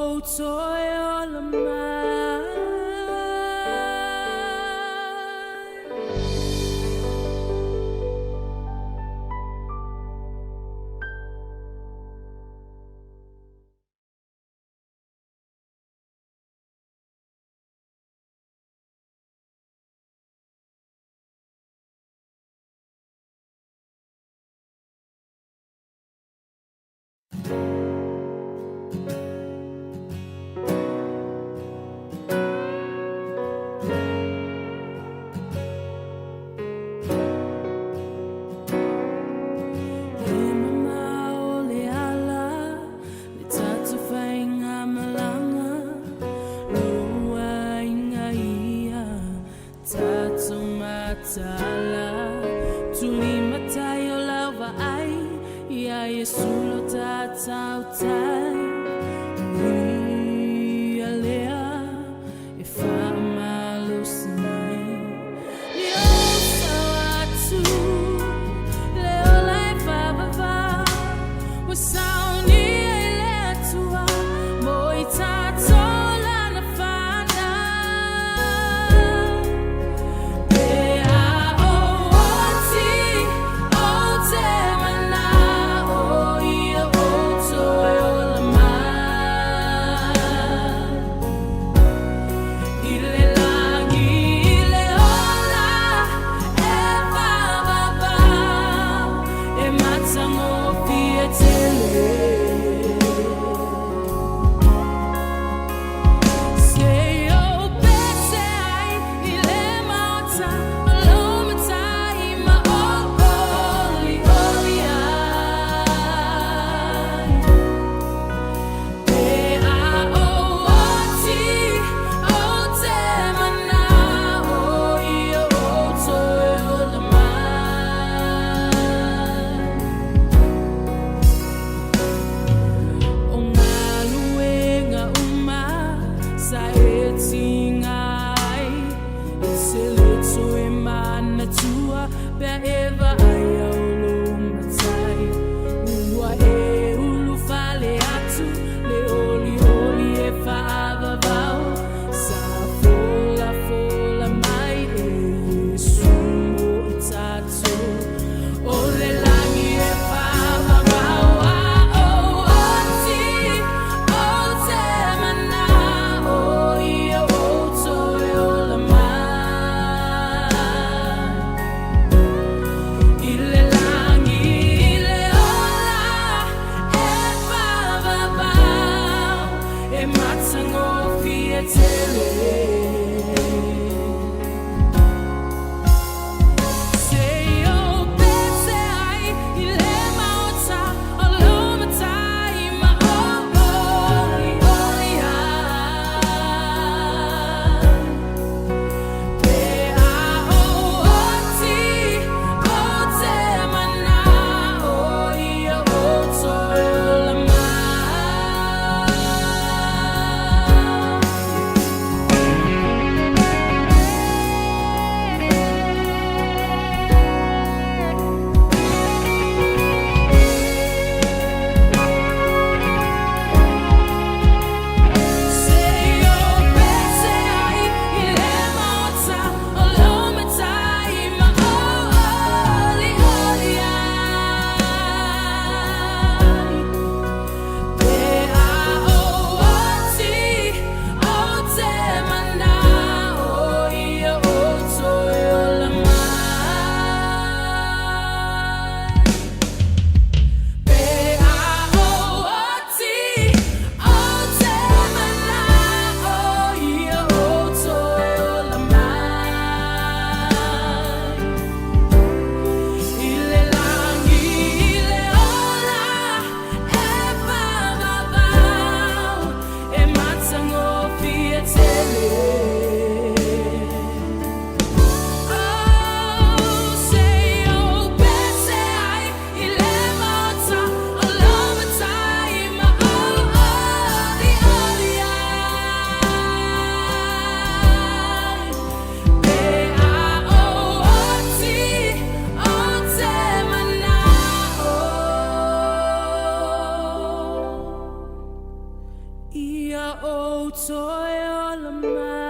Toe ola mai. E mamao le ala, le tatou faigamalaga, lou aiga ia tatou mataala. Tulimatai o lau vaai, ia Iesu lo tatou tai. O Ia lea e faamalosi mai. Ia sao atu le ola e faavavau, ua saunia i le Atua mo i tatou lana fanau. Pe a ou oti, ou te manao ia ou toe ola mai. I le lagi i le ola e faavavau, e matagofie tele. Se i ou pese ai i le maota o lou Matai ma ou olioli ai. Pe a ou oti, ou te manao ia ou toe ola mai. O galuega uma sa e tiga ai, e te le toe manatua pe a e vaai au lou Matai. Ua e ulufale atu le olioli e faavavau, sa folafola mai e Iesu mo i tatou. O le lagi e faavavau, a ou oti, ou te manao ia ou toe ola mai. I le lagi i le ola e faavavau, e matagofie tele. Se i ou pese ai i le maota o lou Matai ma ou olioli ai. Pe a ou oti, ou te manao ia ou toe ola mai. Ina ou toe ola mai.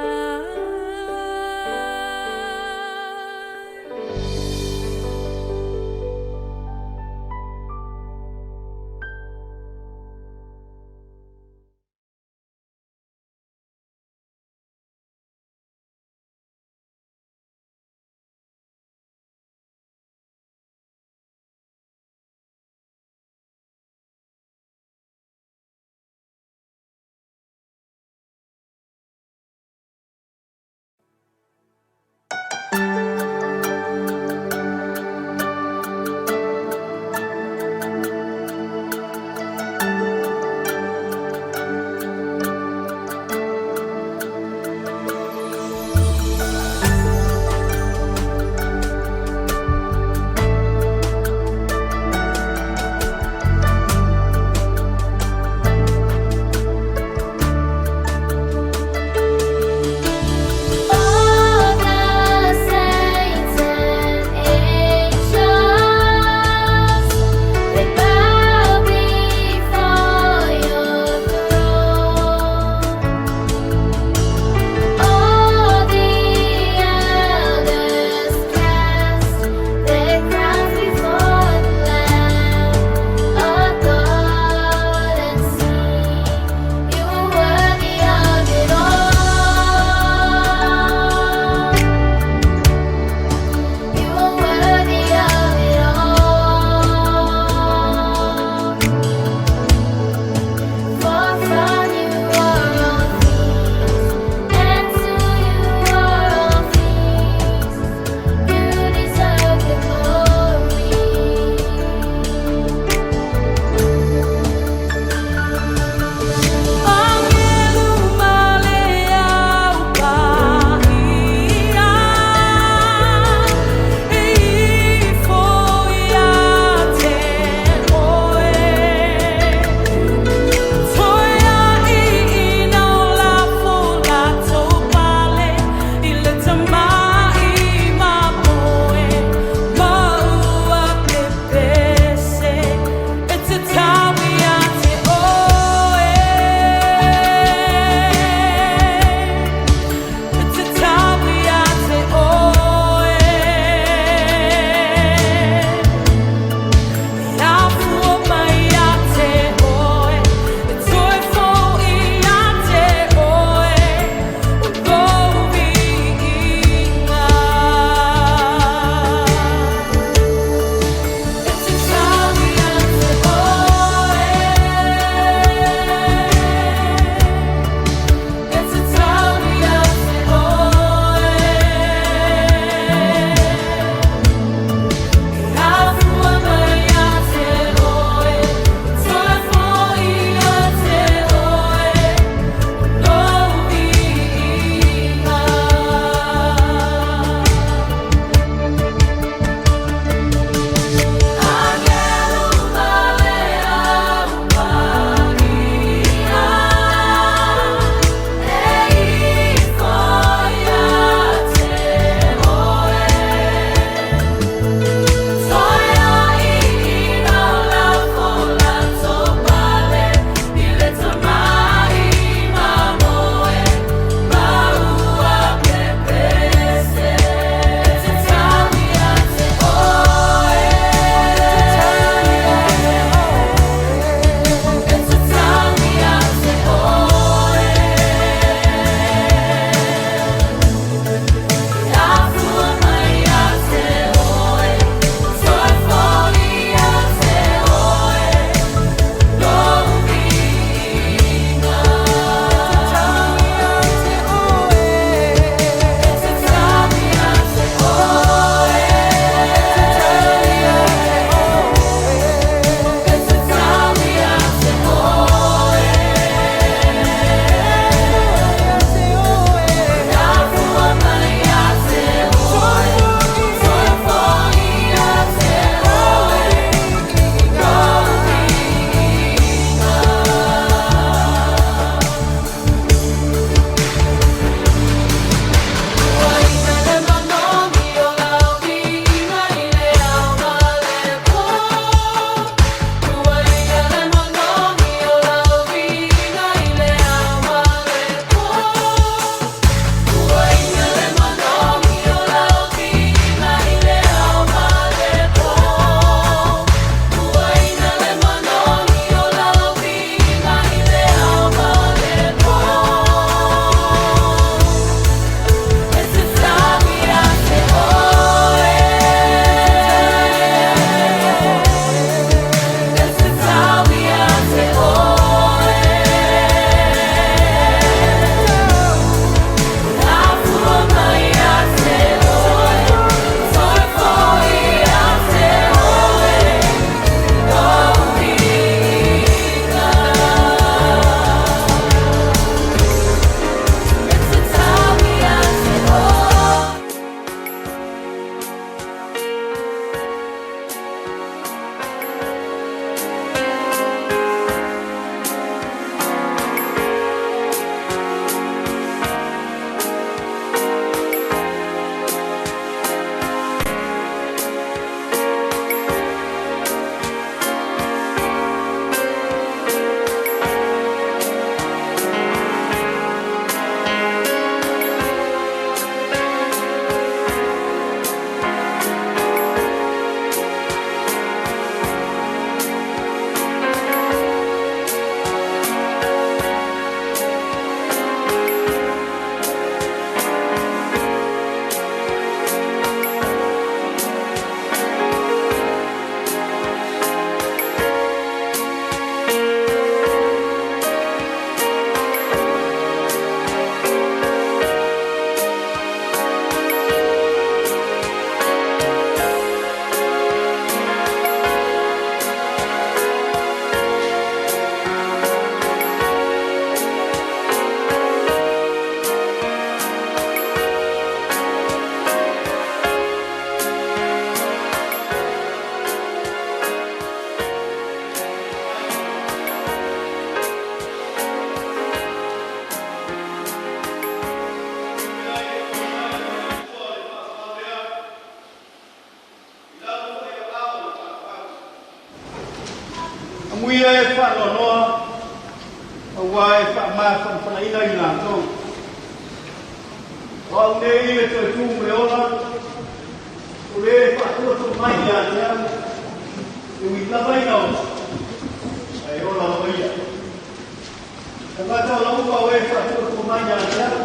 faanoanoa auā e faamafanafanaina i latou. O au nei le toe tu ma le ola, o lē faatuatua mai ia te au, e ui lava ina oti, ae ola lava ia. Tagata o laupa o e faatuatua mai ia te au,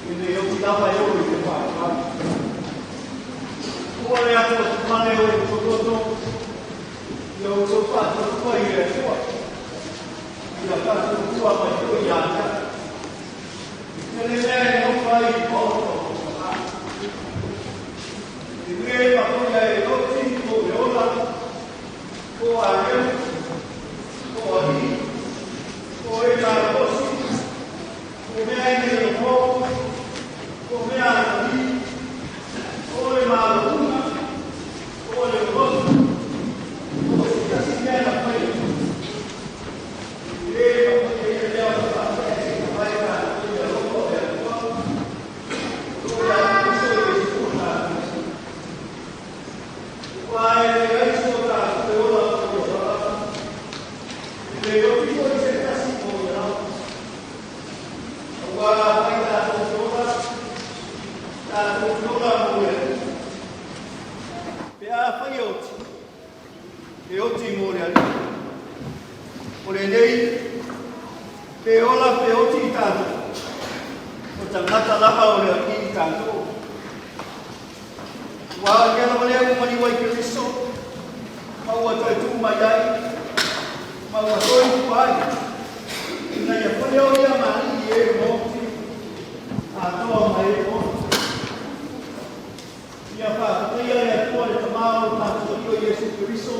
e le oti lava e oo i te faavavau. Ua le atoatumane o e tototo, ia outou faatuatua i le Atua, ia faatuatua mai foi ia te au. E tele mea e nonofo ai i le maota o lou Tamā. E lē makoia e oti po o le ola, po o agelu, po o alii, po o e malosi, po o mea e nei onapo, po o mea atagia, po o le malouna, po o le loloto, po o se tasi mea na faia. E lē makoia ia mea ona faaeseese mai tatou i le alofa o le Atua o loo ia Keriso Iesu o tatou Mesia. Auā e leai so tatou toe ola mo ia lava, e le oti foi se tasi mo ia lava. Auā afai tatou te ola, tatou te ola mo le Alii. Pe afai e oti, e oti mo le Alii. O lenei, pe ola pe oti i tatou, o tagata lava o le Alii i tatou. Auā o le mea lava lea ua maliu ai Keriso, ma ua toe tu mai ai, ma ua soifua ai, ina ia fai o ia ma Alii i e maoti, atoa ma e ola. Ia faafetaia le Atua le Tamā o lo tatou Alii o Iesu Keriso,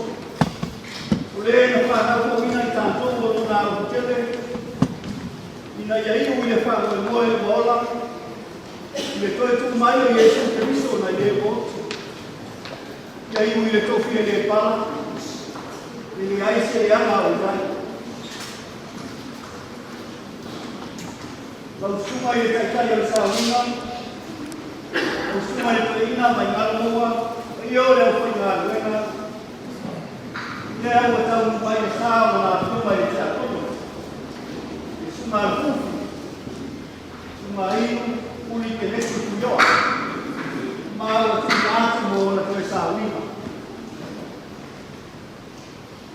o lē na faataupouina i tatou o lona alofutele, ina ia iu i le faamoemoe ua ola, i le toe tu mai o Iesu Keriso nai le ua oti. Ia iu i le tofi e le pala, e leai se leaga o i ai. Lau susuga i le taitai o le sauiga, lau susuga i le toeaina Faimalomaua, paia o le aufaigaluega, lea ua taunuu mai le sa o lana afioga i le tiakono, le susuga a Lufufu, susuga Inu Uli Keneti Fuioa, ma ua tuuina atu mo ona toe sauiga.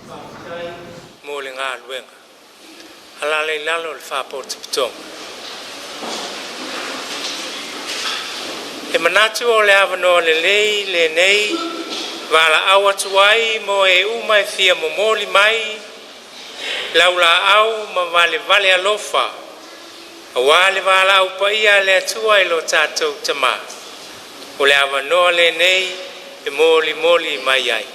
Faafetai mo le galuega. Alaala i lalo le faapotopotoga. E manatu o le avanoa lelei lenei valaau atu ai mo e uma e fia momoli mai laulaau ma valevale alofa aua le valaau paia a le Atua i lo tatou Tama. O le avanoa lenei e molimoli mai ai.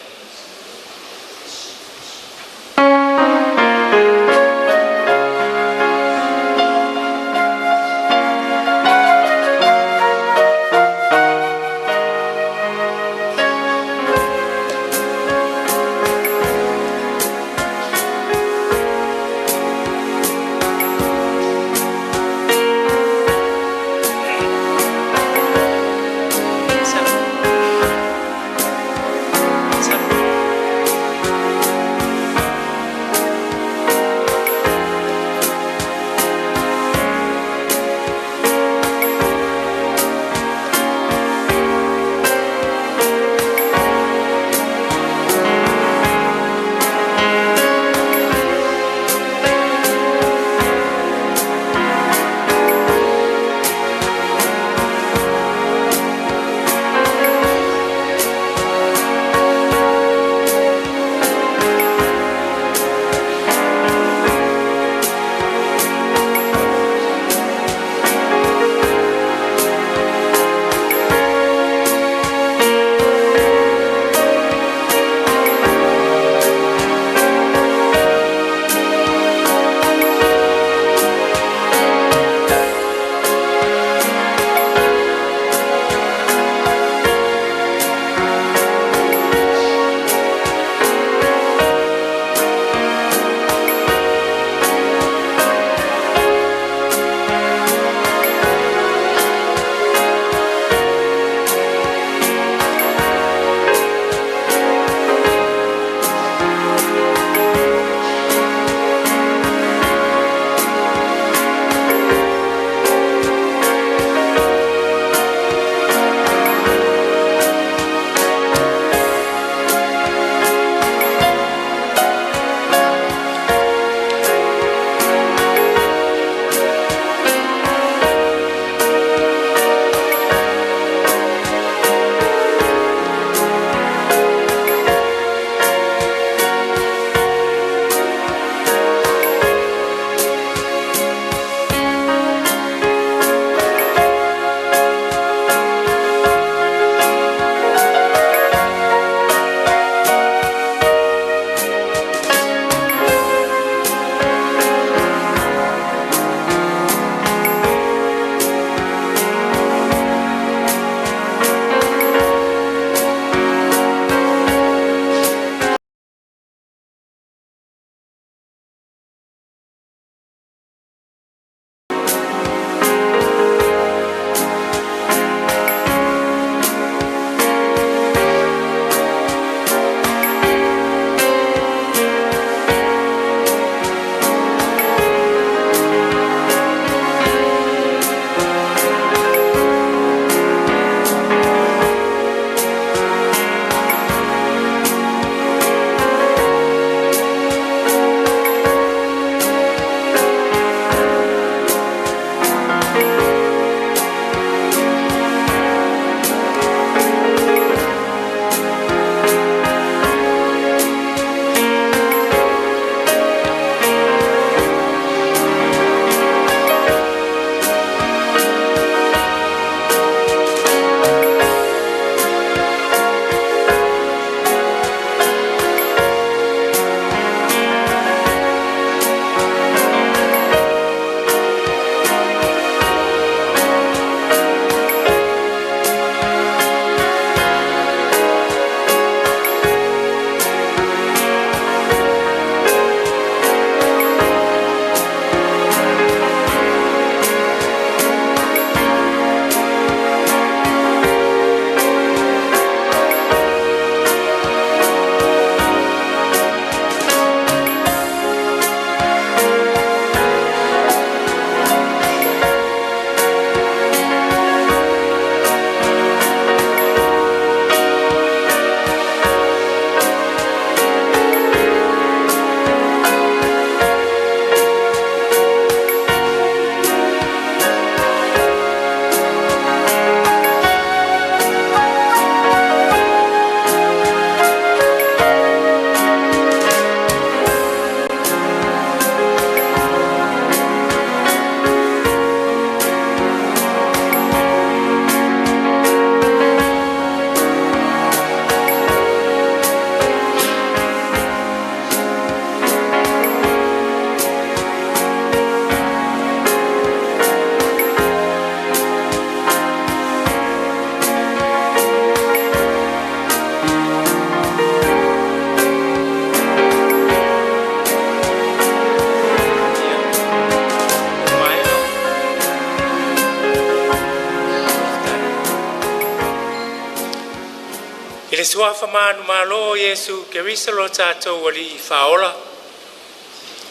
Suafa manumalo o Iesu Keriso lo tatou Alii Faaola,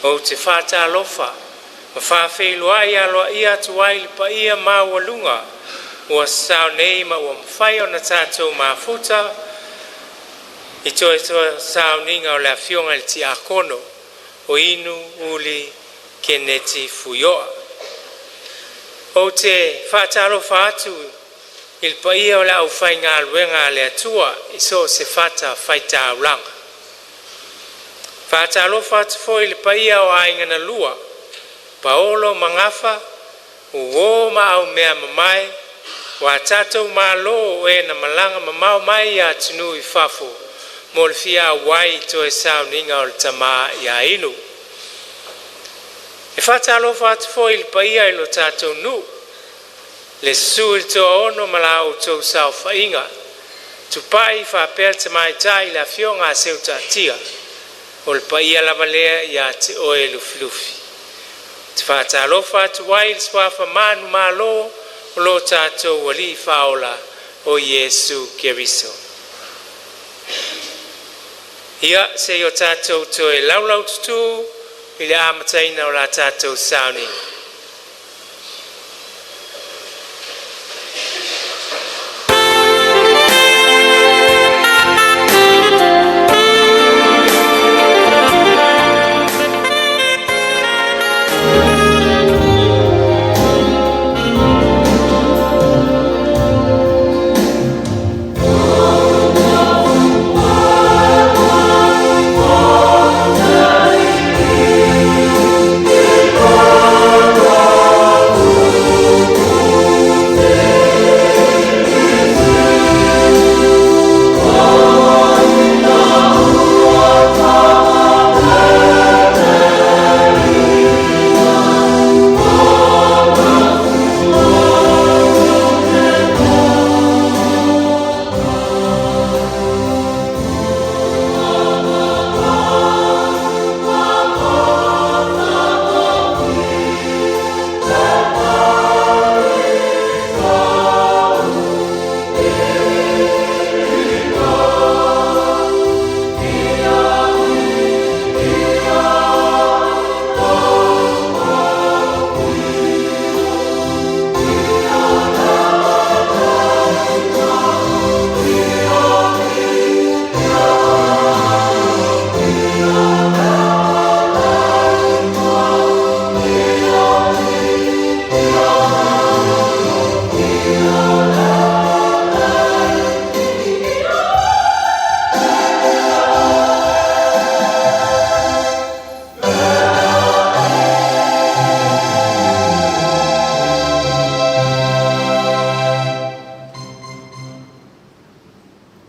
ou te faatalofa ma faafeiloai aloaia atu ai i le paia maualuga ua sasao nei ma ua mafai ona tatou mafuta i toe sauniga o le Afioga i le Tiakono o Inu Uli Keneti Fuioa. Ou te faatalofa atu i le paia o le aufaigaluega a le Atua i so o se fatafaitaulaga. E faatalofa atu foi i le paia o aiga na lua, Paolo ma Gafa, Uo ma Aumeamamae, ua a tatou malo o e na malaga mamao mai atunuu i fafo mo le fia auai i toe sauniga o le tama ia Inu. E faatalofa atu foi i le paia i lo tatou nuu, le susu i le Toaono ma la outou saofaiga, Tupai faapea le tamaitai le afioga a Seutaatia, o le paia lava lea ia te oe Lufilufi. Ou te faatalofa atu ai i le suafa manumalo o lo tatou Alii Faaola o Iesu Keriso. Ia sei o tatou toe laulaututu i le amataina o la tatou sauniga.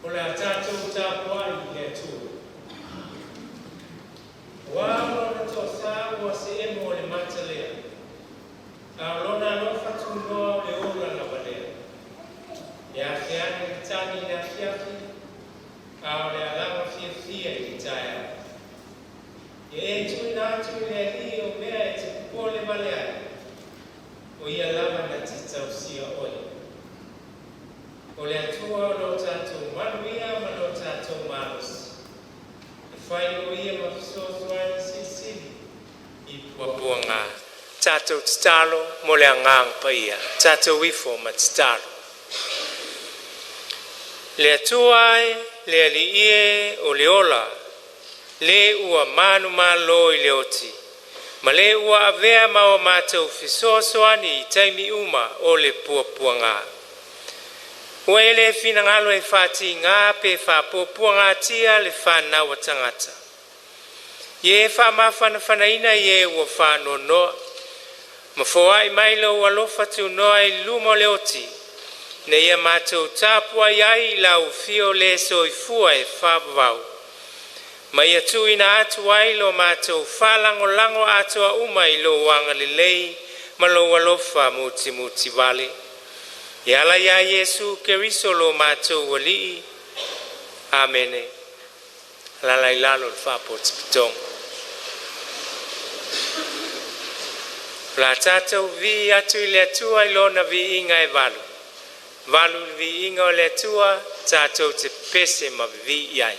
O le a tatou tapuai i le Atua. Aua o Lona toafa ua seemo o le mata lea, a o Lona alofa tunoa o le ola lava lea. E afe ane le tagi i le afiafi, a o le alaga fiafia i le taeao. Ia e tuuina atu i le Alii o mea e te popole vale ai, o Ia lava na te tausia oe. O le Atua o lo tatou manuia ma lo tatou malosi, e fai o Ia ma fesoasoani silisili i puapuaga. Tatou tatalo mo le Agaga Paia, tatou ifo ma tatalo. Le Atua e, le Alii e o le ola, le ua manumalo i le oti, ma le ua avea ma o matou fesoasoani i taimi uma o le puapuaga. Ua e le finagalo e faatigā pe faapuapuagatia le fanau a tagata. Ia e faamafanafanaina i e ua faanoanoa, ma foai mai lou alofa tunoa i luma o le oti, ina ia matou tapuai ai i lau afio le soifua e faavavau, ma ia tuuina atu ai lo matou faalagolago atoa uma i lou agalelei ma lou alofa mutimutivale. E ala ia Iesu Keriso lo matou Alii. Amene. Alaala i lalo le faapotipitoga. O le a tatou viia atu i le Atua i lona viiga e valu. Valu le viiga o le Atua, Tatou te pese ma vivii i ai.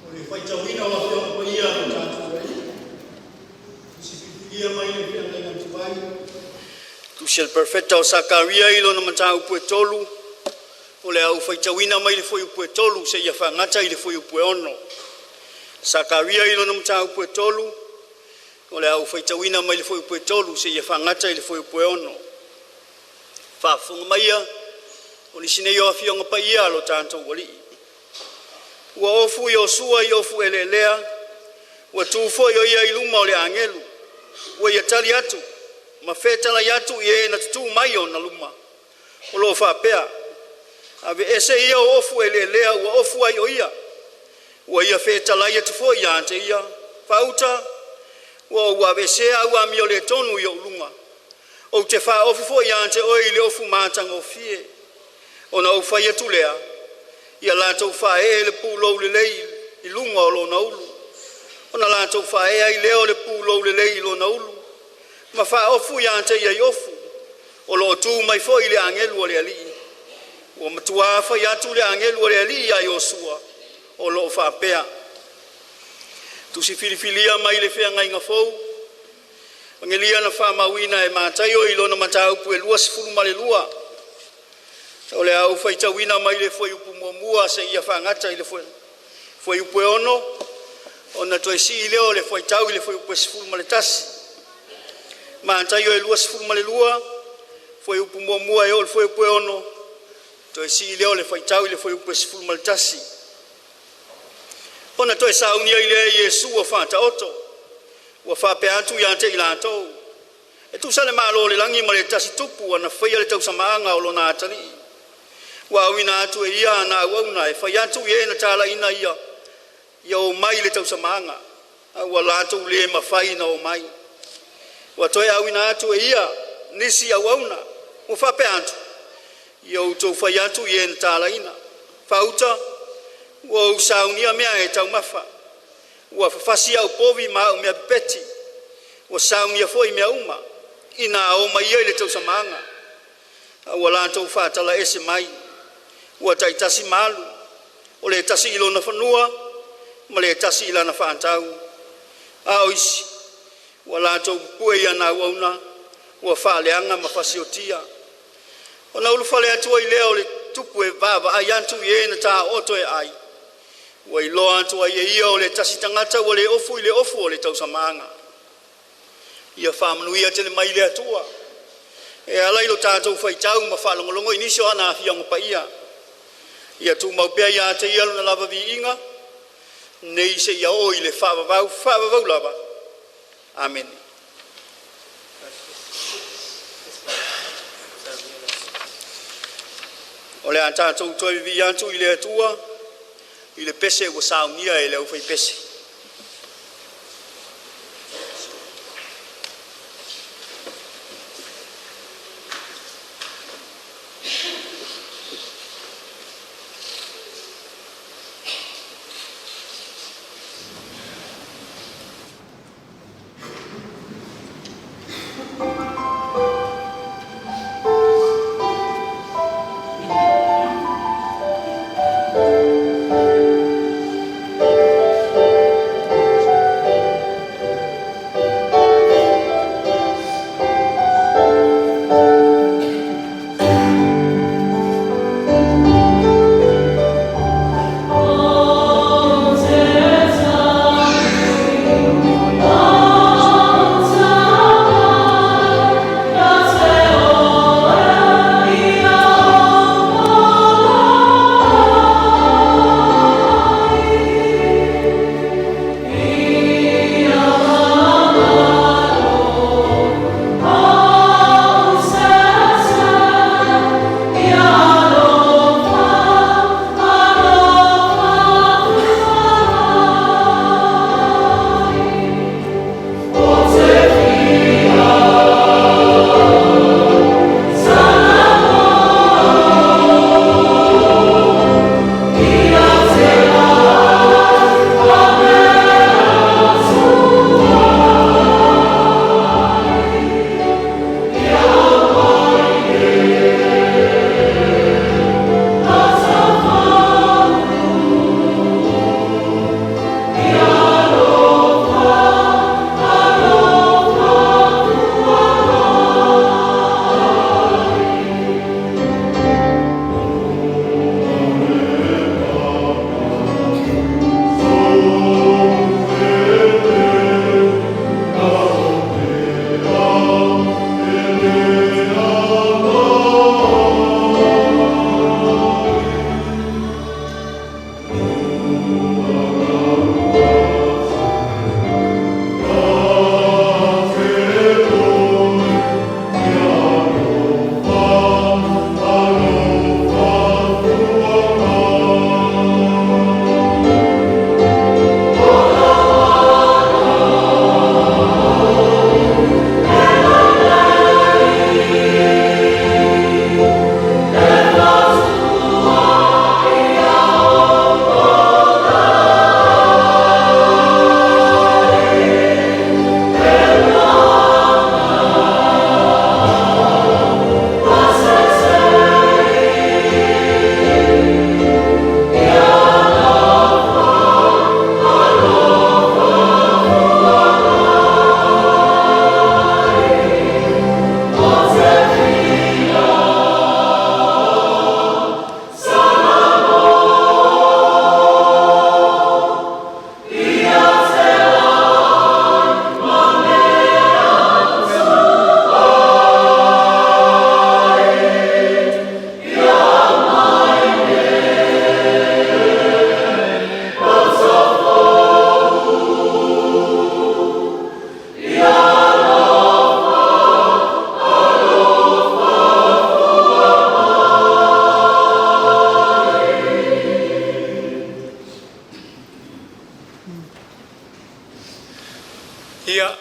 O le faitauina o Afioga Paia a lo tatou Alii, Tusi Filifilia mai le Feagaiga Tuai, Tusi a le Perofeta o Sakaria i lona mataupu e 3, o le a ou faitauina mai le fuaiupu e 3 seia faagata i le fuaiupu e 6. Sakaria i lona mataupu e 3, o le a ou faitauina mai le fuaiupu e 3 seia faagata i le fuaiupu e 6. Faafofoga maia o nisi nei o Afioga Paia a lo tatou Alii. Ua ofu Iosua i ofu eleelea, ua tu foi o ia i luma o le agelu, ua ia tali atu ma fetalai atu i e na tutuu mai ona luma, o lo o faapea, “Aveese ia ou ofu eleelea ua ofu ai o ia, Ua ia fetalai atu foi ia te ia, ‘Faauta, ua ou aveesea au amioletonu i ou luga, ou te faaofu foi ia te oe i le ofu matagofie.’ Ona ou fai atu lea, ‘Ia latou faaee le pulou lelei i luga o lona ulu.’ Ona latou faaee ai lea o le pulou lelei i lona ulu, ma faaofu ia te ia i ofu, o lo o tu mai foi le agelu o le Alii. Ua matua fai atu le agelu o le Alii ia Iosua o lo o faapea: Tusi Filifilia mai le Feagaiga Fou. Apegilia na faamauina e Mataio i lona Mataupu e 22. O le a ou faitauina mai le fuaiupu 1 seia faaauau i le fuaiupu e 6, ona toe sii lea o le fuaitau i le fuaiupu e 11. Mataio e 22, fuaiupu 1 e oo i le fuaiupu e 6, toe sii lea o le faitau i le fuaiupu e 11. Ona toe sauni ai lea o Iesu ua faataoto, ua faapea atu ia te i latou, “E tusa le Malo o le lagi ma le tasi tupu na faia le tausamaaga o lona atalii. Ua auina atu e ia ana auauna e fai atu i e na talaiina ia o mai i le tausamaaga, a ua latou le mafai ona o mai. Ua toe auina atu e ia nisi auauna, ua faapea atu, ‘Ia outou fai atu i e na talaiina, “Faauta, ua ou saunia meataumafa, ua fafasi au povi ma au mea pepeti, ua saunia foi mea uma. Ina o mai ia i le tausamaaga.”’ A ua latou faatalaese mai, ua taitasi ma alu, o le tasi i lona fanua ma le tasi i lana faatau. A o isi, ua latou pupue i ana auauna, ua faaleaga ma fasiotia. Ona ulufale atu ai lea o le tupu e vaavaai atu i e na taooto e ai, ua iloa atu ai e ia o le tasi tagata ua le ofu i le ofu o le tausamaaga. Ia faamanuia tele mai le Atua e ala i lo tatou faitau ma faalogologo i nisi o ana Afioaga Paia. Ia tumau pea ia te Ia Lona lava viiga, nei seia oo i le faavavau, faavavau lava. Amene. O le a tatou toe vivii atu i le Atua i le pese ua saunia e le aufaipese.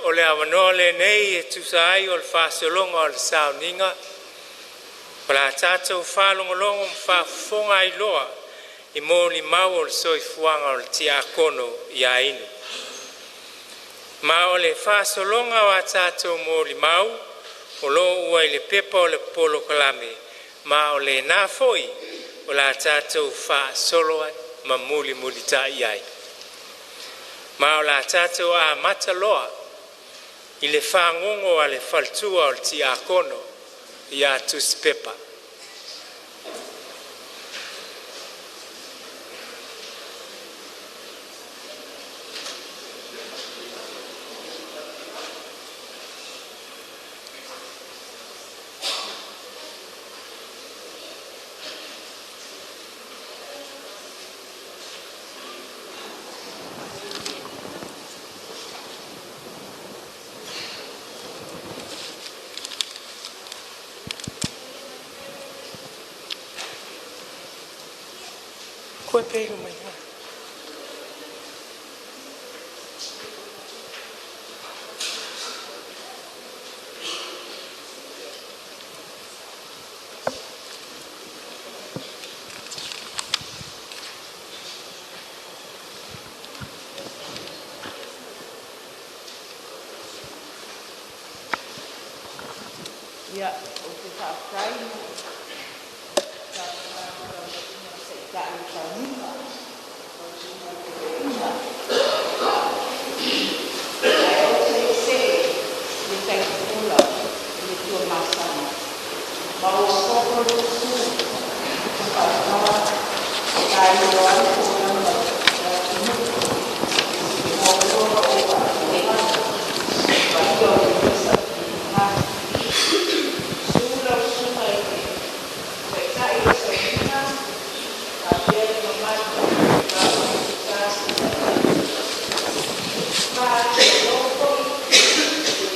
o le avanoa lenei e tusa ai o le faasologa o sauniga, o le a tatou faalogologo ma faafofoga ai loa i molimau o le soifuaga o le tiakono ia Inu. Ma o le faasologa o a tatou molimau, o lo o ua i le pepa o le polokalame, ma o lena foi o le a tatou faasolo ai ma mulimulitai ai. Ma o le a tatou amata loa i le fagogo a le faletua o le tiakono ia Tusi Pepa. Ia, ou te faafetai i lau Susuga i le Taitai o Tauniga lau Susuga i le Toeaina. Ae ou te le i see i le tai tupula i le Tuamasaga, ma ua sopo le fetu i Tafaigata e tailo ai folauga a le atunuu. E muamua ona ou faatalofa atu i le paia o lenei sauniga. Susu lau Susuga i le Taitai o le Sauniga faapea le mamalu o Minisita Lagolago. E faatulou foi i le susu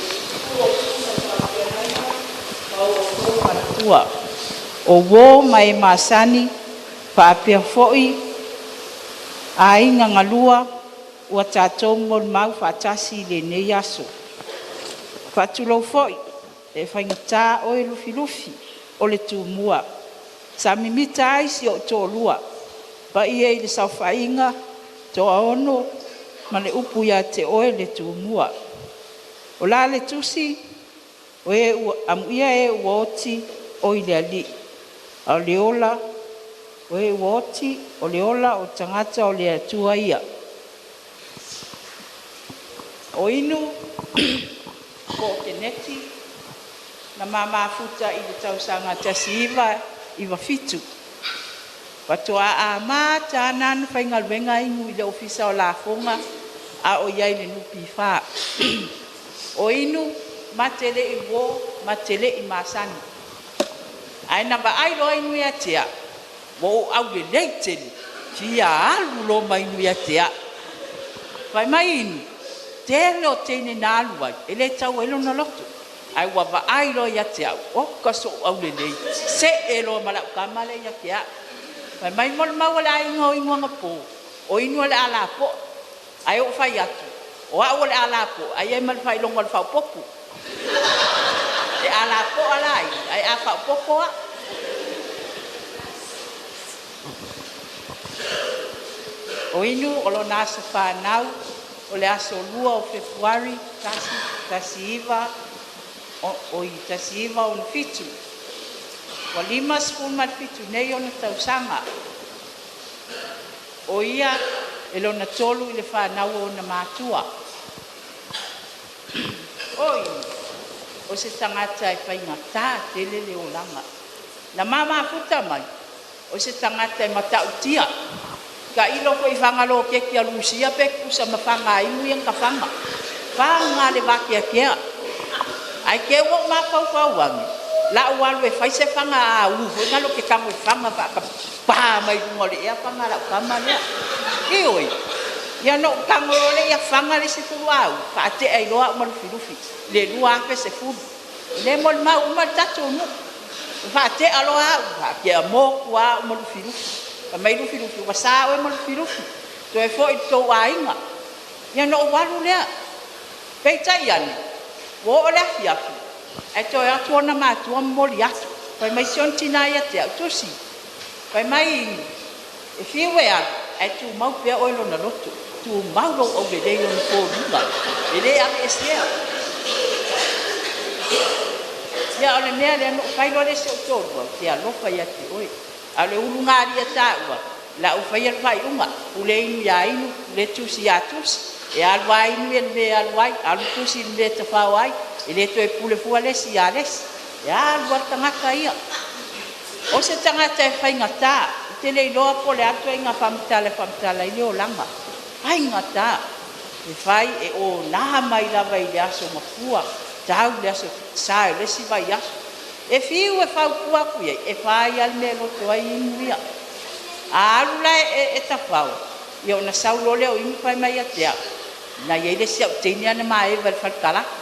o susuga i faafeagaiga ma o outou faletua, o uo ma e masani faapea foi aiga galua ua tatou molimau faatasi i lenei aso. E faatulou foi, e faigata oe Lufilufi o le Tumua, sa mimita ai si ou toalua. Le paia i le saofaiga Toaono ma le upu ia te oe le Tumua. O la le tusi, “Amuia e ua oti oi le Alii, a o le ola o e ua oti, o le ola o tagata o le Atua ia.” O Inu po o Keneti na ma mafuta i le tausaga 1997. Faatoa amata lava la ona faigaluega Inu i le Ofisa o Lafoga a o i ai i le NPF. O Inu ma te le i uo ma te le i masani, ae na vaai loa Inu ia te au, ua ou aulelei tele, fia alu loa ma Inu ia te au. Fai mai Inu, tele o teine na alu ai e le tau ai lona loto, ae ua vaai loa ia te au, oka so'u aulelei, se'e loa ma la'u tama lea ia te a'u. Fai mai molimau a le aiga o Inu anapo, o Inu o le a lapo'a. Ae ou fai atu, o a'u o le a lapo'a ae i ai ma le faailoga o le faaopoopo. E a lapo'a la Inu ae a faaopoopo a'u. O Inu o lona aso fanau o le aso 2 o Fepuari 1967. Ua 57 nei ona tausaga. O ia e lona tolu i le fanau a ona matua. O Inu o se tagata e faigata tele le olaga. Na ma mafuta mai o se tagata e matautia. Tailo foi i faga loketi a Lusua pe tutusa ma faga a Inu ia na ta faga, faga le vateatea. Ae te i ua ou mafaufau ane, o le a ou alu e fai se faga au foi lea ou te tago e faga faatapa mai luga o le ea faga a lau tama lea. Ioe. Ia na ou tago loa lea ia faga le isi 10 au, faatea ai loa au ma Lufilufi i le 2010. O lea e molimau uma le tatou nuu. Na faatea loa au, faatea motu lava au ma Lufilufi. Fai mai Lufilufi, “Ua sa oe ma Lufilufi, toe foi i lo outou aiga.” Ia na ou alu lea. Peitai ane, ua oo le afiafi, ae toe o atu ona matua momoli atu. Fai mai si ona tinā ia te au, “Tusi, fai mai e fiu e alu ae tumau pea oe i lona loto, tumau lou aulelei i lona foliga, e le aveesea.” Ia o le mea lea na ou fai loa lea i si ou toalua, ou te alofa ia te oe, a o le ulugalii a taua, o le a ou faia le faaiuga, pule Inu ia Inu, pule Tusi ia Tusi. E alu lava Inu ia i le mea e alu ai, alu Tusi i le mea e tafao ai, e le toe pule fua le isi ia le isi, e alu lava le tagata ia. O se tagata e faigata, ou te le iloa po o le a le ituaiga faamatala e faamatala ai le olaga, faigata. E fai e ona mai lava i le aso Gafua tau i le aso Sae o le isi vaiaso. E fiu e fautua atu i ai, e fai lava le mea e loto ai Inu ia. A alu la e tafao, ia ona sau loa lea o Inu fai mai ia te au, “Na i ai le isi au teine na maeva i le fale kalaki.”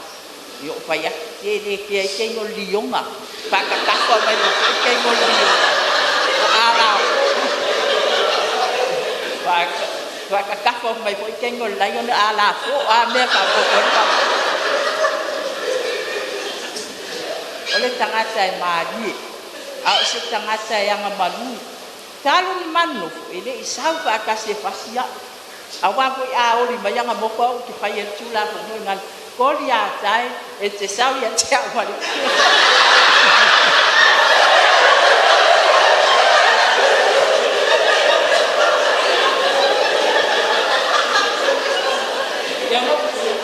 Ia ou fai atu, “Se e le kea ai keiki o le lioga, faatatafa mai foi keiki o le lioga, o alafo, faatatafa mai foi keiki o le laiona alafo a mea faaopoopo.” O le tagata e malie, a o se tagata e agamalu. Talu ona ma nonofo, e le i sau faatasi e fasi au, aua foi a oli mai ana moto au ou te faia ai le Tulafono lena, koli a tae e te sau ia te au ma le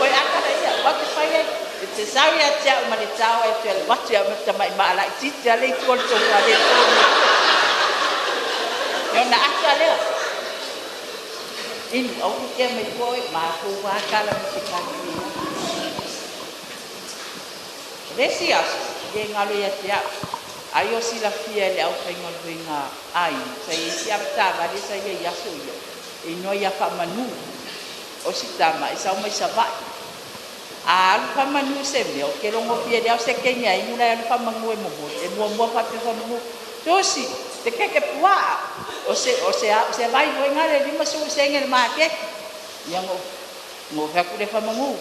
Toe ata laia, matou te fai ai, e te sau ia te au ma le taoa e te alu atu ia au ma le tamai maa laitiiti lava lea e i tua o le tou fale ia ona ata lea. Inu, aua e te kea mai tua oe, matou lava tala mai le. O le isi aso, e le galo ia te au, ai o silafia e le aufaigaluega a Inu, sa i ai si avetaavale sa i ai i aso ia, e igoa ia Faamanu. O si tama e sau mai Savaii. A alu Faamanu i se mea, ou te logo fie lava o se teine a Inu la e alu Faamanu e momoli, e muamua faapea Faamanu, “Tusi, tekete puaa, o se vai foi lena 50 sene i le maketi.” Ia na ou fai atu lea, “Faamanu,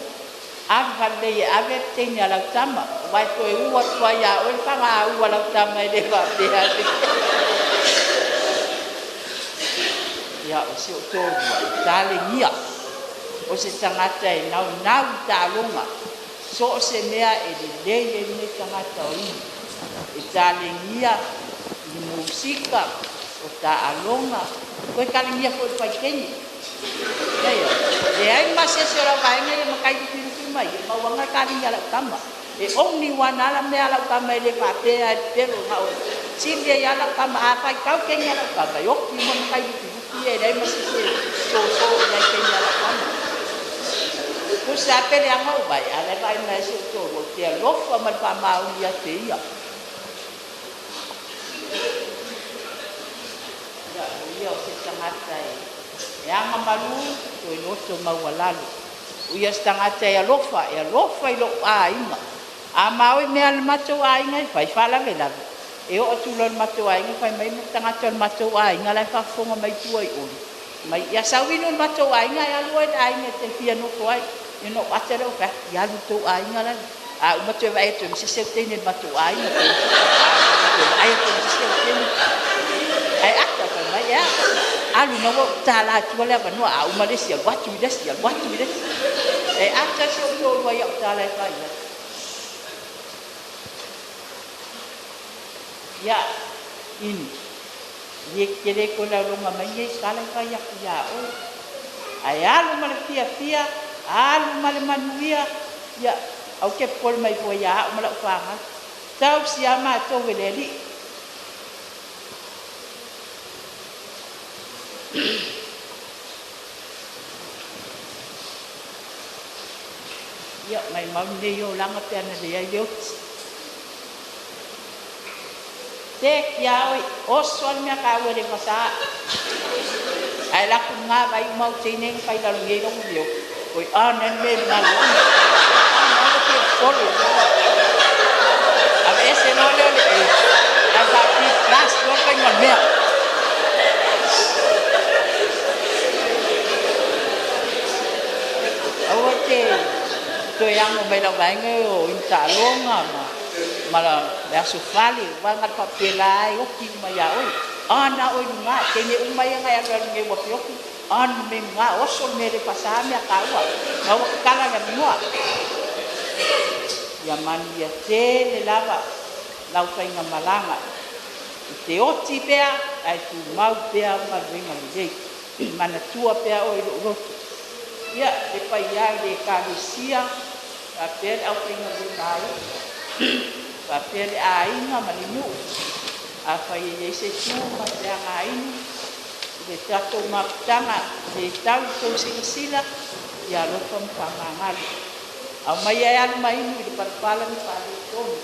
alu faalelei e ave le teine a lau tama, aua e toe ua atu lava ia oe le pagatia a lau tama, e le faapea…” Ia, o si ou toalua, o Talegia, o se tagata e naunau i taaloga. So o se mea e lelei ai lenei tagata o Inu. E talegia i le musika, o taaloga, toe talegia foi i le faitene. Ioe, leai ma se isi o le auvaega ia e matai lufilufi ma ia e maualuga le taleni a lau tama. E only one lava le mea a lau tama e le faapea lava e pepelo na o le sili ai lava lau tama. A faitau kegi a lau tama, e oti uma matai lufilufi ia, e leai ma se isi e soso i ai i kegi a lau tama. Tusa lava pe leaga ou vae, a o la e vaai mai lava si ou toalua, ou te alofa ma le faamaoni ia te ia. Ia, o ia o se tagata e agamalu, toe loto maualalo. O ia o se tagata e alofa, e alofa i lou aiga. A ma o i mea a le matou aiga e fai, e faalavelave e oo atu loa i le matou aiga fai mai le tagata o le matou aiga la e faafofoga mai tua i o, fai mai, “Ia sau Inu i le matou aiga ae alu oe i le aiga e te fia nofo ai.” Ia ona ou ata lea ou fai atu, “Ia alu i le tou aiga lale.” A uma toe vaai atu ai ma se isi au teine i le matou aiga, toe vaai atu ai ma se isi autene. Ae ata, fai mai, e a? Alu ina ua ou tala atua le avanoa. A uma le isi, alu atu i le isi, alu atu i le isi. E ata si ou toalua i au tala e fai ai. Ia, Inu, e te le toe lalogo mai nei tala e fai atu ia oe, ae alu ma le fiafia, alu ma le manuia. Ia, aua te popole mai fua ia au ma lau fanau. Tausi lava matou e le Alii. Ia, maumau lenei olaga pe ana leai le oti. Teki lava oe, oso lava le mea taua e le fasa. Ae alu atu i luga vaai uma au teine ia na fai i lalo nei lou veofi, oi a nei le mea i luga aua e te popole. Aveese loa lea o le A ae faa-B+ loa le faiga o le mea. Aua e te Toe amo mai lau vaega o inu taaloga ma le Aso Fale, aua na o le faapela lava e oti uma ia oe. A na oe i luga, teine uma ia na e alualu nei ua feoti, a na me i luga, oso le mea e le faasaina mea a taua. Na ua tatala le avanoa. Ia manuia tele lava lau faigamalaga. E te oti pea ae tumau pea au galuega lelei. Manatua pea oe i lou loto. Ia, le paia e o le Ekalesia faapea le aufaigaluega ai, faapea le aiga ma le nuu. Afai e i ai se tu ma se againu i le tatou mafutaga e le tau i le tou silasila, ia alofa ma faamagalo. Aumaia e alu ma inu i le palapala ni faaletonu.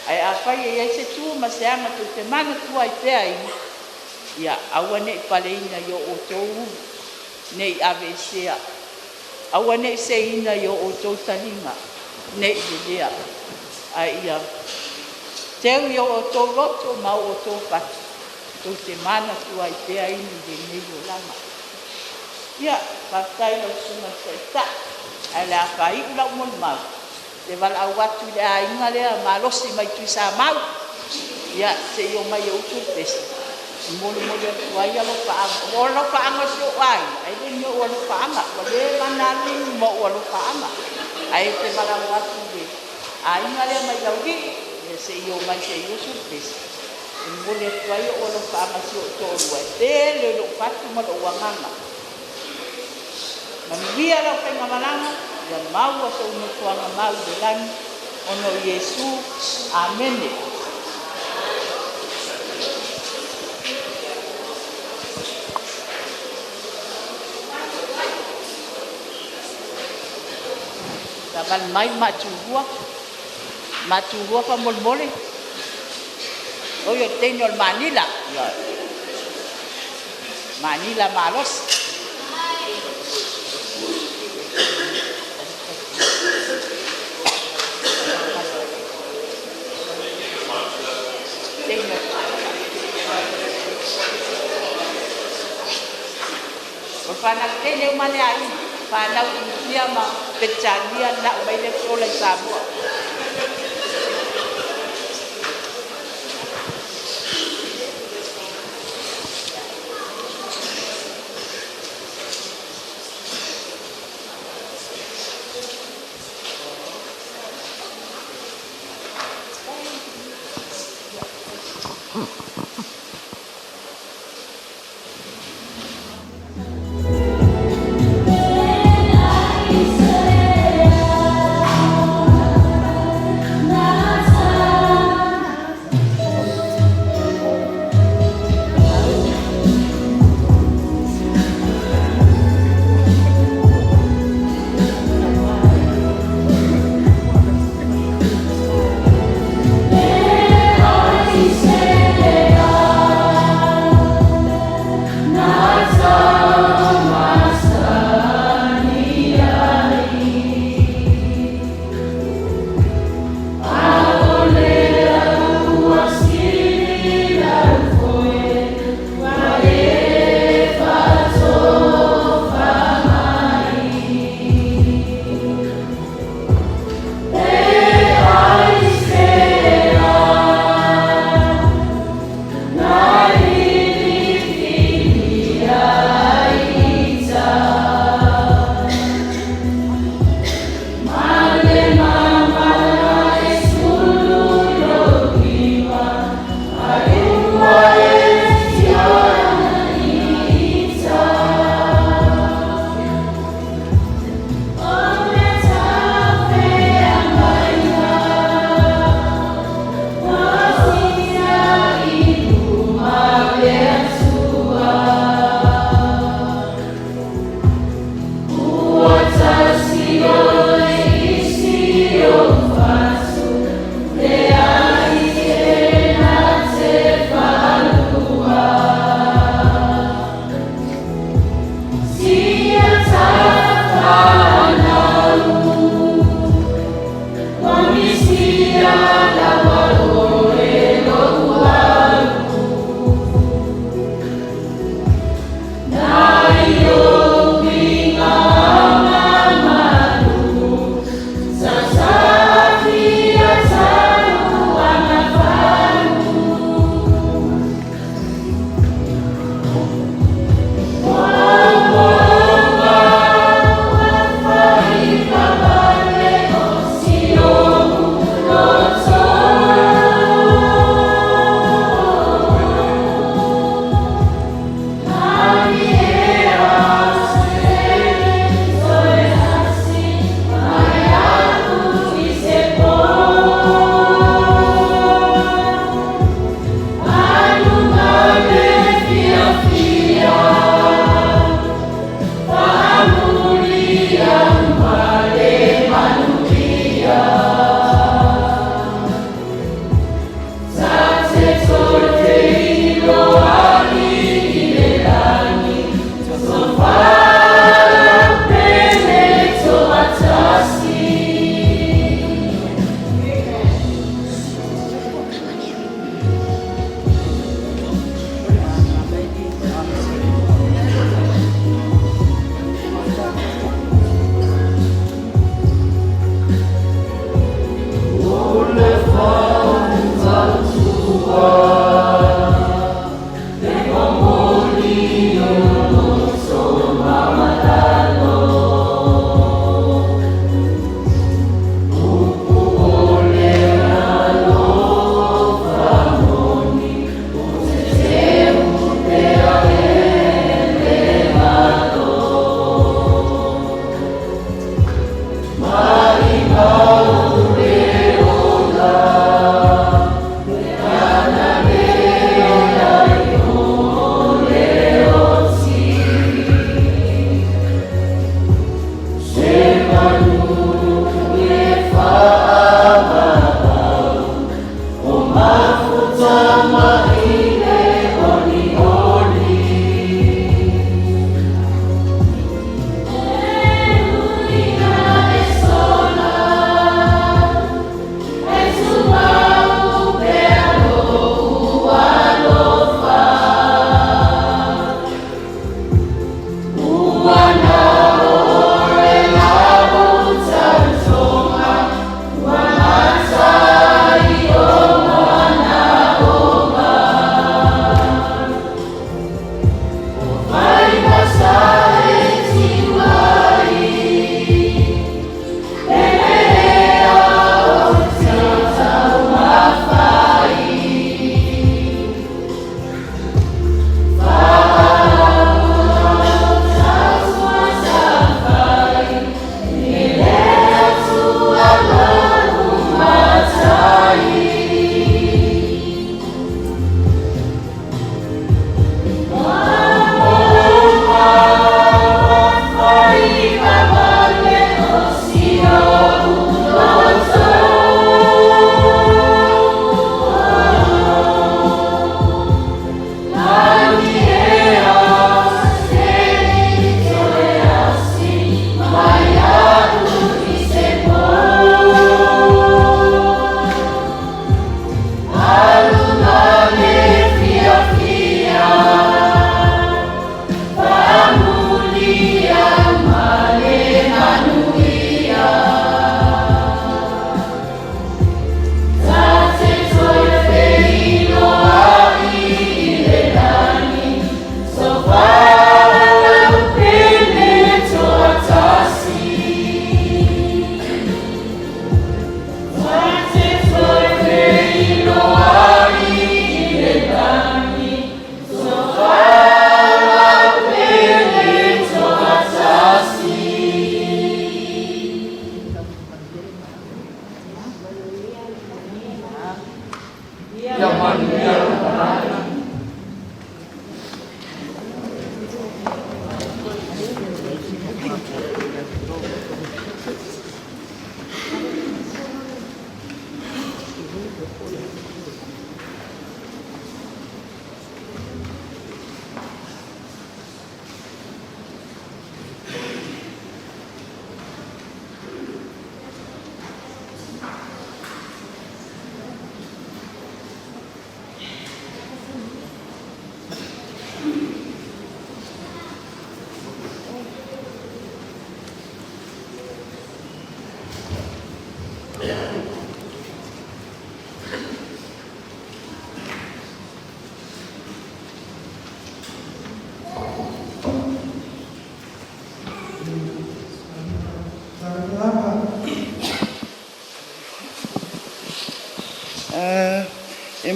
Ae afai e i ai se tu ma se aga tou te manatua ai pea ia aua ne i paleina i o outou ulu, ne i aveesea, aua ne i seiina i o outou taliga, ne i lelea, ae ia teu i o outou loto ma o outou fatu, tou te manatua ai pea inu i lenei olaga. Ia, faafetai i lau Susuga i le Taitai, ae o le a faaiu lau molimau i le valaau atu i le aiga lea malosi mai Tuisamau, ia se i omai e usu le pese, e molimoli atu ai alofaaga. O alofaaga o si ou aiga, ae le ni ou alofaaga, ua leva ona alu inu ma ou alofaaga. Ae ou te valaau atu i le aiga lea mai Laulii, ia se i omai se i usu le pese, e momoli atu ai ou alofaaga i si ou toalua, e pele i lou fatu ma lou agaga. Manuia lau faigamalaga, ia maua sou nofoaga mau i le lagi, ona o Iesu. Amene. Savali mai le maatulua, maatulua faamolemole. Oi o le teine o le manila. Manila malosi. O le fanau tele uma lea a Inu, fanau i Initia ma Peretania na aumai le aso Ola i Samoa.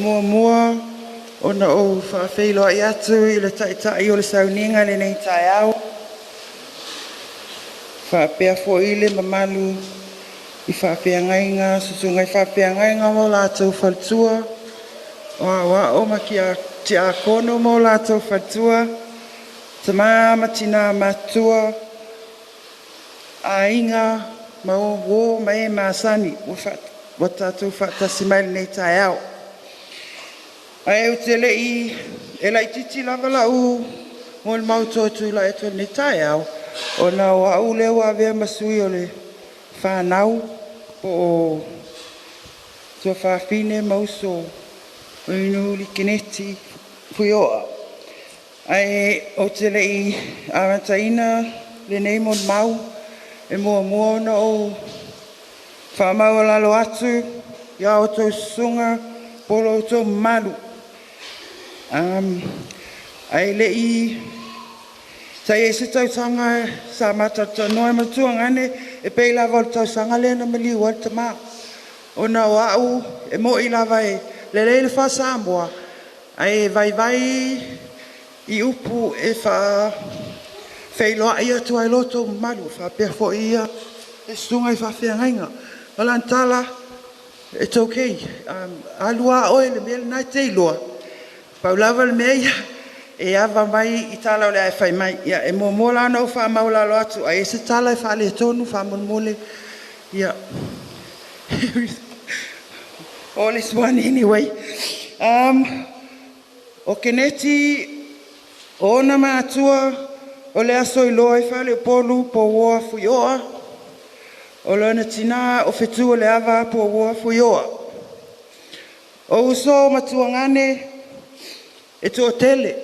Muamua ona ou faafeiloai atu i le Taitai o le sauniga i lenei taeao, faapea foi le mamalu i faafeagaiga, susuga i faafeagaiga ma o latou faletua, o aoao ma tiakono ma o latou faletua, tama ma tina matutua, aiga ma uo ma e masani ua tatou faatasi mai i lenei taeao. Ae ou te le i e laitiiti lava lau molimau toe tulai atu i lenei taeao, ona o au lea ua avea ma sui o le fanau po o tuafafine ma uso o Inuuli Keneti Fuioa. Ae ou te le i amataina lenei molimau, e muamua ona ou faamaualalo atu ia outou susuga po o lo outou mamalu. Ae le i sa i ai se tausaga sa matalatalanoa ma tuagane e pei lava o le tausaga lea na maliu ai le tamā. Ona o au e mo'i lava e lelei le faa-Samoa, ae vaivai i upu e faafeiloai atu ai lo outou mamalu faapea foi ia le susuga i faafeagaiga. O lana tala, it's okay. Alu lava oe i le mea lena e te iloa, pau lava le mea ia, e ava mai i tala o le a e fai mai. Ia, e muamua la ona ou faamaualalo atu, a i ai se tala e faaletonu faamolemole, ia, all is one anyway. O Keneti o ona matua o le aso iloa i Faleupolu po ua Fuioa, o lona tina o Fetu o le Ava po ua Fuioa. O uso o matuagane e toatele,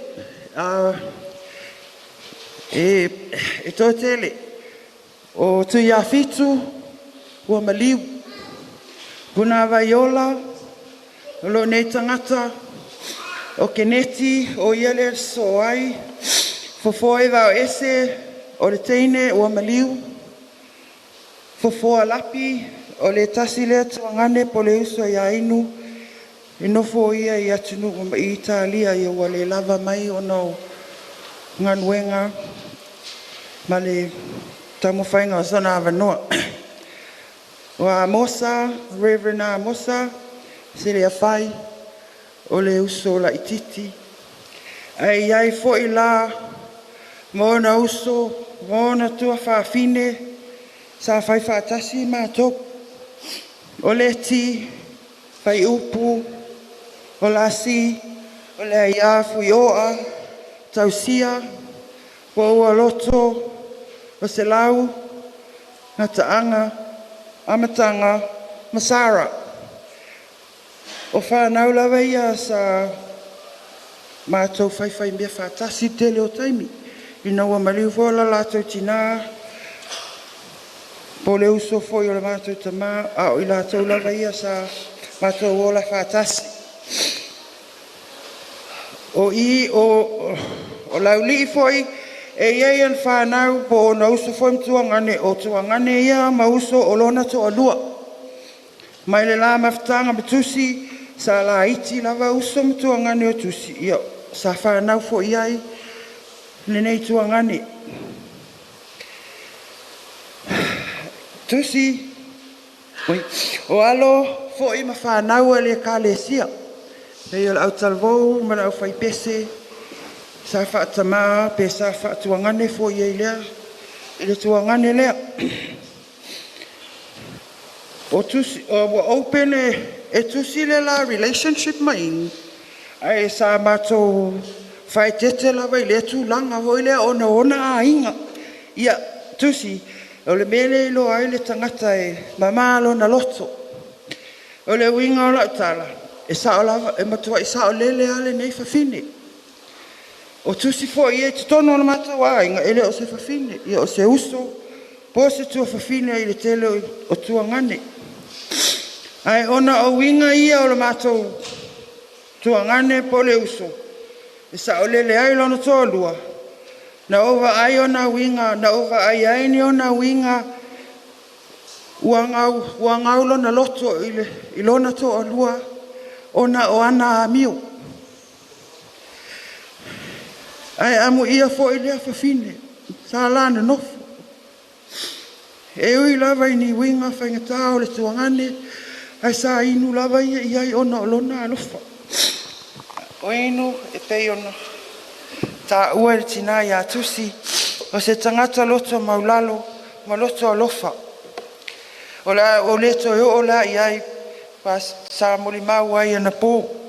e toatele. O Tuiafitu ua maliu, Puna Vaiola, o lo nei tagata, o Keneti o ia le soai, fofoa i vao ese o le teine ua maliu, fofoa lapi o le tasi lea tuagane po le uso ia inu, e nofo ia i atunuu ma i Italia ia ua le lava mai ona o galuega ma le taumafaiga o sona avanoa. O Amosa, Reverend Amosa, Seleafai, o le uso laititi. Ae iai foi la ma ona uso, ma ona tuafafine, sa fai faatasi matou. O Leti, Faiupu, o Lasi, o le Aia Fuioa, Tausia, po ua loto, o Selau, Gataaga, Amataga, ma Sara. O whānau lava ia sa mātou whaiwhai mea whātasi tele o taimi. Ina ua maliu fo la lātou tina, po le uso foi o le mātou tamā, a o i lātou lava ia sa mātou ola whātasi. O i o lauli foi e ia ia whānau po o na uso foi mtuangane o tuangane ia ma uso o lona toalua. Mai le la mafutanga matusi sa la iti lava uso mtuangane o tusi ia sa whānau foi ai lenei tuangane. Tusi oi, o alo foi ma whānau le kalesia. Pei o le autalvou ma le aufaipese sa whaatamā pe sa whaatuangane foi ai lea i le tuangane lea. O tusi, o ua open e tusi le la relationship mai ai sa mātou whaetete lava i le tūlanga foi lea ona ona aiga. Ia, tusi, o le mele i loa ai le tangata e mama lona loto. O le uiga o lau tala, e sao lava, e matua i sao lele ale nei fafine. O tusi foi e te tono o le mātou aiga, e le o se fafine, ia o se uso, po se tua fafine i le tele o tuangane. Ai ona o uiga ia o le mātou tuangane po le uso, e sao lele ai lona toalua, na ova ai ona uiga, na ova ai ai ni ona uiga, ua ngau lona loto i lona toalua, ona o ana amio. Ae amuia fo'i lea fafine sa la nonofo. E ui lava i ni uiga faigatā o le tuagane, ae sa inu lava ia i ai ona o lona alofa. O Inu e pei ona taua e le tinā ia Tusi, o se tagata loto maulalo ma loto alofa. O le a ou le toe oo la i ai pa sa molimau ai anapo.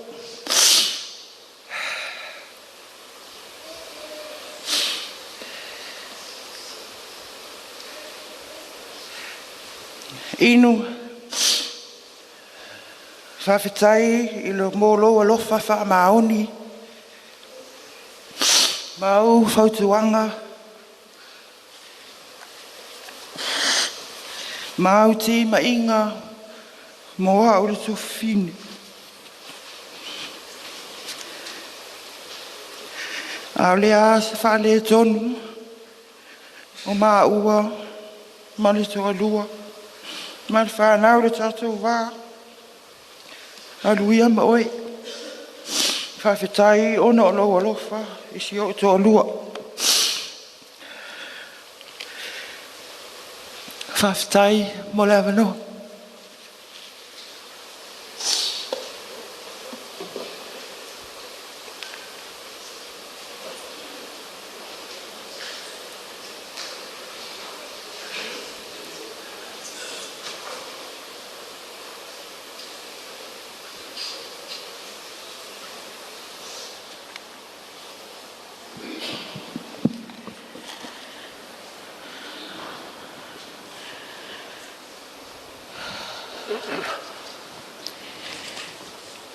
Inu, faafetai i lo mo lou alofa faamaoni ma ou fautuaga ma au timaiga mo au le tuafafine. A o le a se faaletonu o maua ma le toalua ma le fanau le tatou va, alu ia ma oe. Faafetai ona o lou alofa i si ou toalua. Faafetai mo le avanoa.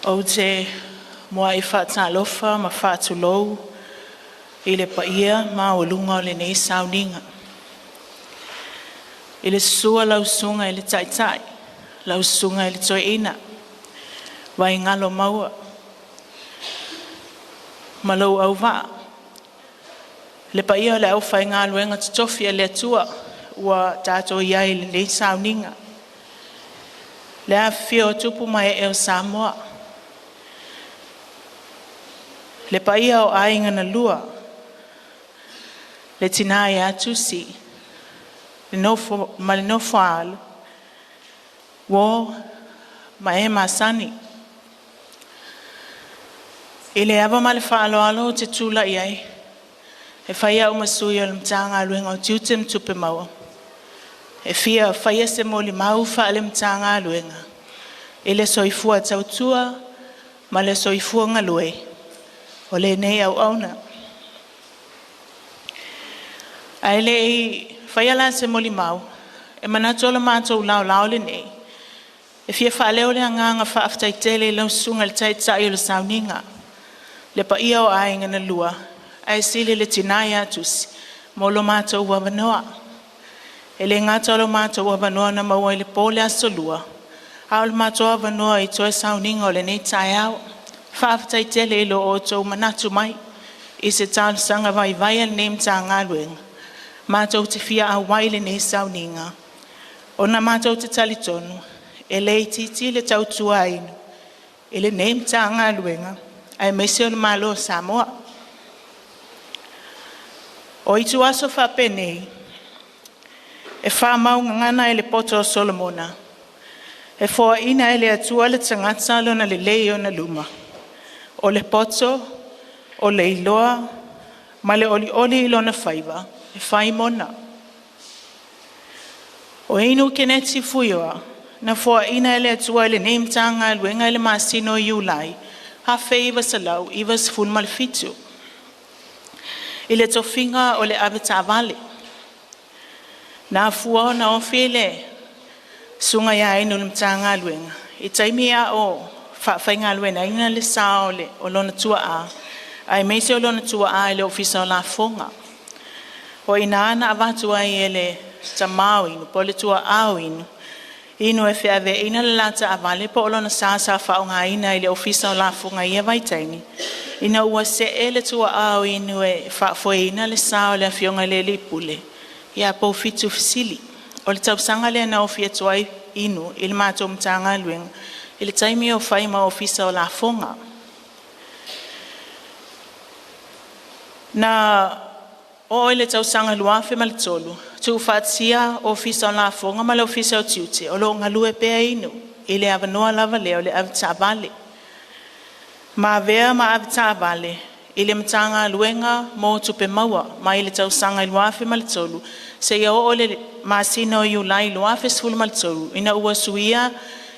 Ou te muai faatalofa ma faatulou i le paia maualuga o lenei sauniga. I le susu o lau susuga i le Taitai, lau susuga i le Toeaina, Vaigalo Maua ma lou auvaa, le paia o le aufaigaluega totofi a le Atua ua tatou i ai i lenei sauniga, le afifio o tupu ma ee o Samoa, le paia o aiga na lua, le tina ia Tusi le nofo, ma le nofo a alo, uo ma e masani. I le ava ma le faaaloalo ou te tulai ai e fai au ma sui o le Matagaluega o Tiute ma Tupe Maua e fia faia se molimau faale-Matagaluega i le soifua tautua ma le soifua galue o lenei auauna. Ae le i faia la se molimau, e manatu o le matou laolao lenei e fia faaleo le agaga faafetai tele i lau susuga i le Taitai o le Sauniga, le paia o aiga na lua, ae sili le tina ia Tusi mo lo matou avanoa. E le gata o lo matou avanoa na maua i le po le Aso Lua, a o le matou avanoa i toe sauniga o lenei taeao. Faafetai tele i lo outou manatu mai i se talosaga vaivai a lenei Matagaluega, matou te fia auai i lenei sauniga, ona matou te talitonu e le itiiti le tautua i lenei Matagaluega aemaise o le Malo o Samoa. O ituaso faapenei, e faamau gagana i le poto a Solomona, e foaina e le Atua le tagata lona lelei i ona luma, o le poto, o le iloa, ma le olioli i lona faiva, e fai mona. O Inu Keneti Fuioa, na foaina e le Atua i lenei Matagaluega i le masina o Iulai 1997, i le tofiga o le avetaavale. Na afua ona ofi le susuga ia Inu i le Matagaluega i taimi a o faafaigaluegaina le sa o lona tuaa, aemaise o lona tuaa i le Ofisa o Lafoga. O i ina na avatu ai e le tama o Inu po o le tuaa o Inu, Inu e feaveaiina le la taavale po o lona sa sa faaaogaina i le Ofisa o Lafoga i ia vaitaimi, ina ua see le tuaa o Inu e faafoeina le sa o le afioga i le alii pule ia Poufitu Fisili. O le tausaga lea na ofi atu ai Inu i le matou Matagaluega I le taimi o fai ma Ofisa o Lafoga. Na oo i le tausaga 2003, tuufaatasia Ofisa o Lafoga ma le Ofisa o Tiute, o lo o galue pea Inu i le avanoa lava lea o le avetaavale. Ma avea ma avetaavale i le Matagaluega mo Tupe Maua mai le tausaga 2003 seia oo i le masina o Iulai 2013, ina ua suia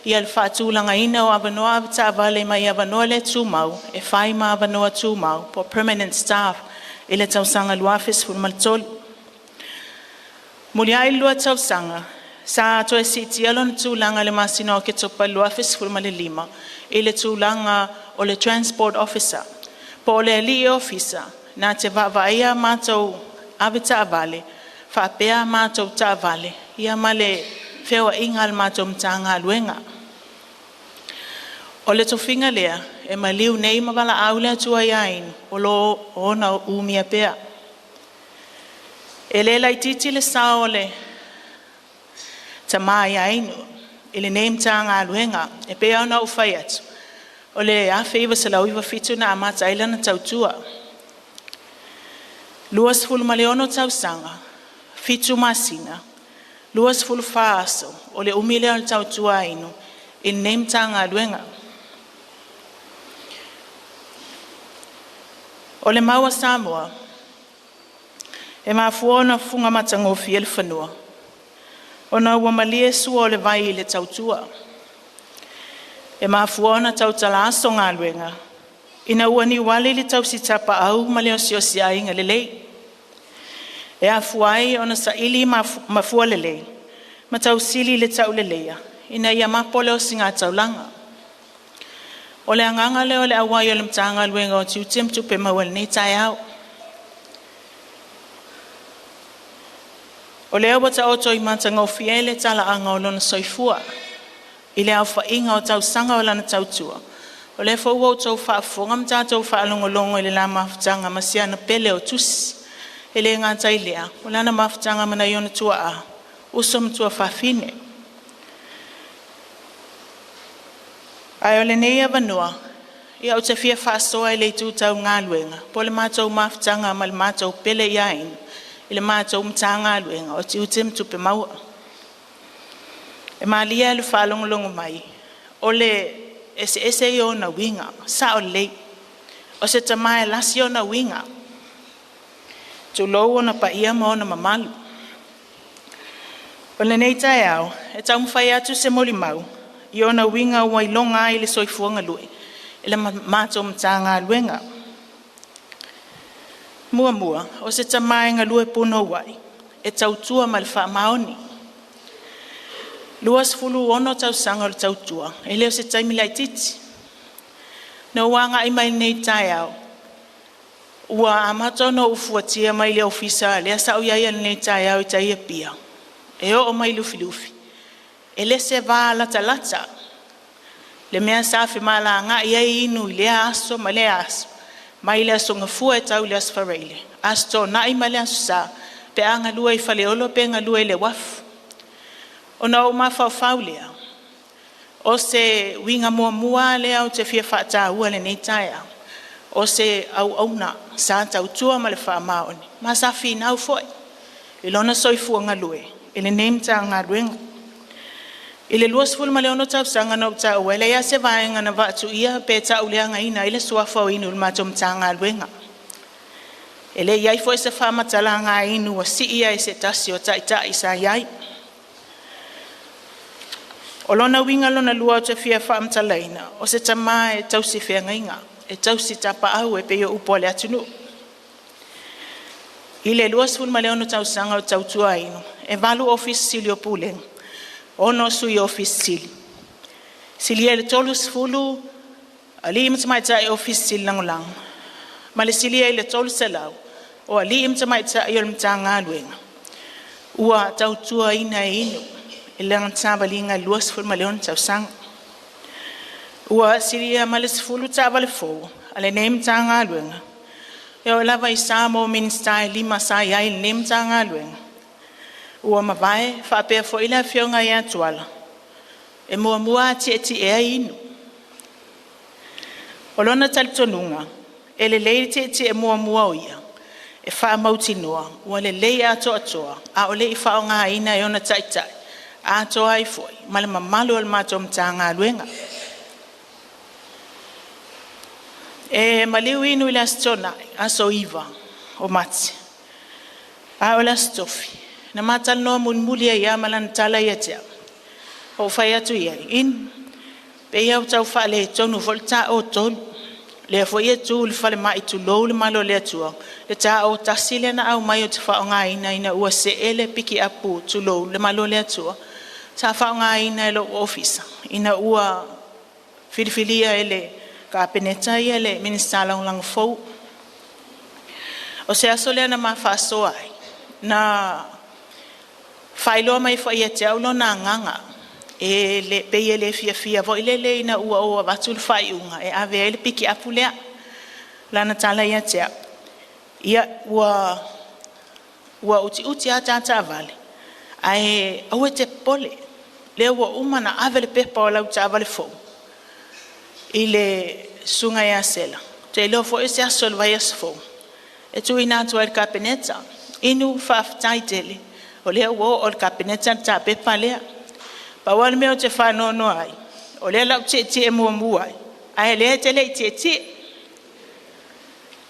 ia le faatulagaina o avanoa avetaavale mai avanoa le tumau e fai ma avanoa tumau po permanent staff i le tausaga 2013. Muliai lua tausaga, sa toe siitia lona tulaga i le masina o Oketopa 2015 i le tulaga o le Transport Officer, po o le alii ofisa na te vaavaaia matou avetaavale faapea matou taavale ia ma le feoaiga a le matou Matagaluega. O le tofiga lea e maliu nei ma valaau le Atua ia Inu o lo o ona umia pea. E le laitiiti le sao o le tama ia Inu i lenei Matagaluega. E pei lava ona ou fai atu, o le 1997 na amata ai lana tautua. 26 tausaga, 7 masina, 24 aso, o le umi lea o le tautua a Inu i lenei Matagaluega. O le mau a Samoa, e mafua ona fuga matagofie le fanua, ona ua malie sua o le vai i le tautua. E mafua ona tautala aso galuega, ina ua niuali le tausitapaau ma le osiosiaiga lelei. E afua ai ona saili mafua lelei ma tausili le tauleleia ina ia mapo le osigataulaga. O le agaga lea o le auai o le Matagaluega o Tiute ma Tupe Maua i lenei taeao. O lea ua taoto i matagofie le talaaga o lona soifua i le aofaiga o tausaga o lana tautua, o lea foi ua outou faafofoga ma tatou faalogologo i le la mafutaga ma siana pele o tusi. E le gata i lea, o lana mafutaga ma nai ona tuaa, uso ma tuafafine. Ae o lenei avanoa, ia ou te fia faasoa i le itu tau galuega, po o le matou mafutaga ma le matou pele ia Inu i le matou Matagaluega o Tiute ma Tupe Maua. E malie le faalogologo mai, o le eseese ia o ona uiga, sao lelei. O se tama e lasi ona uiga, tulou ona paia ma ona mamalu. O lenei taeao, e taumafai atu se molimau i ona uiga ua iloga ai le soifua galue i le matou Matagaluega. Muamua, o se tama e galue punouai, e tautua ma le faamaoni. 26 tausaga o le tautua, e le o se taimi laitiiti. Na ou agai mai lenei taeao, ua amata ona ou fuatia mai le ofisa lea sa ou i ai nei i taeao i tai Apia, e oo mai Lufilufi, e le se va latalata le mea sa femalagaai ai Inu i lea aso ma lea aso, mai le Aso Gafua e tau i le Aso Faraile, Aso Toonai ma le Aso Sa, pe a galue i Faleolo pe galue i le uafu. Ona ou mafaufau lea, o se uiga muamua lea ou te fia faataua i lenei taeao, o se auauna sa tautua ma le faamaoni, ma sa finau foi i lona soifua galue i lenei Matagaluega. I le 26 tausaga na ou taua, e leai lava se vaega na vaatuia pe tauleagaina ai le suafa o Inu i le matou Matagaluega. E le i i ai foi se faamatalaga a Inu ua sii ai i se tasi o taitai sa i ai. O lona uiga lona lua ou te fia faamatalaina, o se tama e tausi feagaiga, e tausi tapaau e pei o upu a le atunuu. I le 26 tausaga o tautua ai, e 8 Ofisa Sili o Pulega, 6 Sui Ofisa Sili, silia i le 30 alii ma tamaitai Ofisa Sili Lagolago, ma le silia i le 300 o alii ma tamaitai o le Matagaluega ua tautuaina e Inu i lana savaliga i le 26 tausaga. Ua silia ma le 10 taavale fou a lenei Matagaluega, e oo lava i Samoa Minisita e 5 sa i ai i lenei Matagaluega ua mavae, faapea foi le afioga ia Tuala. E muamua atiatia ai inu. O lona talitonuga, e lelei le tietie muamua o ia, e faamautinoa ua lelei atoatoa a o le i faaaogaina e ona taitai, atoa ai foi ma le mamalu o le matou Matagaluega. E maliu Inu i le Aso Toonai, aso 9 o Mati, a o le Aso Tofi, na ma talanoa mulimuli ai lava ma lana tala ia te au. Ou fai atu i ai, Inu, pei lava ua tau faaletonu foi le ta O3. Lea foi e tu i le falemai tulou le malo o le Atua, le ta O1 lea na aumai ou te faaaogaina ina ua see le pikiapu tulou le malo o le Atua, sa faaaogaina e lou ofisa ina ua filifilia e le Kapeneta le Minisita Lagolago fou. O se aso lea na ma faasoa ai, na faailoa mai foi ia te au lona agaga, e pei e le fiafia foi lele ina ua ou avatu le faaiuga e ave ai le pikiapu lea. Lana tala ia te au, ia ua utiuti lava ta taavale, ae aua e te popole, lea ua uma ona ave le pepa o lau taavale fou i le susuga ia Sela, ou te iloa foi o se aso o le vaiaso fou, e tuuina atu ai i le Kapeneta. Inu, faafetai tele, o lea ua oo i le Kapeneta le ta pepa lea. Pau lava le mea ou te faanoanoa ai, o lea o le a ou tietie muamua ai, ae o lea e te le i tietie.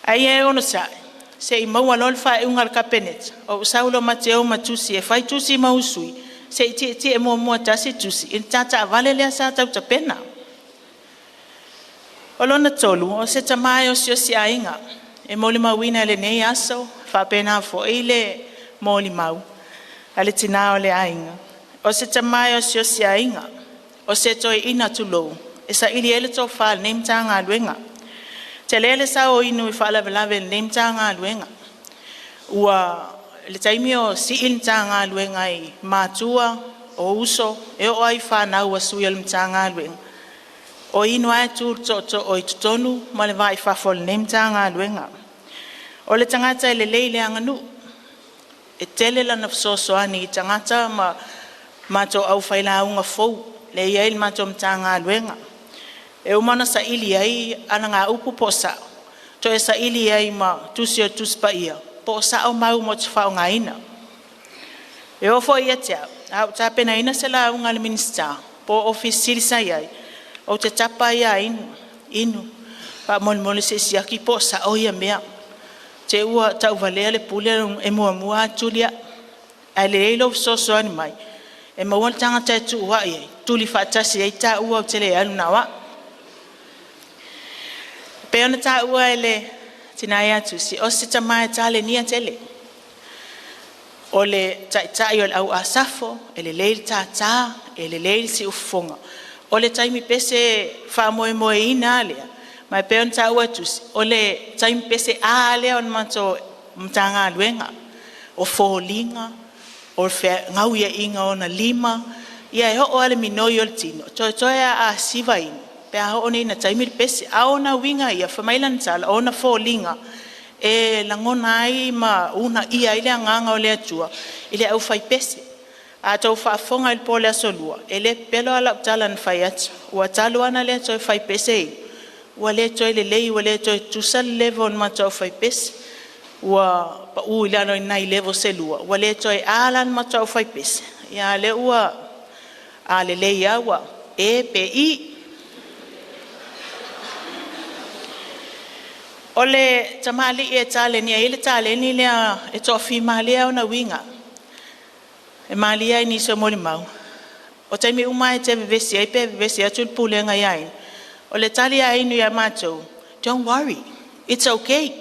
Ae ia e onosai, se i maua loa le faaiuga a le Kapeneta, ou sau loa ma te o ma tusi e fai tusi ma usui, se i tietie muamua tasi tusi i le ta taavale lea sa tau tapena. O lona tolu, o se tama e osiosi aiga, e molimauina i lenei aso, faapena foi le molimau a le tina o le aiga. O se tama e osiosi aiga, o se toeaina tulou, e saili ai le tofa a lenei Matagaluega. Tele le sao o Inu i faalavelave i lenei Matagaluega. Ua le taimi o sii le Matagaluega i matua, o uso, e oo lava i fanau a sui o le Matagaluega, o Inu lava e tu i le tootoo i totonu ma le va i fafo o lenei Matagaluega. O le tagata e lelei le aganuu, e tele lana fesoasoani i tagata ma matou aufailauga fou lea e i ai le matou Matagaluega. E uma ona saili ai alagaupu po o sao, toe saili ai ma tusi o le Tusi Paia, po o sao mau ou te faaaogaina. E oo foi ia te au, a ou tapenaina se lauga a le Minisita po o Ofisa Sili sa i ai, ou te tapa ai ia Inu, Inu, faamolemole se i siaki po o sao ia mea. Te ua tauvalea le pule e muamua atu tuli au. Ae lelei lou fesoasoani mai, e maua le tagata e tuuai ai, tuli faatasi ai taua ou te le alu na o au. Pei ona taua e le tina ia Tusi, o se tama e talenia tele. O le taitai o le au asafo, e lelei le tātā, e lelei le siufofoga. O le taimi pese faamoemoeina lea, ma e pei ona taua e Tusi, o le taimi pese a lea o le matou Matagaluega, o foliga, o le gauiaiga o ona lima, ia e oo lava i le minoi o le tino, toetoe lava a siva inu, pe a oo nei ina taimi le pese. A o ona uiga ia, fai mai lana tala, o ona foliga e lagona ai ma uunaia ai le agaga o le Atua i le aufaipese. A outou faafofoga i le po o le Aso Lua, e le pepelo lava lau tala na fai atu, ua talu lava ona le toe fai pese Inu, ua le toe lelei, ua le toe tutusa le level o le matou aufaipese. Ua pau i lalo i nai level se lua, ua le toe A la le matou aufaipese, ia a o lea ua a lelei lava ua E pe I. O le tamalii e talenia ai le taleni lea e toafimalie ona uiga, e malie ai i nisi o molimau, o taimi uma lava e te vevesi ai pe vevesi atu le pulega ia Inu, o le tali a Inu ia matou, don't worry, it's okay.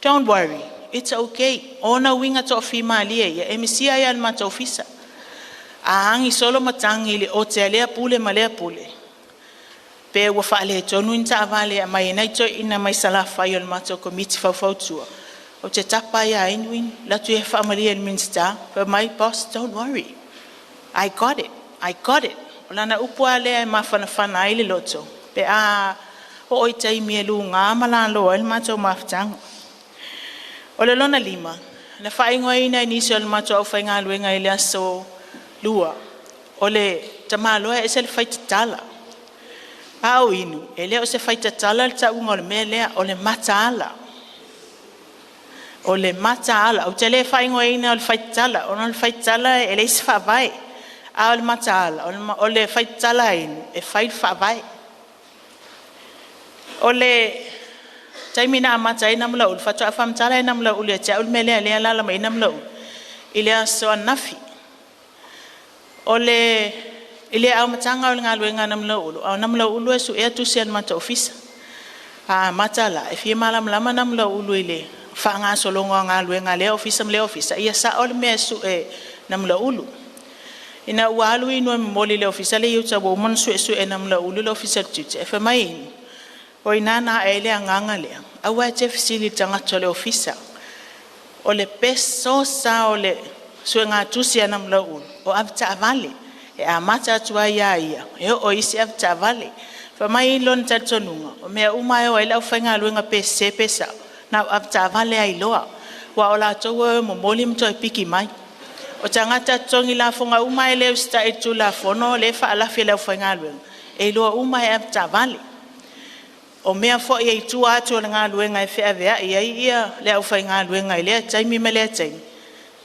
Don't worry, it's okay. O ona uiga toafimalie ia, e misia ai lava i le matou ofisa. A agi solo matagi i le ote a lea pule ma lea pule, pe ua faaletonu ni taavale e aumai ai nai toeaiina mai Salafai o le matou komiti faufautua, ou te tapa ai ia Inu, Inu, alu atu ia e faamalie i le Minisita, fai mai, boss, don't worry, I got it, I got it. O lana upu lava lea e mafanafana ai le loto, pe a oo i taimi e luga ma lalo ai le matou mafutaga. O le lona lima, na faaigoaina e nisi o le matou aufaigaluega i le aso Lua, o le tamaloa e ese le faitatala. A o Inu, e le o se faitatala le tauga o le mea lea, o le mataala. O le mataala. Ou te le faaigoaina o le faitatala, ona o le faitatala e leai se faavae. A o le mataala, o le faitatala a Inu, e fai le faavae. O le taimi na amata ai Namulauulu, faatoa faamatala e Namulauulu ia te au le mea lea lea e alaala mai ai Namulauulu, i le aso ananafi. O le, i le amataga o le galuega a Namulauulu, a o Namulauulu e suea tusi a le matou ofisa. A amata la, e fia malamalama Namulauulu i le faagasologa o galuega a lea ofisa ma lea ofisa, ia sao le mea e sue e Namulauulu. Ina ua alu Inu e momoli i le ofisa lea i uta ua uma ona suesue e Namulauulu le ofisa o le tiute, ae fai mai Inu, o i ina na ae ai le agaga lea, aua e te fesili i le tagata o le ofisa. O le best source lava o le suegatusi a Namulauulu, o avetaavale. E amata atu ai ia ia, e oo i isi avetaavale. Fai mai lona talitonuga, o mea uma lava e o ai le aufaigaluega pe sese pe sao, na o avetaavale lava e iloa, aua o latou e o e momoli ma toe piki mai. O tagata totogi lafoga uma lava e le usitai i le Tulafono lea e faalafi e le aufaigaluega, e iloa uma lava e avetaavale. O mea foi e i tua atu o le galuega e feaveai ai le aufaigaluega i lea taimi ma lea taimi,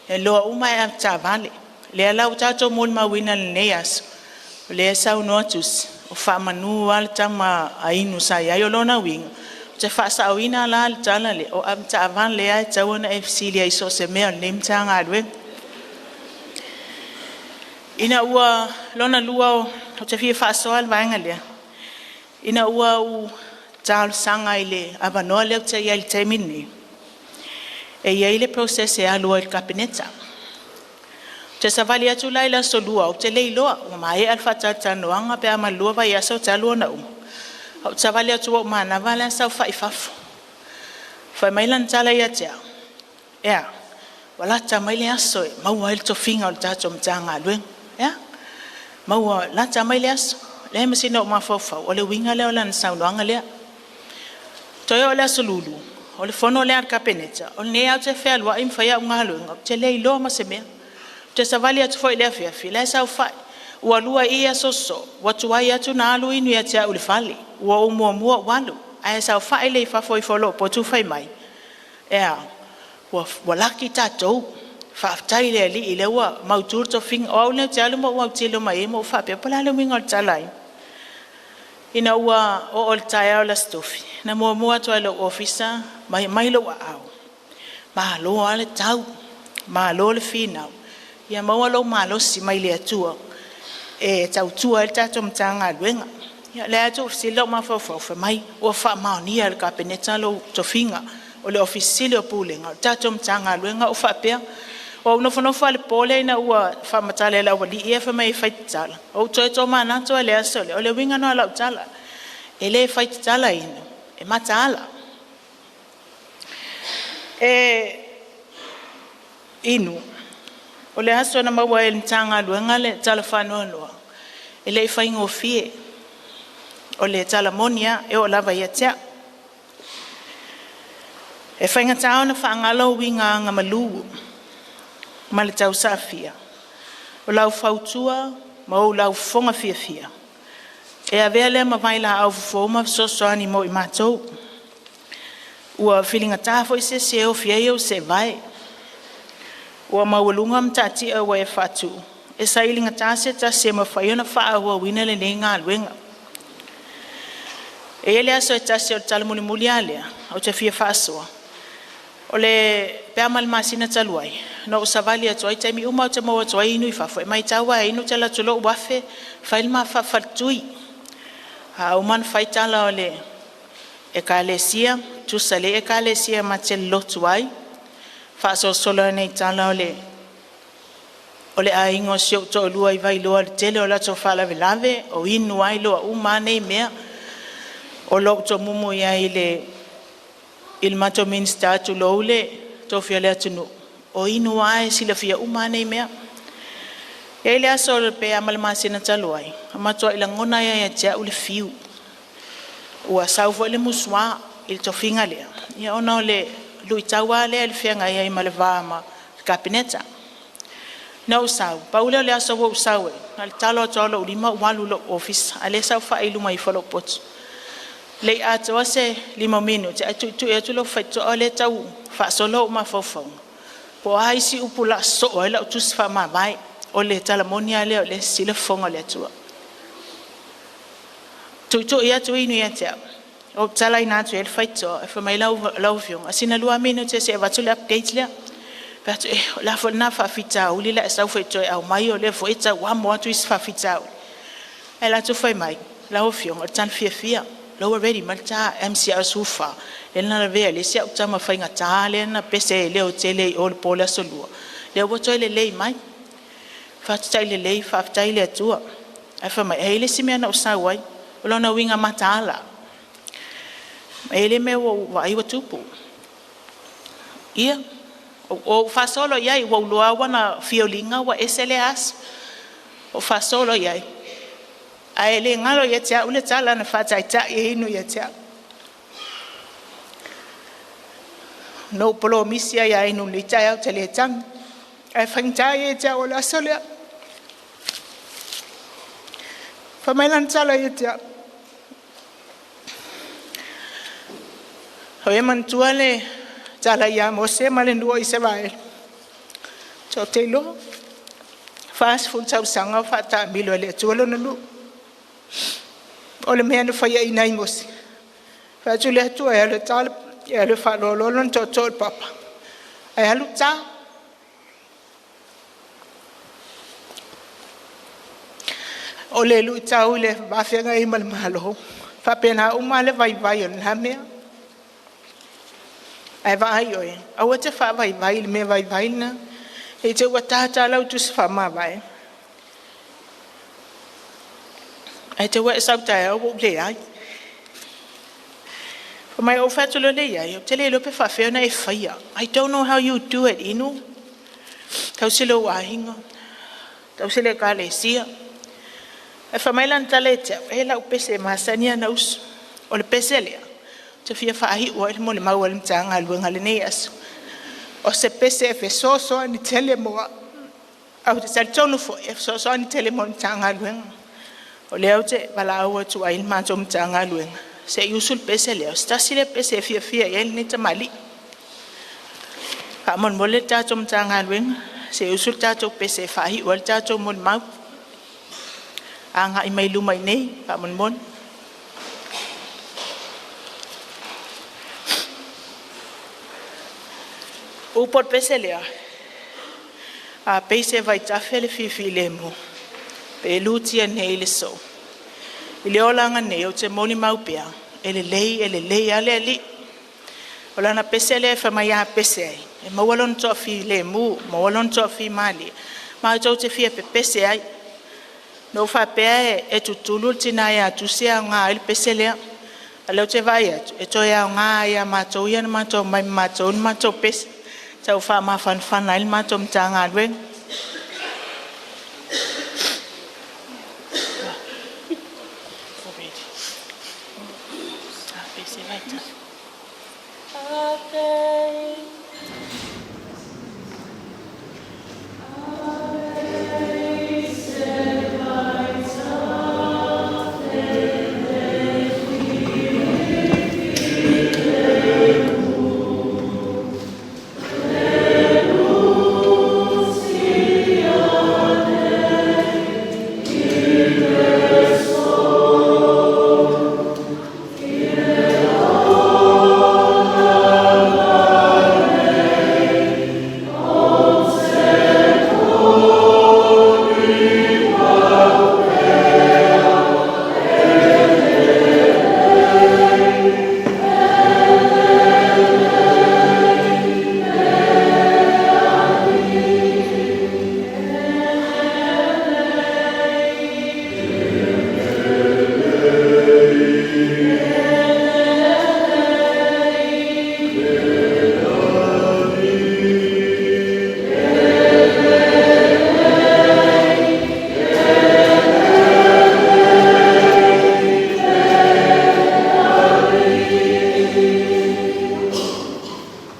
e iloa uma lava e avetaavale. O lea la ua tatou molimauina i lenei aso, o lea e saunoa tusi, ua faamanu lava le tama a Inu sa i ai. O lona uiga, ou te faasaoina la le tala lea, o avetaavale lava e tatau ona e fesili ai i so o se mea o lenei Matagaluega. Ina ua lona lua ou te fia faasoa le vaega lea, ina ua ou talosaga i le avanoa lea ou te i ai i le taimi lenei, e i ai le process e alu ai i le Kapeneta. Ou te savali atu la i le aso Lua, ou te le iloa ua maea le faatalatalanoaga pe a ma le 2 vaiaso talu ona uma. Ou te savali atu ua ou manava la e saofai i fafo. Fai mai lana tala ia te au, e a, ua lata mai le aso e maua ai le tofiga o le tatou Matagaluega. E a? Maua, lata mai le aso. Leai ma sina ou mafaufau, o le uiga lea o lana saunoaga lea. Toe oo i le aso Lulu, o le fono lea a le Kapeneta, o lenei lava ou te fealuai ma fai au galuega, ou te le iloa ma se mea. Ou te savali atu foi i le afiafi, o la e saofai. Ua 2 i aso sosoo, ua tuai atu ona alu Inu ia te au i le fale, ua ou muamua ou alu, ae saofai lea i fafo ifo o lou potu fai mai, e a, ua laki tatou, faafetai i le Alii o lea ua mautu le tofiga. O au lenei ou te alu ma ou autilo mai ai ma ou faapea, po o le a le uiga o le tala a Inu? Ina ua oo i le taeao o le Aso Tofi, na muamua atu lava i lou ofisa ma aumai lou aao, malo lava le tau, malo le finau, ia maua lou malosi mai le Atua e tautua ai le tatou Matagaluega. Ia o lea lava e tuufesili lou mafaufau, fai mai ua faamaonia e le Kapeneta lou tofiga o le Ofisa Sili o Pulega o le tatou Matagaluega. Ou faapea, ua ou nofonofo lava i le po lea ina ua faamatala e le aualii ia fai mai e fai tatala, ou toe tomanatu lava i le aso lea, o le uiga lena o lau tala, e le fai tatala Inu, e mataala. Inu, o le aso na maua ai e le Matagaluega le tala faanoanoa, e le i faigofie. O le tala moni lava, e oo lava ia te au. E faigata ona faagalo uiga agamalu ma le tausaafia, o lau fautua ma ou laufofoga fiafia, e avea lea ma vailaau fofo ma fesoasoani mo i matou. Ua filigata foi se isi e ofi ai ou seevae. Ua maualuga matatia ua e faatu, e sailigata se tasi e mafai ona faaauauina lenei galuega. E i ai le aso e tasi o le tala mulimuli lava lea, ou te fia faasoa, o le, pe a ma le masina talu ai, na ou savali atu ai, taimi uma lava ou te maua atu ai Inu i fafo, e matau lava e Inu ou te alu atu loa ou afe fai le ma faafaletui. A uma ona fai tala o le ekalesia, tusa le ekalesia ma te lotu ai, faasolosolo ane i tala o le aiga o si ou toalua i Vailoa i le tele o latou faalavelave, o inu ai loa uma lava nei mea. O lou tomumu i ai i le matou Minisita, tulou le tofi o le atunuu, o inu lava e silafia uma lava nei mea. E i ai le aso pe a ma le masina talu ai, na matuai lagona ai lava ia te au le fiu. Ua sau foi le musuā i le tofiga lea, ia ona o le luitau lava lea i le feagai ai ma le va ma le Kapeneta. Na ou sau, pau lea o le aso ua ou sau ai, na o le talo atu lava o lou lima ou alu i lou ofisa, a o lea sa ou faailu mai ifo i lou potu. E le i atoa se 5 minute ae tuitui atu lou faitotoa lea e tau faasolo ou mafaufauga, po o a isi upu o le a sosoo ai lau tusi faamavae. O le tala moni lava lea o lea e sisila fofoga o le Atua. Tuitui atu inu ia te au, ou tatalaina atu i ai le faitotoa, ae fai mai lau afioga, sina 2 minute se i avatu le update lea. Fai atu, o le a foi lena faafitauli o le a e sau foi e toe aumai, o lea foi e tau amo atu isi faafitauli. Ae alu atu fai mai, lau afioga o le tala fiafia, o la ua ready mai le ta MCL 14, lea na lavea ai le isi au tama faigata lea na pese ai i le otele i o i le po o le Aso Lua, lea ua toe lelei mai. Faafetai lelei, faafetai i le Atua. Ae fai mai, e i ai le isi mea na ou sau ai. O lona uiga mataala. E i ai le mea ua ou vaai ua tupu. Ia, ou faasolo i ai, ua ou iloa lava ua fiolia ua ese lea aso. Ou faasolo i ai, ae le galo ia te au le tala na faataitai e Inu ia te au. Na ou polomisi ai ia Inu i lenei taeao ou te le tagi, ae faigata ia te au o le aso lea. Fai mai lana tala ia te au, o e manatua le tala ia Mose ma le nuu o Isaraelu, ou te iloa, 40 tausaga o faataamilo e le Atua lona nuu. O le mea na faiaina ai Mose, fai atu le Atua e alu e alu e faaloaloa lona tootoo i le papa, ae alu ta. O le luitau i le va feagai ai ma le Malo, e faapena uma lava le vaivai o lena mea. Ae vaai oe, aua e te faavaivai i le mea vaivai lena. Ne i te i ua tata lau tusi faamavae, ae te i ua e sau taeao ua ou leai. Fai mai ou fai atu loa lea i ai, ou te le iloa pe faapefea ona e faia. I don't know how you do it, Inu. Tausi lou aiga, tausi le ekalesia. Ae fai mai lana tala ia te au, e lau pese masani lava na usu. O le pese lea, ou te fia faaiu ai le molimau a le Matagaluega i lenei aso. O se pese e fesoasoani tele mo au. Ae ou te talitonu foi, e fesoasoani tele mo le Matagaluega. O lea ou te valaau atu ai i le matou Matagaluega, se i usu le pese lea, o se tasi lea pese e fiafia i ai lenei tamalii. Faamolemole le tatou Matagaluega, se i usu le tatou pese e faaiu ai le tatou molimau. Agai mai luma i inei, faamolemole. Upu o le pese lea, a peise vaitafe le fifilemu, pe lutia nei le soo. I le olaga nei ou te molimau pea, e lelei lava le Alii. O lana pese lea e fai mai a pese ai, e maua lona toafilemu, maua lona toafimalie, matou te fia pepese ai. Na ou faapea e tutulu le tina ia Tusi e aoga ai le pese lea. A o lea ou te vaai atu, e toe aoga lava ia matou ia na matou omai ma matou le matou pese, e tau faamafanafana ai le matou Matagaluega.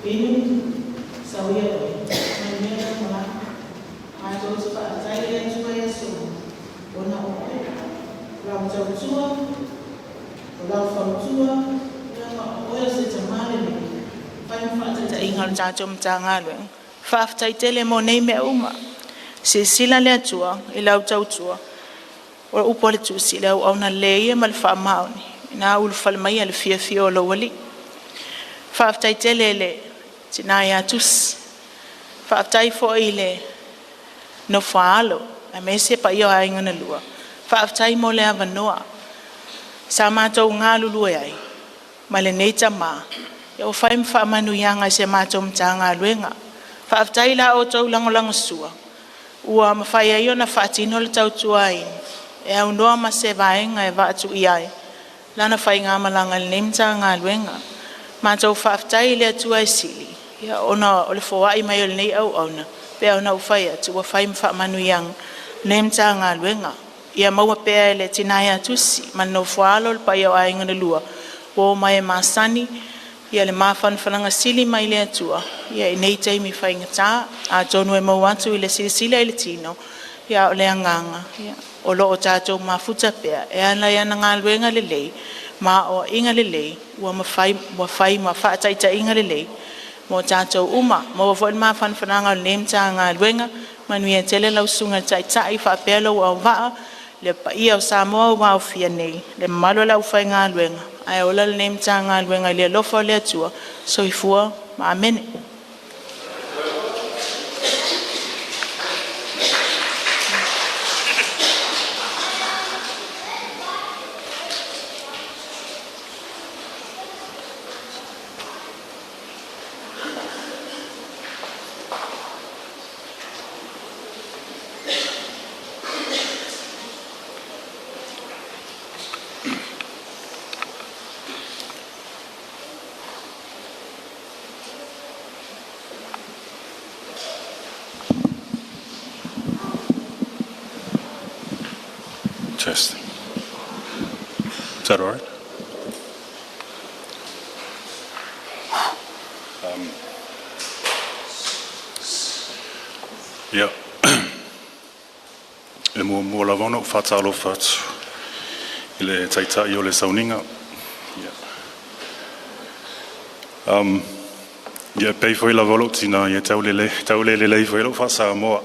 Inu, sau ia oe, manuia lau malaga. Matou te tautua, o lau fautua, leaga o oe o se tamā lelei, fai ma faataitaiga o le tatou Matagaluega. Faafetai tele mo nei mea uma. Silasila le Atua i lau tautua, o upu a le Tusi, le auauna lelei ia ma le faamaoni, ina ulufale maia le fiafia o lou alii. Faafetai tele i le tina ia Tusi, faafetai foi i le nofo a alo, aemaise paia o aiga na lua. Faafetai mo le avanoa sa matou galulue ai ma lenei tama ua fai ma faamanuiaga i si a matou Matagaluega. Faafetai i la outou lagolagosua ua mafai ai ona faatino le tautua e aunoa ma se vaega e vaatuia i ai lana faigamalaga i lenei Matagaluega. Matou faafetai i le Atua e sili ona o le foai mai o lenei auauna, pei ona ou fai atu ua fai ma faamanuiaga lenei Matagaluega. Ia maua pea e le tina ia Tusi ma le nofo a alo le paia o aiga na lua, uo ma e masani, ia le mafanafanaga sili mai le Atua i nei taimi faigata. Atonu e maua atu i le silasila i le tino, a o le agaga o lo o tatou mafuta pea e ala i ana galuega lelei ma aoaiga lelei ua fai ma faataitaiga lelei mo tatou uma. Maua foi le mafanafanaga o lenei Matagaluega, manuia tele lau Susuga i le Taitai faapea lou auvaa, le paia o Samoa ua aofia nei, le mamalu o le aufaigaluega, ae ola lenei Matagaluega i le alofa o le Atua. Soifua ma amene. Testing. Is that all right? Ia, e muamua lava ona ou faatalofa atu i le Taitai o le Sauniga, ia e pei foi lava o lou tina, e tau le lelei foi lou faa-Samoa,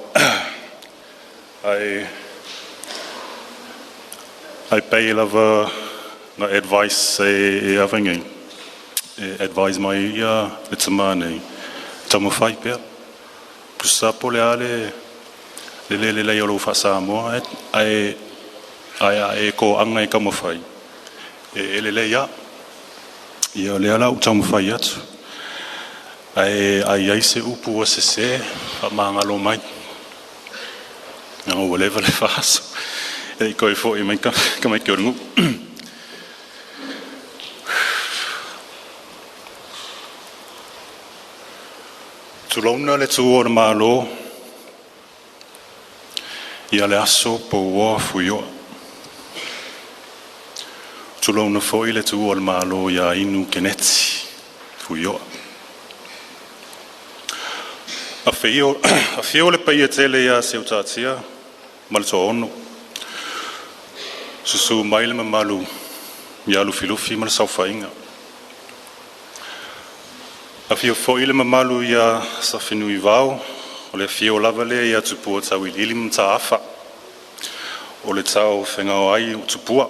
ae pei lava na advice e e advise mai ai le tama nei, taumafai pea. Tusa po o le a le le lelei o lou faa-Samoa, ae a e toaga e taumafai, e lelei lava. Ia o lea la ua ou taumafai atu, ae a i ai se upu ua sese, faamagalo mai, leaga ua leva le faaso e le i toe foi mai tamaiti o le nuu. Tulouna le tuo o le Malo i le aso pouoa fuioa. Tulouna foi le tuo o le Malo ia Inu Keneti Fuioa. Afio le paia tele ia Seutatia ma le Toaono, susu mai le mamalu ia Lufilufi ma le Saofaiga. Afio foi le mamalu ia Safinuivao o le afio lava lea ia Tupua Tauiliili ma Mataafa, o le taofegaoai o Tupua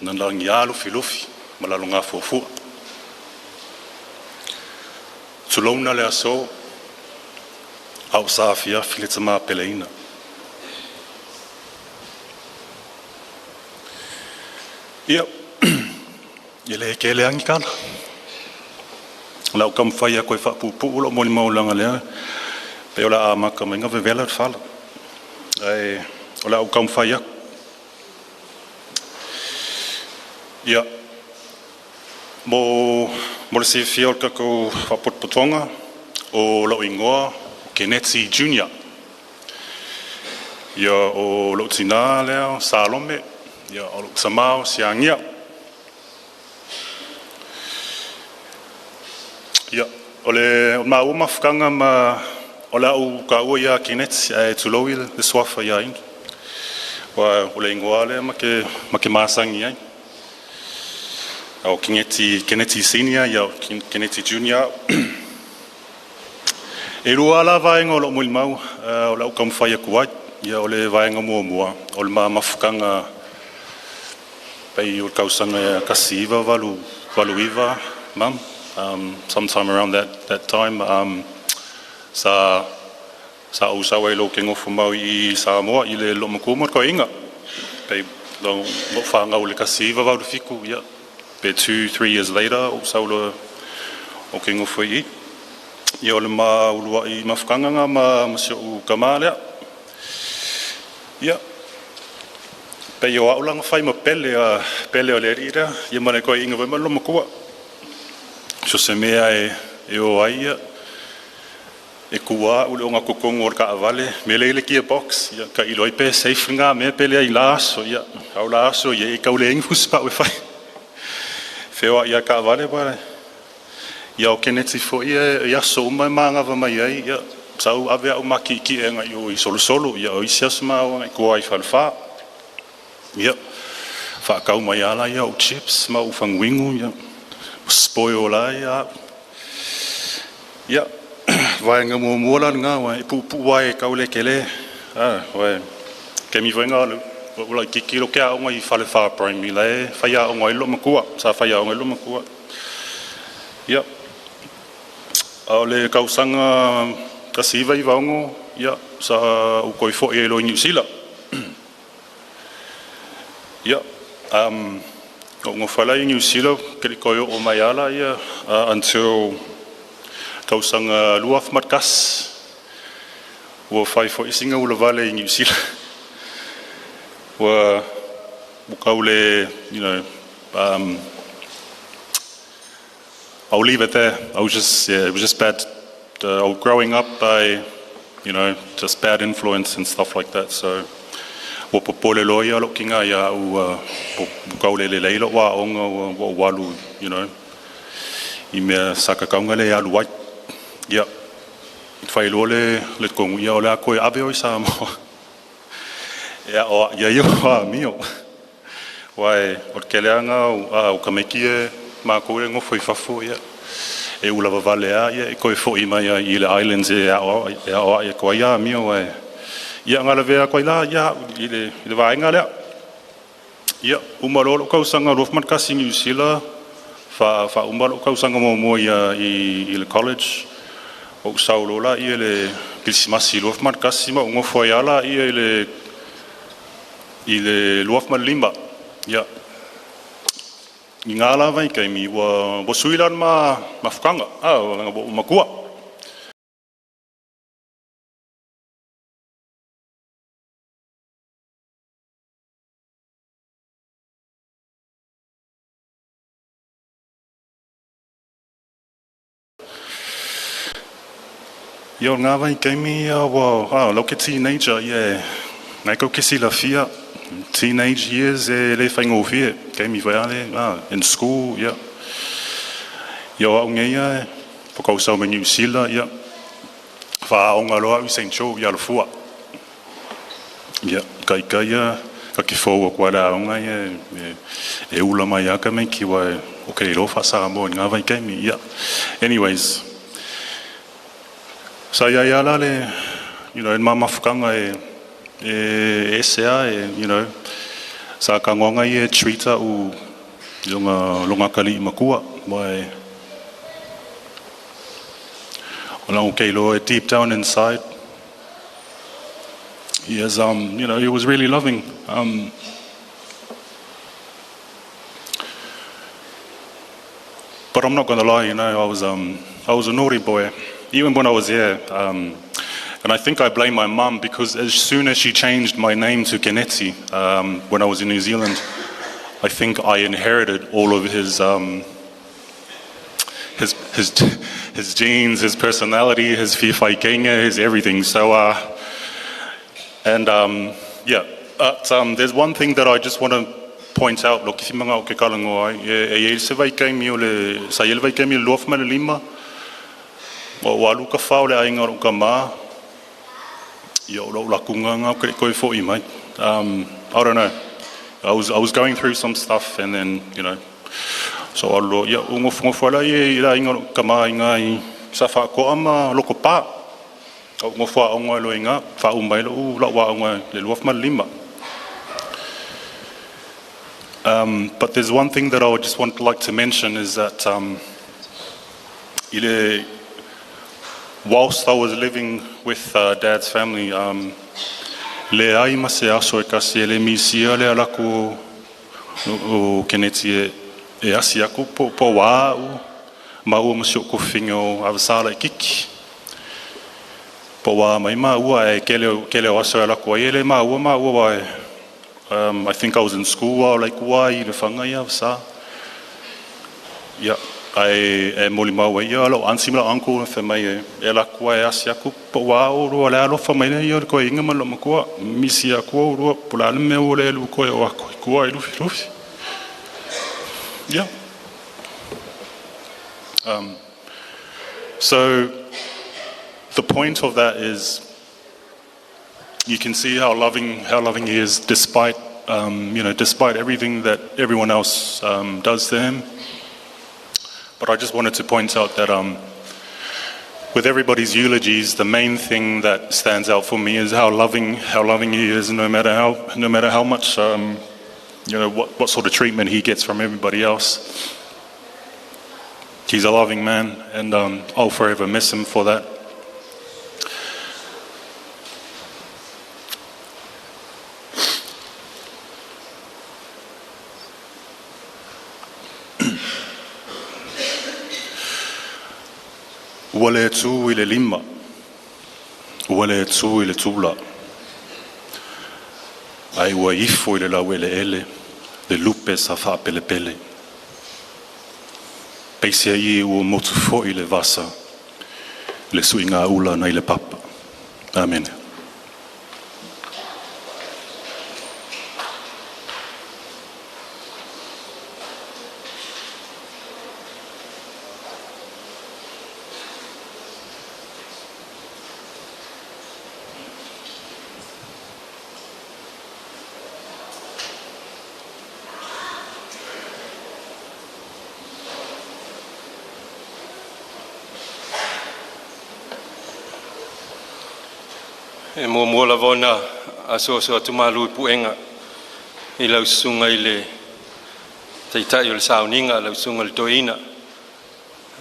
na lagia Lufilufi ma Lalogafuafua. Tulouna le aso a o saafiafi le tama peleina. Ia, e le tele lava ni tala, o le a ou taumafai atu e faapuupuu lou molimau leaga o lea e pei o le a amata mai ona vevela le fala, ae o le a ou taumafai atu. Ia, mo le silafia e le tatou Faalapotopotoga, o lou igoa o Keneti Junior. Ia, o lou tina lea o Salome, o lou tama o Siagia. Ia, o le maua mafutaga ma o le a ou taua ia Keneti ae tulou le suafa ia Inu. Wa o le ingoa lea ma ke ma ke masangi ai. O Keneti, Keneti Senior, ia o Keneti Junior. E lua la vaega o lou molimau o lau taumafai atu ai. Ia o le vaega muamua, o le ma mafutaga pei o le tausaga e 1989, mum. Sometime around that time, sa ou sau ai loa ou te nofo mau i Samoa i le loomatua ma le toeaina. Pei no whanau le 1987, ia. Pe 2, 3 years later, ou sau loa ou te nofo i. Ia o le ma uluai mafutaga nga ma si ou tama lea. Ia, pei o au langa fai ma pele a pele o le alii lea, ia ma le toeaina foi ma le loomatua. So se mea e o ai ia, e tua au le o totonu o le taavale, me le ile gearbox, ia ka ilo ai pe safe ngā mea pe lea i la aso, ia, au la aso ia e kau le ingi fusi pau e fai. Whioa ia taavale pa ia o Keneti foi e ia so uma ma mai ai, ia, sau ave au maki ki e ngai o i solo solo, ia o isi aso ma o ngai kua i whalwha. Ia, whaakau mai ala ia o chips ma u whanguingu, ia, spoil la ia. Ia, vaega muamua la lena ua e puupuu lava e tau le tele. Ua taimi foi lena ua laitiiti lou aoga i Falefa Primary la e faiaoga ai loomatua, sa faiaoga ai loomatua. Ia, a o le tausaga 1996, ia, sa ou toe foi ai loa i Niu Sila. Ia, ou nofo ai la i Niu Sila, ke le toe oo mai ala ia until tausaga 2001. Ua fai foi sina ulavale i Niu Sila. Ua kau le, I'll leave it there. I was just, yeah, it was just bad. Growing up, I, just bad influence and stuff like that. So, ua popole loa ia lou tiga ia ua kau le lelei lou aoga ua ua ou alu i mea sa tatau ona le alu ai. Ia, fai loa le tonu ia o le a toe ave oe i Samoa. E ao ia ia amio. Uae o le keleaga o tamaiti e matou e nofo i fafo ia. E ula vavale a ia e toe foi mai ai i le islands e ao e ao ai ko ai amio e. Ia ngala vea ko la ia i le vaega lea. Ia uma loa lou tausaga 21 Niu Sila fa fa uma lou tausaga muamua ia i le college. Ou sau loa la ia le Kerisimasi 2001 ma ou nofo ai ala ia i le 2005. Ia i ngā lava i kaimi ua sui la ma mafutaga a ua matua. Ia o ngā vai kaimi ia ua lau ke teenager ia ngai kau ke silafia teenage years e le faigofie kaimi foi ale in school ia. Ia o au nei ia whakausau me New Zealand ia whaaonga loa au i St. Joe ia Alofua. Ia kai kai ia ka ke fou ko ala aoga ia e ula mai aka me ki wa o ke ro fa Samoa i ngā vai kaimi ia. Anyways, sa ia ia la le ma mafukanga e ese a e sa kangoanga ia e treata u longa kali makua mai o la okay lo deep down inside he is he was really loving. But I'm not going to lie, I was a naughty boy even when I was here. And I think I blame my mum because as soon as she changed my name to Keneti when I was in New Zealand, I think I inherited all of his genes, his personality, his fifaikenge, his everything. So, and yeah, but there's one thing that I just want to point out. Look, if mga o ke kalango ai, e e se vai kaimi o le, sa ele vai kaimi o luaf ma le lima, o walu ka whao le ainga o ka mā, ia o lau lakunga ngā ke koe fo i mai. I don't know. I was going through some stuff and then, so alo ia ugofogofo ala ia i le aiga o lo'u tamā igā i Safaakoa ma Lokopā ou gofo a'oga ai loa iga faauma ai lo'u la'u aoga le 2005. But there's one thing that I would just want like to mention is that ile, whilst I was living with Dad's family, leai ma se aso e kasi e le misia le alaku o Keneti e asi aku po wā u ma ua ma si o kufinga o avasala i kiki. Po wā mai ma ua e kele o aso e alaku ai ele ma ua wa e. I think I was in school while like ua i le whanga i avasa. Ia, ai e moli mau ai ia lau auntie ma lau uncle fe mai e la kua e asi aku po wa o rua le alofa mai le ia ko inga ma lo makua misi aku o rua po la le me o le lu ko e o aku kua i lufi lufi. Yeah. So the point of that is you can see how loving he is despite despite everything that everyone else does to him. But I just wanted to point out that with everybody's eulogies, the main thing that stands out for me is how loving he is, no matter how much what sort of treatment he gets from everybody else. He's a loving man, and I'll forever miss him for that. Ua le tū i le lima, ua le tū i le tula. Ai ua ifo i le laueleele, le lupe sa faapelepele. Peisia i ua motu foi le vasa, le suiga ula nai le papa. Amen. E muamua lava ona asuasu atu malu i puega i lau susuga i le taita'i o le sauniga, lau susuga i le toeaina,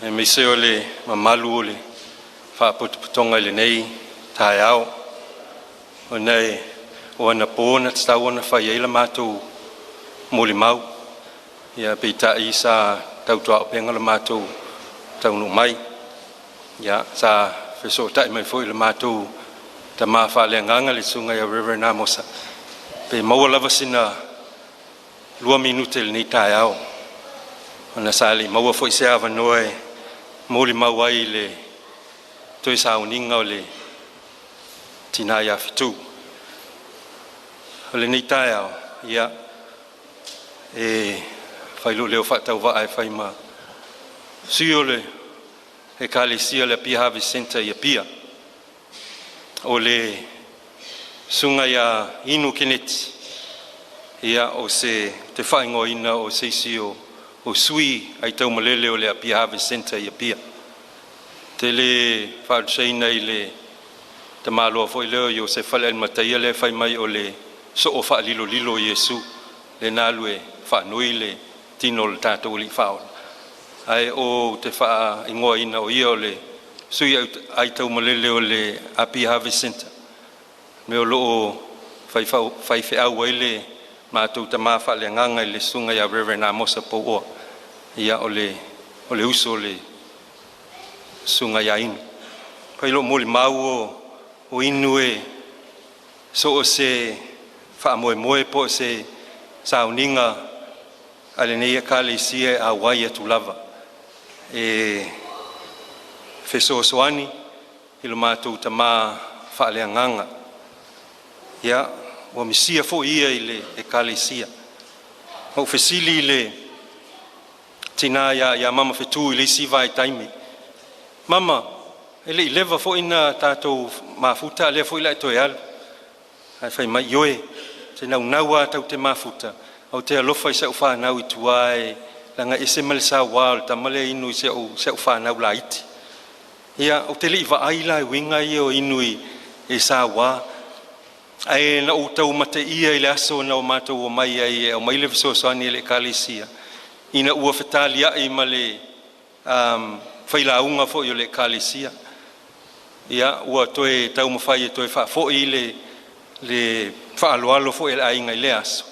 aemaise o le mamalu o le faapotopotoga i lenei taeao. Ona e o anapo na tatau ona fai ai la matou molimau. Ia peitai sa tautuaupega la matou taunuu mai. Ia sa fesootai mai foi le matou tamā faaleagaga le susuga ia Reverend Amosa. Pe maua lava sina 2 minute i lenei taeao. Ona sa le maua foi se avanoa e molimau ai i le toe sauniga o le tina ia Fitu. O lenei taeao, ia e fai lou leo faatauvaa e fai ma sui o le ekalesia le Apia Harvest Centre i Apia. O le susuga ia Inu Keneti, ia o se te faaigoaina o se isi o sui ai taumalele o le Apia Harvest Centre i Apia. Te le faalusaina i le tamaloa foi lea o Iosefa le Alimataia le fai mai o le soo faalilolilo Iesu le na alu e faanoi le tino o le tatou alii faaola. Ae o te faaigoaina o ia o le sui ai taumalele o le Apia Harvest Centre. Me o loo fai feau ai le matou tamā faaleagaga i le susuga ia Reverend Amosa Pouoa. Ia o le uso o le susuga ia Inu. Fai lo molimau o Inu e so o se faamoemoe po o se sauniga a lenei ekalesia e auai atu lava. E fesoasoani i lo matou tamā faaleagaga. Ia, ua misia foi ia i le ekalesia. Ou fesili i le tina ia Mama Fetu i le isi vaitaimi. Mama, e le i leva foi na tatou mafuta, a lea foi la e toe alu. Ae fai mai, ioe, te naunau lava tatou te mafuta, ae ou te alofa i si au fanau i tua e leaga e ese ma le saua o le tama lea e inu i si au fanau laiti. Ia, ou te le i vaai la i uiga ia o inu e saua. Ae na ou tau mateia i le aso na o matou omai ai e aumai le fesoasoani a le Ekalesia, ina ua fetaliai ma le failauga foi o le Ekalesia. Ia, ua toe taumafai e toe faafoi le faaaloalo foi a le aiga i lea aso,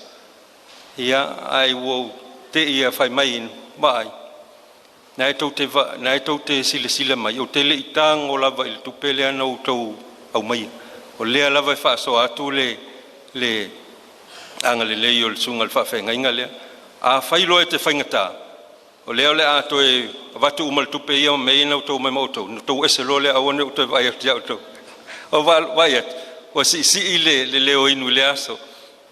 ia, ae ua ou te i lava fai mai, “Vaai, o lena tou te silasila mai, ou te le i tago lava i le tupe lea na outou aumaia. O lea lava e faasoa atu le agalelei o le susuga i le faafeagaiga lea. Afai loa e te faigata, o lea o le a toe avatu uma le tupe ia ma mea ia na outou omai ai ma outou, ona outou ese loa lea, aua ne i ou toe vaai atu ia outou.” Ua ou vaai atu ua siisii le leo o Inu i lea aso.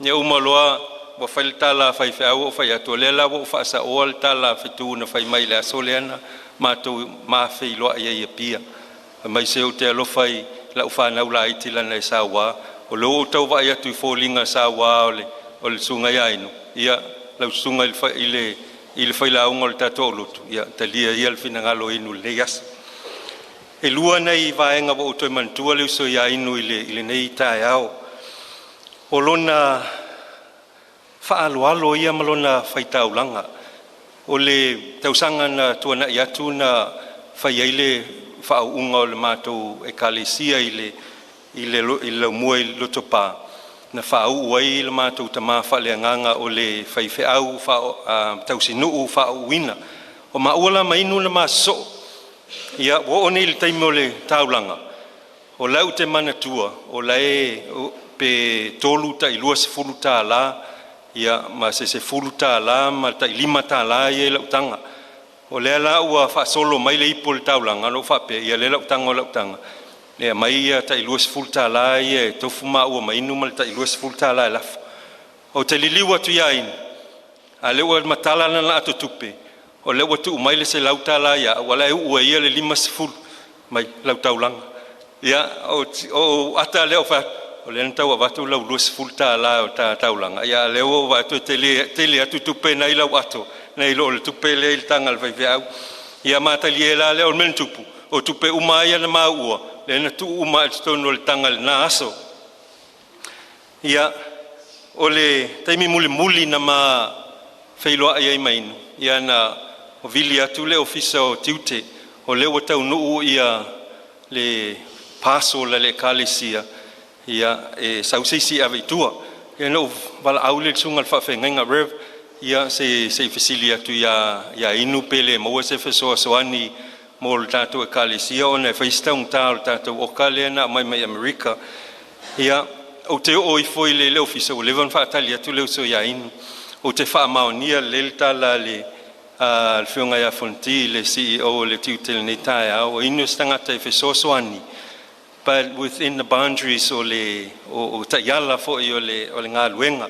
Ia uma loa ua fai le tala a faifeau ou fai atu, o lea la ua ou faasaoa le tala a fetu na fai mai i le aso lea na matou ma feiloai ai i Apia. Fai mai se ou te alofa i lau fanau laiti leaga e saua. O lea ua ou tau vaai atu i foliga saua o le susuga ia Inu, ia lau susuga i le failauga o le tatou aulotu, ia talia ia le finagalo o Inu i lenei aso. E lua nai vaega ua ou toe manatua le uso ia Inu i lenei taeao. O lona faaaloalo ia ma lona faitaulaga. O le tausaga na tuanai atu na fai ai le faauuga o le matou ekalesia i le laumua i Lotopa, na faauu ai le matou tama faaleagaga o le faifeau tausinuu faauuina. O maua la ma Inu na ma sosoo. Ia ua oo nei i le taimi o le taulaga, o la e ou te manatua, o la e pe $3 tai $20 ia ma se $10 ma le tai $5 ia i lau taga. O lea la ua faasolo mai le ipu o le taulaga, ona ou faapea, ia o lea o le a ou tago i lau taga e aumai le tai $20 ia e tofu maua ma Inu ma le tai $20 e lafo. Ou te liliu atu ia Inu, a o lea ua matala lana atotupe, o lea ua tuu mai le $100 ia au, a o la e uu e ia le $50 mai lau taulaga. Ia, ona ou ata lea ou fai atu, o lea na tau avatu lau $20 o ta taulaga, a o lea ua ou vaai atu e tele atu tupe na e i lau ato nai lo le tupe lea e i le taga a le faifeau. Ia ma talie la lea. O le mea na tupu, o tupe uma lava ia na ma uua, lea na tuu uma lava i totonu o le taga i lena aso. Ia, o le taimi mulimuli na ma feiloai ai ma Inu, ia na vili atu le Ofisa o Tiute, o lea ua taunuu le parcel a le Ekalesia e sau se isi e ave i tua. Ia na ou valaau lea i le susuga i le faafeagaiga, Rev, ia se i fesili atu ia Inu pe le maua se fesoasoani mo le tatou Ekalesia ona e fai si taugata o le tatou oka lea na aumai mai Amerika. Ia, ou te oo ifo i le ofisa ua leva ona faatali atu le uso ia Inu. Ou te faamaonia lelei le tala a le Afioga ia Fonoti, le CEO o le Tiute i lenei taeao, o Inu o se tagata e fesoasoani, but within the boundaries o taiala foi o le galuega.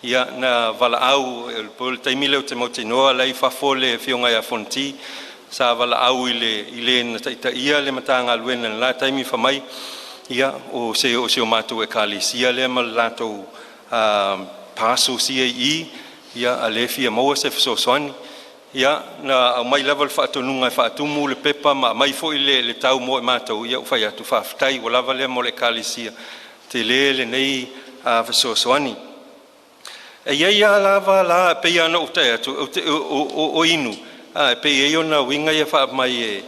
Ia, na valaau po o le taimi lea ou te mautinoa la e i fafo le afioga ia Fonoti, sa valaau i le na taitaia le Matagaluega i lena taimi, fai mai, ia, o si o matou ekalesia lea ma le latou parcels ia e i i, a o lea e fia maua se fesoasoani. Ia, na aumai lava le faatonuga e faatumu le pepa ma aumai foi le tau mo i matou. Ia ou fai atu, faafetai ua lava lea mo le ekalesia, tele lenei fesoasoani. E i ai lava la, e pei ona ou fai atu, o Inu, e pei e i ai ona uiga ia fai mai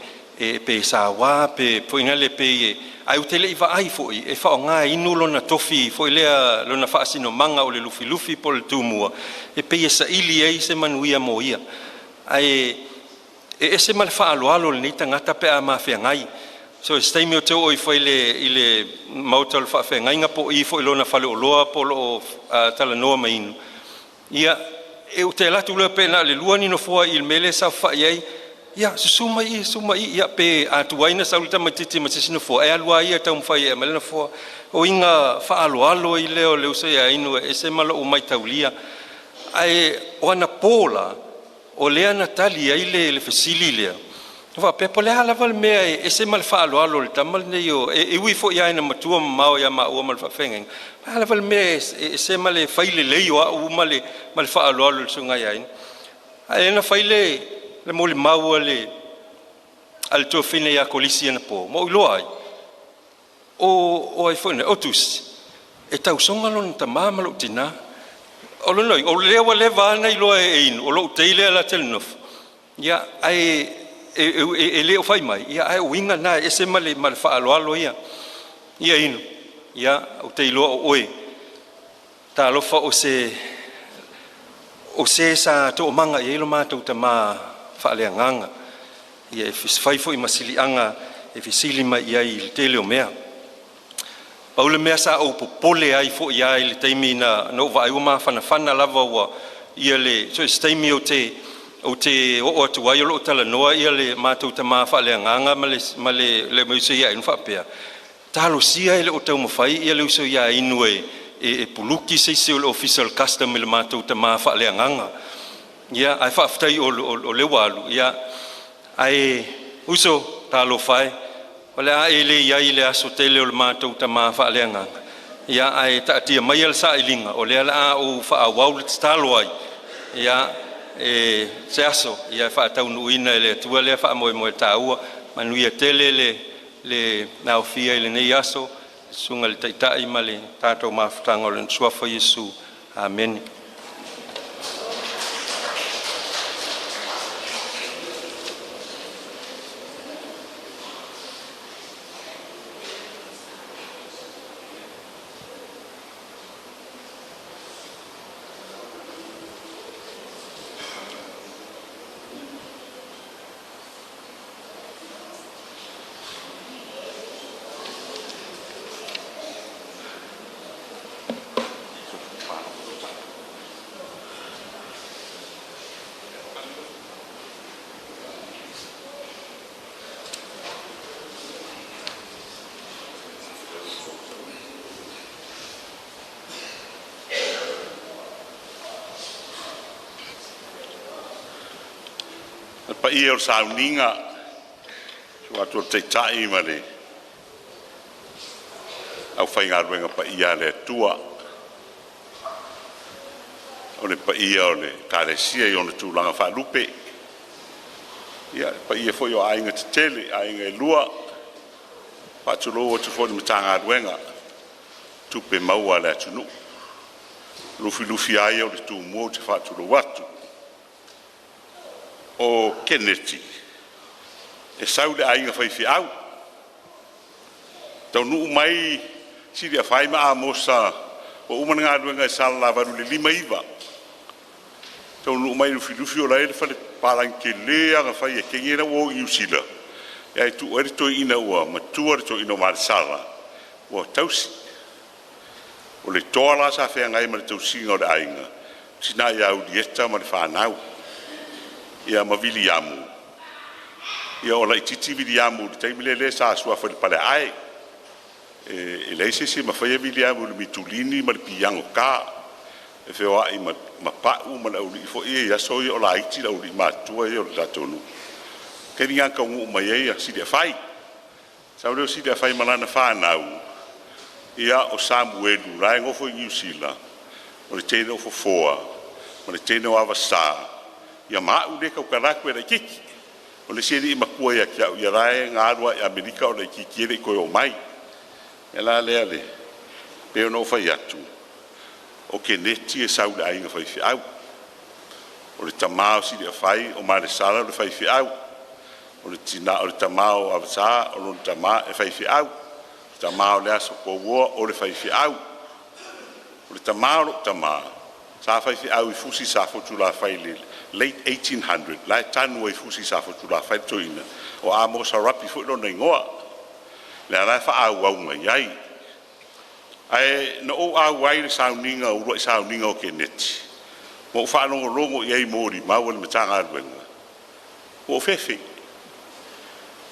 pe saua pe foi lea pei ae ou te le i vaai foi e faaaoga e Inu lona tofi foi lea, lona faasinomaga o le lufilufi po o le tumua, e pei e saili ai se manuia mo ia. Ae e ese ma le faaaloalo o lenei tagata pe a ma feagai. So o se taimi ou te oo ifo ai i le maota o le faafeagaiga po o i foi i lona faleoloa po o lo o talanoa ma Inu. Ia, ou te alu atu loa pe na o le lua ni nofoa i le mea lea e saofafai ai, ia, susu mai i, susu mai i, ia pe a tuai ona sau le tamaitiiti ma se isi nofoa, e alu lava ia e taumafai e aumai le nofoa. O uiga faaaloalo ia o le uso ia Inu e ese ma lou maitaulia. Ae o anapo la, o lea na tali ai le fesili lea Faapea po o le a lava le mea e ese ma le faaaloalo o le tama lenei e ui foi lava ina matua mamao ia maua ma le faafeagaiga, ae a lava le mea e ese ma le fai lelei o au ma le faaaloalo i le susuga ia Inu. Ae na fai le molimau a le tuafafine ia Kolisi anapo ma ou iloa ai o Tusi e tausoga lona tama ma lou tina. O lona uiga o lea ua leva lava ona iloa e Inu o lou tei lea la te nonofo ae e le o fai mai, ae o uiga na e ese ma le faaaloalo ia. Ia Inu, ou te iloa o oe, talofa o se sa toomaga i ai lo matou tama faaleagaga, e fai foi ma siliaga e fesili mai i ai i le tele o mea. Pau le mea sa ou popole ai foi lava i le taimi na ou vaai ua mafanafana lava so o se taimi ou te oo atu ai o lo o talanoa le matou tama faaleagaga ma le uso ia Inu faapea, talosia e le o taumafai le uso ia Inu e puluki se isi o le Ofisa o le Custom i le matou tama faaleagaga. Ae faafetai o lea ua alu, ae uso, talofa e, o le a e le i ai i le aso tele o le matou tama faaleagaga, ae taatia maia le sailiga, o lea o le a ou faaauau le tatalo ai i se aso e faataunuuina e le Atua lea faamoemoe taua. Manuia tele le aofia i lenei aso, le susuga i le Taitai ma le tatou mafutaga. I le Suafa o Iesu, amene. Le paia o le sauniga, susu atu le Taitai ma le aufaigaluega paia a le Atua. O le paia o le Ekalesia i ona tulaga faalupe, ia le paia foi o aiga tetele, aiga e lua. E faatulou atu foi i le Matagaluega o Tupe Maua a le atunuu. O Lufilufi lava ia o le Tumua ou te faatulou atu. O Keneti e sau i le aiga faifeau, e taunuu mai Siliafai ma Amosa ua uma le galuega i Salelavalu i le 1959. Taunuu mai Lufilufi o la e i ai le fale papalagi tele lava na fai e teine la e ua o i Niu Sila, ae tuu ai le toeaina ua matua le toeaina o Malesala ua tausi. O le toa la sa feagai ma le tausiga o le aiga, le tina ia Ulieta ma le fanau ia ma Viliamu. Ia o laitiiti Viliamu i le taimi lea sa suafa ai i le Paleae. E leai se isi e mafaia Viliamu i le mitulini ma le pianota. E feoai ma Pa'u ma le aualii foi ia i aso ia o laiti le aualii matutua ia o le tatou nuu. O le taimi lena na taunuu mai ai Siliafai. Sau lea o Siliafai ma lana fanau, ia o Samuelu la e nofo i Niu Sila, o le teine o Fofoa, o le teine o Avasa, ia ma au lea e tautala atu e laitiiti. O le isi alii matua ia te au, ia la na alu lava i Amerika o laitiiti e le i toe oo mai. O le mea la lea e pei ona ou fai atu, o Keneti e sau i le aiga faifeau. O le tama o Siliafai o Malesala o le faifeau, o le tama o Avesa o lona tama e faifeau, o le tama o Leaso Toamua o le faifeau. O le tama o lou tama sa faifeau i Fusi Safotulafai i le late 1800 la e tanu ai i Fusi Safotulafai le toeaina, o Amosa Rugby foi lona igoa, lea la e faaauau mai ai. Ae na ou auai i le sauniga uluai sauniga o Keneti ma ou faalogologo i ai i molimau a le Matagaluega, ua ou fefe.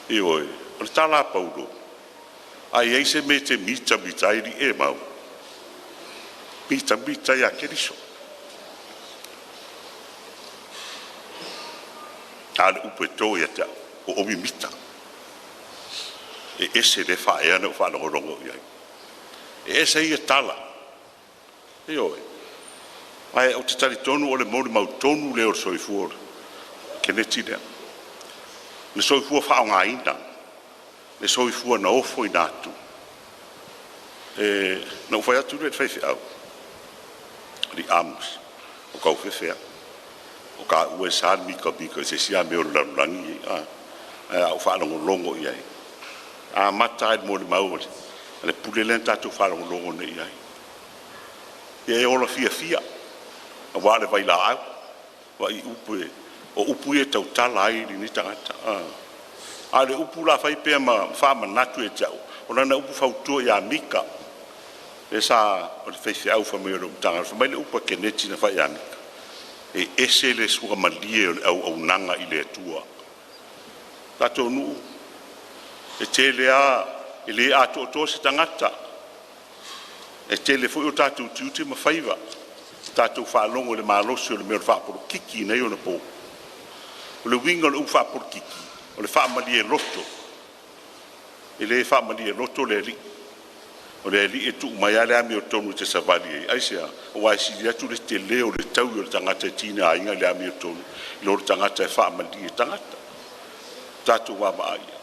Ioe, o le tala a Paulo, a i ai se mea e te mitamita ai alii e mau, mitamita ia Keriso. A o le upu e to ia te au. O o mimita. E ese le faaea na ou faalogologo i ai. E ese ia tala. Ioe. Ae ou te talitonu o le molimau tonu lea o le soifua o le Keneti lea. Le soifua faaaogaina, le soifua na ofoina atu. E, na ou fai atu lea i le faifeau, alii Amos, o taufefe lava. O taua e sa le mitamita i se isi lava mea o le lalolagi, ae a ou faalogologo i ai, amata lava i le molimau a le pule lea na tatou faalogologo nei i ai. Ia e ola fiafia aua o le vailaau. Vaai i upu e, o upu ia e tautala ai lenei tagata. A o le upu la fai pea ma faamanatu ia te au, o lana upu fautua ia Mika, lea sa o le faifeau fai mai o le Matagaluega, fai mai le upu a Keneti na fai ia Mika, e ese le suamalie o le auaunaga i le Atua. Tatou nuu, e tele lava, e le atoatoa se tagata. E tele foi o tatou tiute ma faiva. Tatou faalogo i le malosi o le mea o le faapolokiki nei ona po. O le uiga o le upu faapolokiki, o le faamalie loto. E le faamalie loto le alii. O le alii e tuu mai lava le amiotonu e te savali ai. Aisea? Aua e sili atu le tele o le taui o le tagata e tigaina i le amiotonu i lo le tagata e faamalie tagata. Tatou vaavaai i ai.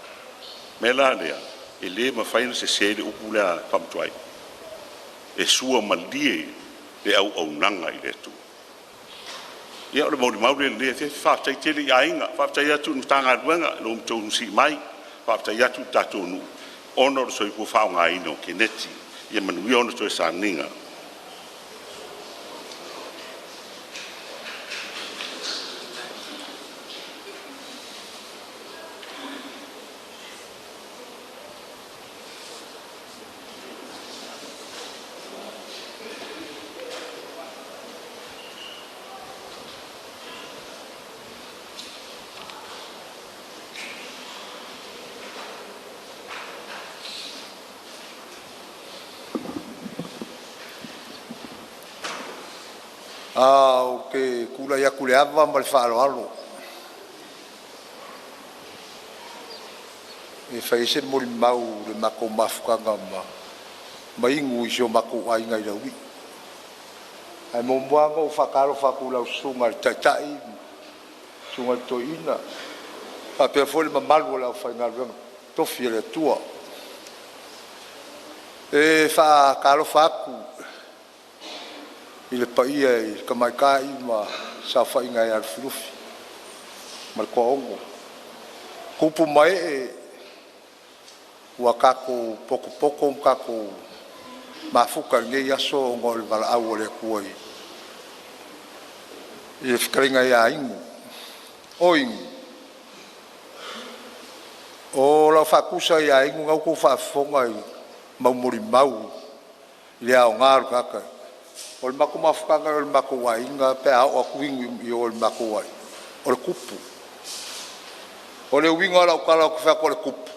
O le mea la lea, e le mafai ona sese le upu lea a Faamutuai. E suamalie le auaunaga i le Atua. Ia o le molimau lea i lenei afiafi. Faafetai tele i aiga, faafetai atu i le Matagaluega i lo outou sii mai, faafetai atu i le tatou nuu ona o le soifua faaaogaina o Keneti. Ia manuia ona toe sauniga. Ou te tulai atu i le ava ma le faaaloalo e fai se molimau i le matou mafutaga ma Inu i si o matou aiga i Laulii. Ae muamua lava ona ou faatalofa atu i lau Susuga i le Taitai, Susuga i le Toeaina, faapea foi le mamalu o le aufaigaluega totofi a le Atua. E faatalofa atu i le paia i Tamaitai ma Saofaiga ia Lufilufi ma le Toaono, tupu ma ee ua tatou potopoto ma tatou mafuta i lenei aso ona o le valaau a le Atua i le fetalaiga ia Inu. O Inu, o lau faatusa ia Inu, o lena ua outou faafofoga i le mau molimau i le aoga o le tagata. O le matou mafutaga o le matou aiga pe a oo atu Inu i o i le matou aiga, o le tupu. O le uiga o lau tala ou te fai atu o le tupu,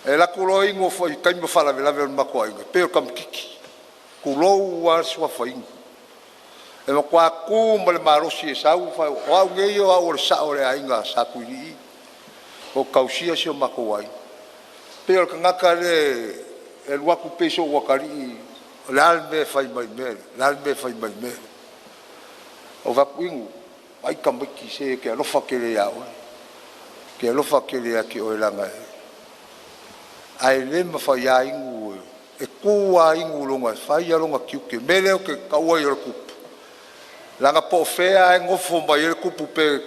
e alu atu loa Inu i taimi o faalavelave o le matou aiga, e pei o le tamaititi, tulou lava le suafa Inu. E matua tu ma le malosi e sau, o au nei o au o le sao o le aiga a Satuialii, ou te tausia si o matou aiga. E pei o le tagata lea e alu atu pei sou atalii, o le a le mea e fai mai i le mea lea? O le a le mea e fai mai i le mea lea? Ou fai atu, Inu, vaai tamaiti, se ou te alofa tele ia oe, ou te alofa tele ia te oe leaga e… Ae le mafai lava Inu, e tu lava Inu e fai lava lona tiute. O le mea lea ou te taua ai o le tupu, leaga po o fea lava e nofo mai ai le tupu, pe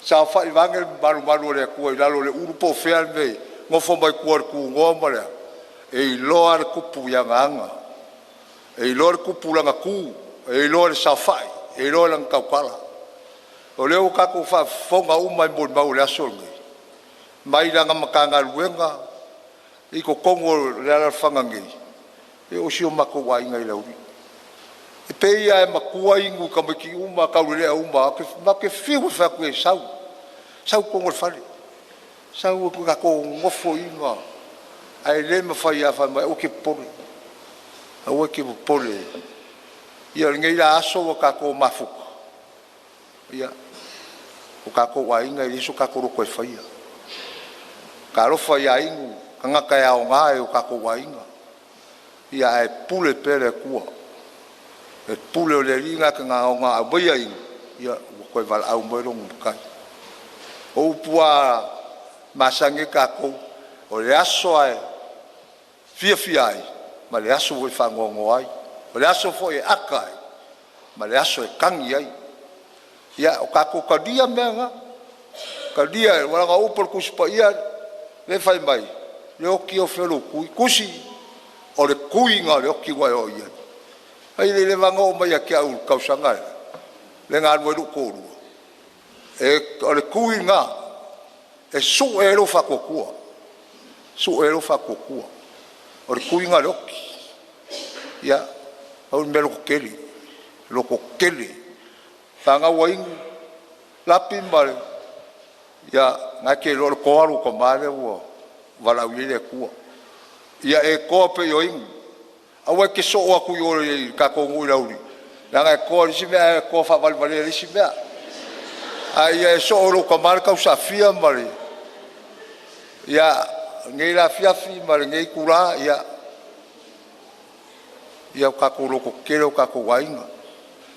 saofai vaeane le malumalu o le Atua i lalo o le ulu po o fea lava le mea e i ai, nofo mai tua i le tunoa ma le a, e iloa lava le tupu i ana aga, e iloa le tupu i lana tu, e iloa i le saofai, e iloa i lana tautala. O lea ua tatou faafofoga uma i molimau o le aso lenei, mai lana Matagaluega i totonu o le alaalafaga nei, ia o si o matou aiga i Laulii. E pei lava e matua Inu i tamaiti uma, taulelea uma matou te fiu e fai atu i ai, sau, sau i totonu o le fale, sau tatou nonofo i i, ae le mafai lava. Fai mai, aua e te popole, aua e te popole. Ia o lenei la aso ua tatou mafuta, ia O kākou aiga e leai so kākou loto e faia. Talofa ia Inu, tagata e aoga i o tatou aiga. Ia ae pule pea le Atua. Le pule o le Alii lena e te na aumaia Inu, ia ua toe valaau mai lona matai. O upu lava masani ai tatou, o le aso lava e fiafia ai ma le aso foi e faanoanoa ai. O le aso foi e ata ai ma le aso e tagi ai. Ia, o tatou talia mea na, talia, leaga o upu a le Tusi Paia lea e fai mai, le oti ia o fea lou tui? Tusi, o le tui lena o le oti ua e oo i ai. Ai le leva ona oo mai ia te au i le tausaga lea e galulue ai lou toalua, o le tui lena e sue ai lou faatuatua, sue ai lou faatuatua. O le tui lena o le oti. Ia, pau le mea, lototele, lototele. Le fanau a Inu, Lapi ma le, ia, o lena e te iloa o le toa lou tama lea ua valaaulia i le Atua. Ia e toa pei o Inu. Aua e te soo atu i o i le tatou nuu i Laulii leaga e toa i le isi mea ae toa faavalevalea i le isi mea. A ia e soo i lou tama le tausaafia ma le… Ia, o lenei la afiafi ma lenei itula, ia o tatou lototetele o tatou aiga.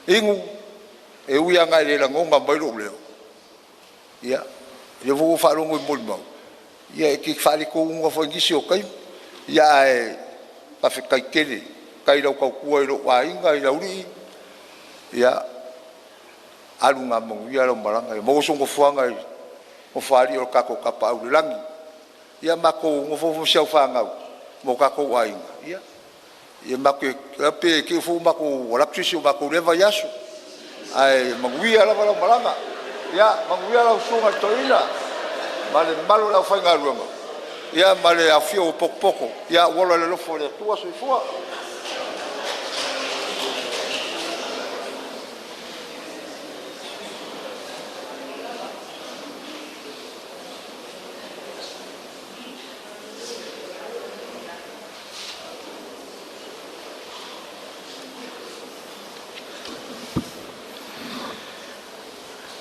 Inu, e ui lava ina e le lagona mai lou leo, ia, o lea foi ua ou faalogo i molimau, ia e te faaletonu lava foi i nisi o taimi. Ae faafetai tele. Faafetai i lau tautua i lou aiga i Laulii, ia alu ma manuia lau malaga, ia maua sou nofoaga i le nofoalii o le tatou Tapaau i le lagi. Ia matou nonofo foi ma si au fanau ma o tatou aiga, ia Lapi i te i foi ua matou alu atu se isi o matou i lea vaiaso. Ae manuia lava lau malaga. Ia manuia lau Susuga i le Toeaina ma le mamalu o le aufaigaluega ia ma le afifio ua potopoto. Ia ua ola i le alofa o le Atua. Soifua.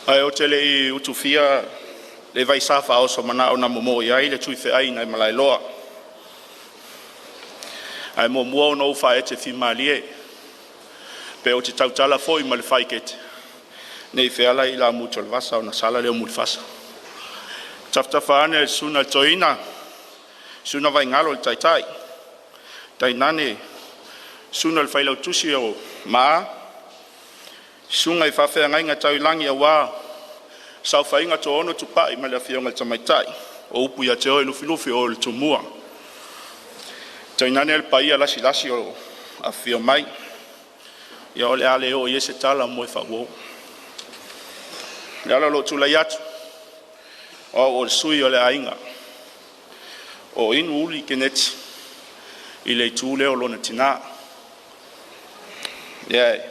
Ae ou te le i utufia le vaisa faaoso manao na momo'i ai le Tuifeaiga i Malaeloa, ae muamua ona ou faaetefimalie pe ou te tautala foi ma le faaeteete ne i feala le vasa ona sala lea o Mulifasa. Tafatafa ane le susuga i le Toeaina, susuga Vaigalo le Taitai, tainane susuga i le Failautusi o Ma, susuga i faafeagaiga tau i lagi aua saofaiga Toaono Tupai ma le Afioga i le Tamaitai, o upu ia te oe Lufilufi o oe o le Tumua. Tainane le paia lasilasi ua afifio mai. Ia o le a le oo i ai se tala moe faauo. O le ala o lou tulai atu, o au o le sui o le aiga o Inu Uli Keneti i le itu lea o lona tina, lea e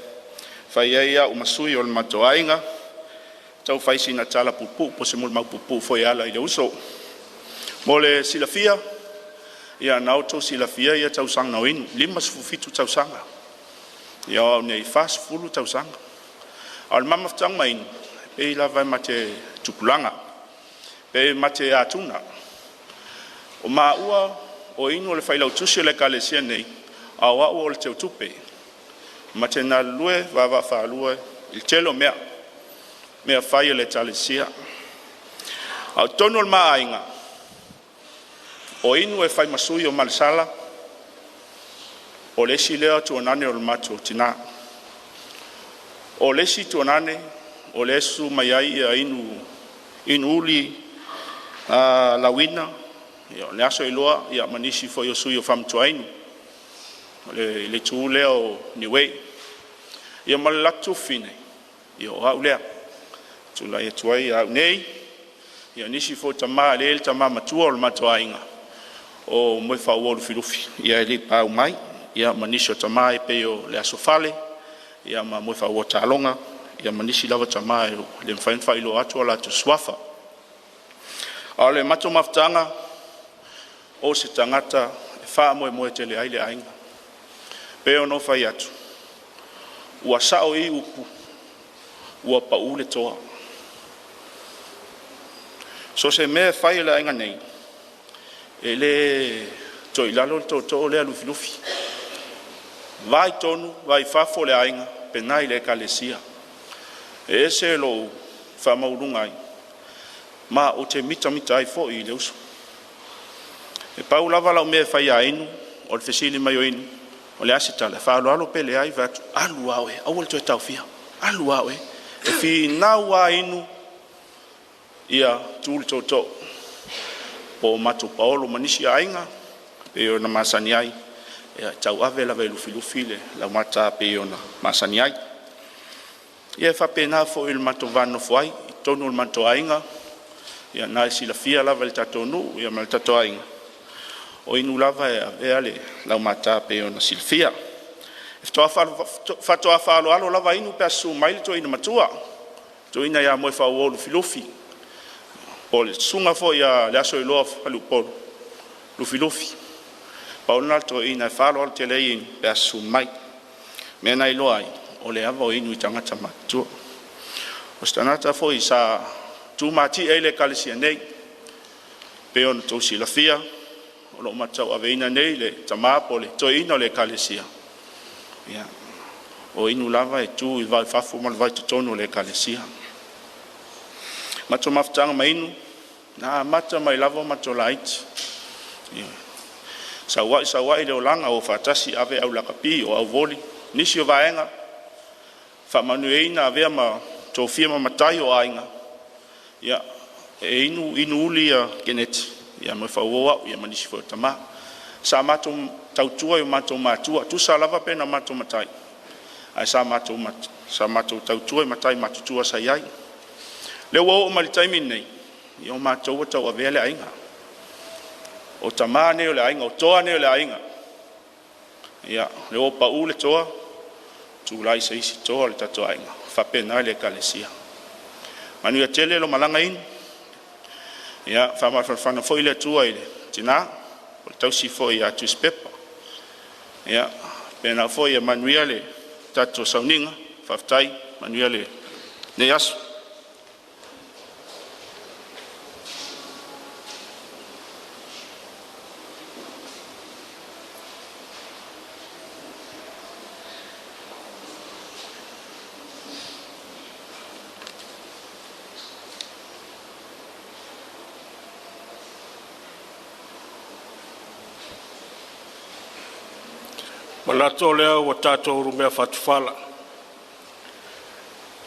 fai ai au ma sui o le matou aiga e tau fai sina tala puupuu po o se molimau puupuu foi e ala i le uso. Mo le silafia, ia na outou silafia ia tausaga o Inu, 57 tausaga, ia o au nei, e 40 tausaga. A o le ma mafutaga ma Inu, e pei lava e ma te tupulaga, pe ma te atuna. O maua o Inu o le failautusi o le Ekalesia nei, a o au o le teutupe. Ma te galulue vaavaalua i le tele o mea, mea fai a le Ekalesia. A o totonu o le ma aiga, o Inu e fai ma sui o Malesala, o le isi lea tuanane o le matou tina. O le isi tuanane o lea e susu mai ai Inu, Inuuli Lauina, o Leasoiloa ma nisi foi o sui o Faamatuaina i le itu lea o Niue. Ia ma le latou tuafafine, ia o au lea. E tulai atu ai au nei, ia nisi foi tama, lea e i ai le tama matua o le matou aiga o Moefaauouo Lufilufi, ia e le i paau mai, ia ma nisi o tama e pei o Leasofale ma Moefaauouo Taaloga, ia ma nisi lava tama e le mafai ona faailoa atu o latou suafa. A o le matou mafutaga, o se tagata e faamoemoe tele i ai le aiga. E pei ona ou fai atu, ua sao i upu ua pau le toa. So se mea e fai e le aiga nei, e le toilalo le tootoo lea Lufilufi. Vai tonu, vai fafo le aiga, penai le ekalesia. E ese lou faamaualuga ai, ma ou te mitamita ai foi i le uso. E pau lava lau mea e fai ia Inu, o le fesili mai o Inu, o le a se tala, e faaaloalo pe leai, fai atu, alu a oe, aua le toe taofia, alu a oe. E finau a Inu, ia tu le tootoo, po o matou paolo ma nisi aiga, e pei ona masani ai, ia tauave lava e Lufilufi le laumata e pei ona masani ai. Ia e faapena foi i le matou va nonofo ai i totonu o le matou aiga, ia o lena e silafia lava e le tatou nuu ma le tatou aiga, o Inu lava e avea le laumata e pei ona silafia. E faatoa faaaloalo lava Inu pe a susu mai le toeaina matua, le toeaina ia Moefaauo Lufilufi, po o le susuga foi ia Leasoiloa Faleupolu Lufilufi. Pau lena o le toeaina e faaaloalo tele ai Inu pe a susu mai. O le mea lena e iloa ai o le ava o Inu i tagata matutua. O se tagata foi sa tumatie ai le ekalesia nei, pei ona outou silafia o lo o ma tauaveina nei le tama po o le toeaina o le ekalesia. Ia, o Inu lava e tu i le va i fafo ma le va i totonu o le ekalesia. Matou mafutaga ma Inu na amata mai lava o matou laiti, ioe. Sau ai sau ai le olaga o faatasi, ave au lakapi o au voli, nisi o vaega faamanuiaina avea ma tofia ma matai o aiga. Ia e Inu Inu uli ia Keneti ia Moefaauouo au ia ma nisi foi o tama. Sa matou tautua i o matou matua, tusa lava pe na matou matai ae sa matou tautua i matai matutua sa i ai. Lea ua oo mai le taimi lenei, ia o matou ua tauavea le aiga. O tama nei o le aiga, o toa nei o le aiga. Ia, lea ua pau le toa, tulai se isi toa o le tatou aiga, e faapena le ekalesia. Manuia tele lau malaga Inu. Ia faamafanafana foi le Atua i le tina o le tausi foi ia Tusipepa. Ia faapena foi ia manuia le tatou sauniga, faafetai, manuia lenei aso. Manatu o lea ua tatou ulumea fatufala,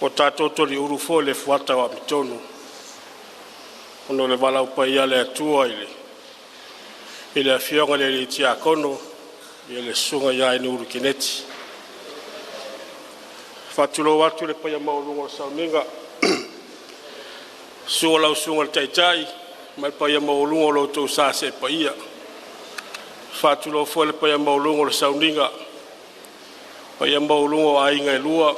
ua tatou toliulu foi le fuata o Amiotonu, ona o le valaau paia a le Atua i le Afioga i le Tiakono, le Susuga ia Inuulu Keneti. E faatulou atu i le paia maualuga o le sauniga, susu lau Susuga i le Taitai ma le paia maualuga o lo outou sa se'e paia. E faatulou foi i le paia maualuga o le sauniga, paia maualuga o aiga e lua,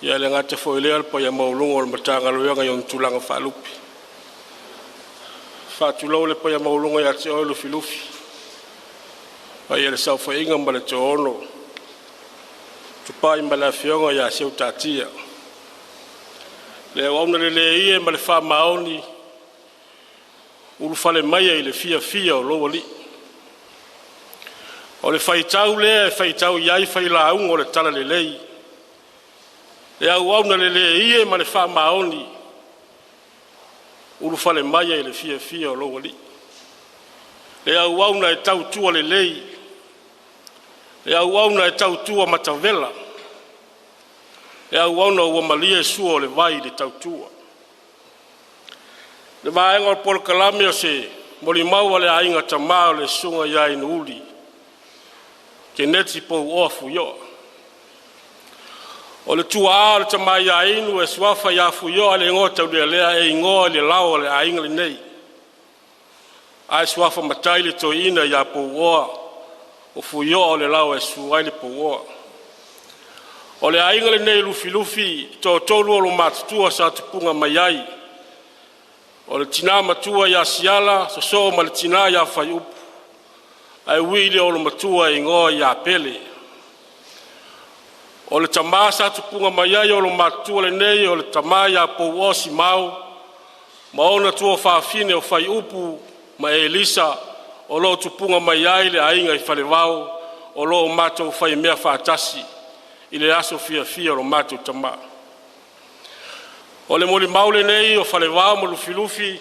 ae le gata foi i lea o le paia maualuga o le Matagaluega i ona tulaga faalupe. Faatulou le paia maualuga ia te oe Lufilufi, paia i le saofaiga ma le toaono, Tupai ma le afioga ia Seutatia. Le auauna lelei e ma le faamaoni, ulufale maia i le fiafia o lou alii. O le faitau lea e faitau i ai failauga o le talalelei, le auauna lelei e ma le faamaoni, ulufale maia i le fiafia o lou Alii. Le auauna e tautua lelei, le auauna e tautua matavela, le auauna ua malie sua o le vai i le tautua. O le vaega o le polokalame o se molimau a le aiga tama o le susuga ia Inuuli Keneti Pouoa Fuioa. O le tuaa o le tama ia Inu e suafa ia Fuioa e le igoa taulealea e igoa i le lao a le aiga lenei, ae suafa matai le toeaina ia Pouoa o Fuioa o le laoa e susu ai le Pouoa. O le aiga lenei Lufilufi e toatolu olomatua sa tupuga mai ai, o le tina matua ia Siala sosoo ma le tina ia Faiupu, ae ui i le olomatua e igoa ia Pele. O le tama sa tupuga mai ai olomatua lenei o le tama ia Pouoa Simao ma ona tuafafine o Faiupu ma Elisa, o lo o tupuga mai ai le aiga i Falevao o lo o matou faimea faatasi i le aso fiafia o lo matou tama. O le molimau lenei o Falevao ma Lufilufi,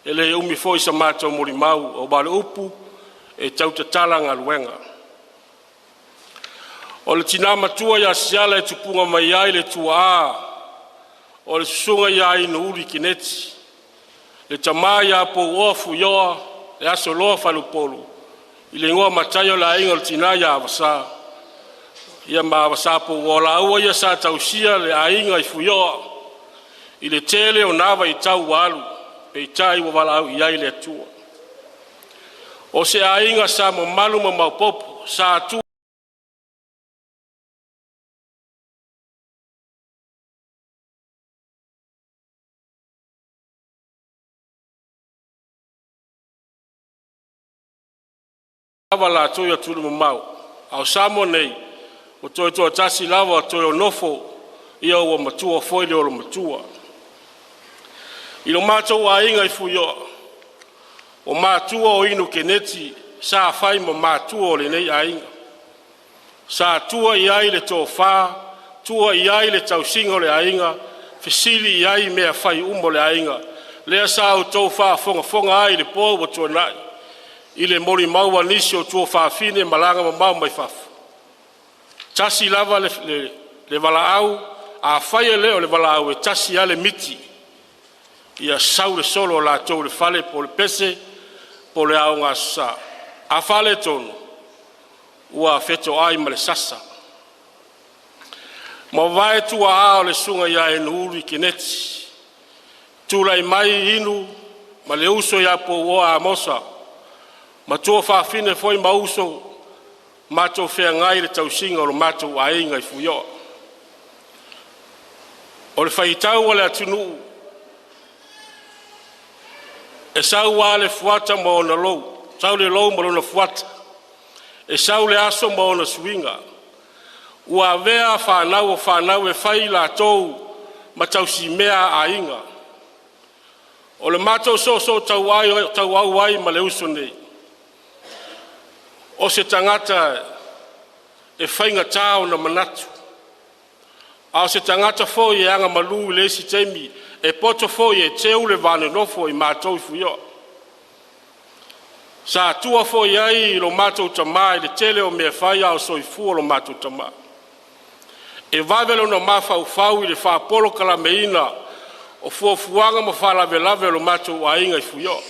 e le umi foi sa matou molimau, aua o le upu e tautatala galuega. O le tina matua ia Siala e tupuga mai ai le tuaa o le susuga ia Inuuli Keneti, le tama ia Pouoa Fuioa e Asotoa Faleupolu i le igoa matai o le aiga o le tina ia Avasa ma Avasa Pouoa, o laua ia sa tausia le aiga i Fuioa i le tele o na vaitau ua alu, peitai ua valaau i ai le Atua. O se aiga sa mamalu ma maopoopo, sa lava latou i atunuu mamao, a o Samoa nei, ua toe toatasi lava o toe o nofo, ia ua matua foi le olomatua. I lo matou aiga i Fuioa, o matua o Inu Keneti sa fai ma matua o lenei aiga. Sa tua i ai le tofa, tua i ai le tausiga o le aiga, fesili i ai mea fai uma o le aiga, lea sa outou faafogafoga ai i le po ua tuanai i le molimau a nisi o tuafafine malaga mamao mai fafo. Tasi lava le valaau, afai e le o le valaau, e tasi lava le miti ia sau le solo a latou i le fale po o le pese po o le aoga Aso Sa. A faaletonu, ua fetoai ma le sasa. Mavae tuaa o le susuga ia Inuuli Keneti, tulai mai Inu ma le uso ia Pouoa Amosa, matua faafine foi ma uso, matou feagai i le tausiga o lo matou aiga i Fuioa. O le faitau a le atunuu, e sau lava le fuata ma ona lou, sau le lou ma lona fuata, e sau le aso ma ona suiga. Ua avea fanau o fanau e fai i latou ma tausimea a aiga. O le matou soosoo tauau ai ma le uso nei, o se tagata e faigata ona manatu, a o se tagata foi e agamalu i le isi taimi, e poto foi e teu le va nonofo i matou i Fuioa. Sa tua foi i ai lo matou tama i le tele o mea fai a o soifua lo matou tama. E vave lona mafaufau i le faapolokalameina o fuafuaga mo faalavelave o le matou aiga i Fuioa.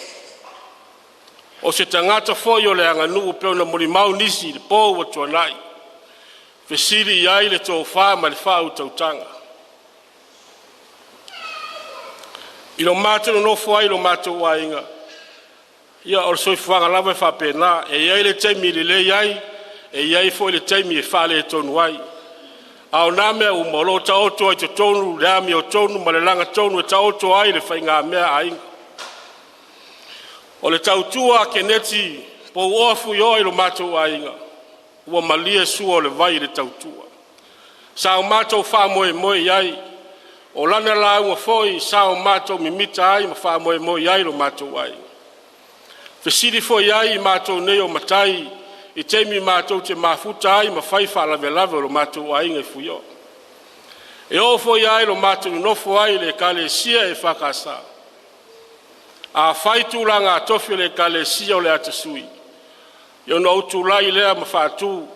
O se tagata foi o le aganuu e pei ona molimau nisi i le po ua tuanai, fesili i ai le tofa ma le faautautaga. I lo matou nonofo ai i lo matou aiga, ia o le soifuaga lava e faapena, e i ai le taimi e lelei ai, e i ai foi le taimi e faaletonu ai. A o na mea uma o lo o taoto ai i totonu le amiotonu ma le lagatonu e taoto ai le faigamea a aiga. O le tautua a Keneti Pouoa Fuioa i lo matou aiga, ua malie sua o le vai i le tautua. Sa o matou faamoemoe i ai, o lana lauga foi sa o matou mimita ai ma faamoemoe i ai lo matou aiga. Fesili foi i ai i matou nei o matai i taimi matou te mafuta ai ma fai faalavelave o le matou aiga i Fuioa. E oo foi i lo matou nonofo ai i le Ekalesia EFKS, a fai tulaga tofi o le Ekalesia o le a ta sui, ona ou tulai lea ma faatu,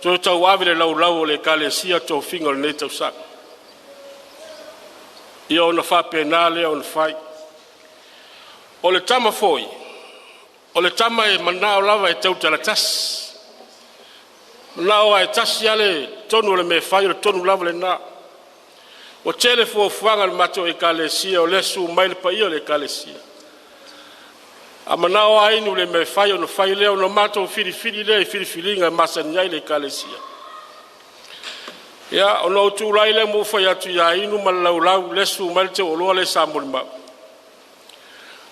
toe tauave le laulau a le Ekalesia i tofiga o lenei tausaga. Ia ona faapena lea ona fai. O le tama foi, o le tama e manao lava e tautalatasi, manao lava e tasi lava le tonu o le mea e fai o le tonu lava lena. Ua tele fuafuaga a le matou Ekalesia, o lea e susu mai le paia o le Ekalesia. A manao lava Inu i le mea e fai ona fai lea, ona matou filifili lea i filifiliga e masani ai le Ekalesia. Ia, ona ou tulai lea ma ou fai atu ia Inu ma le Laulau, lea e susu mai le teuoloa lea sa molimau,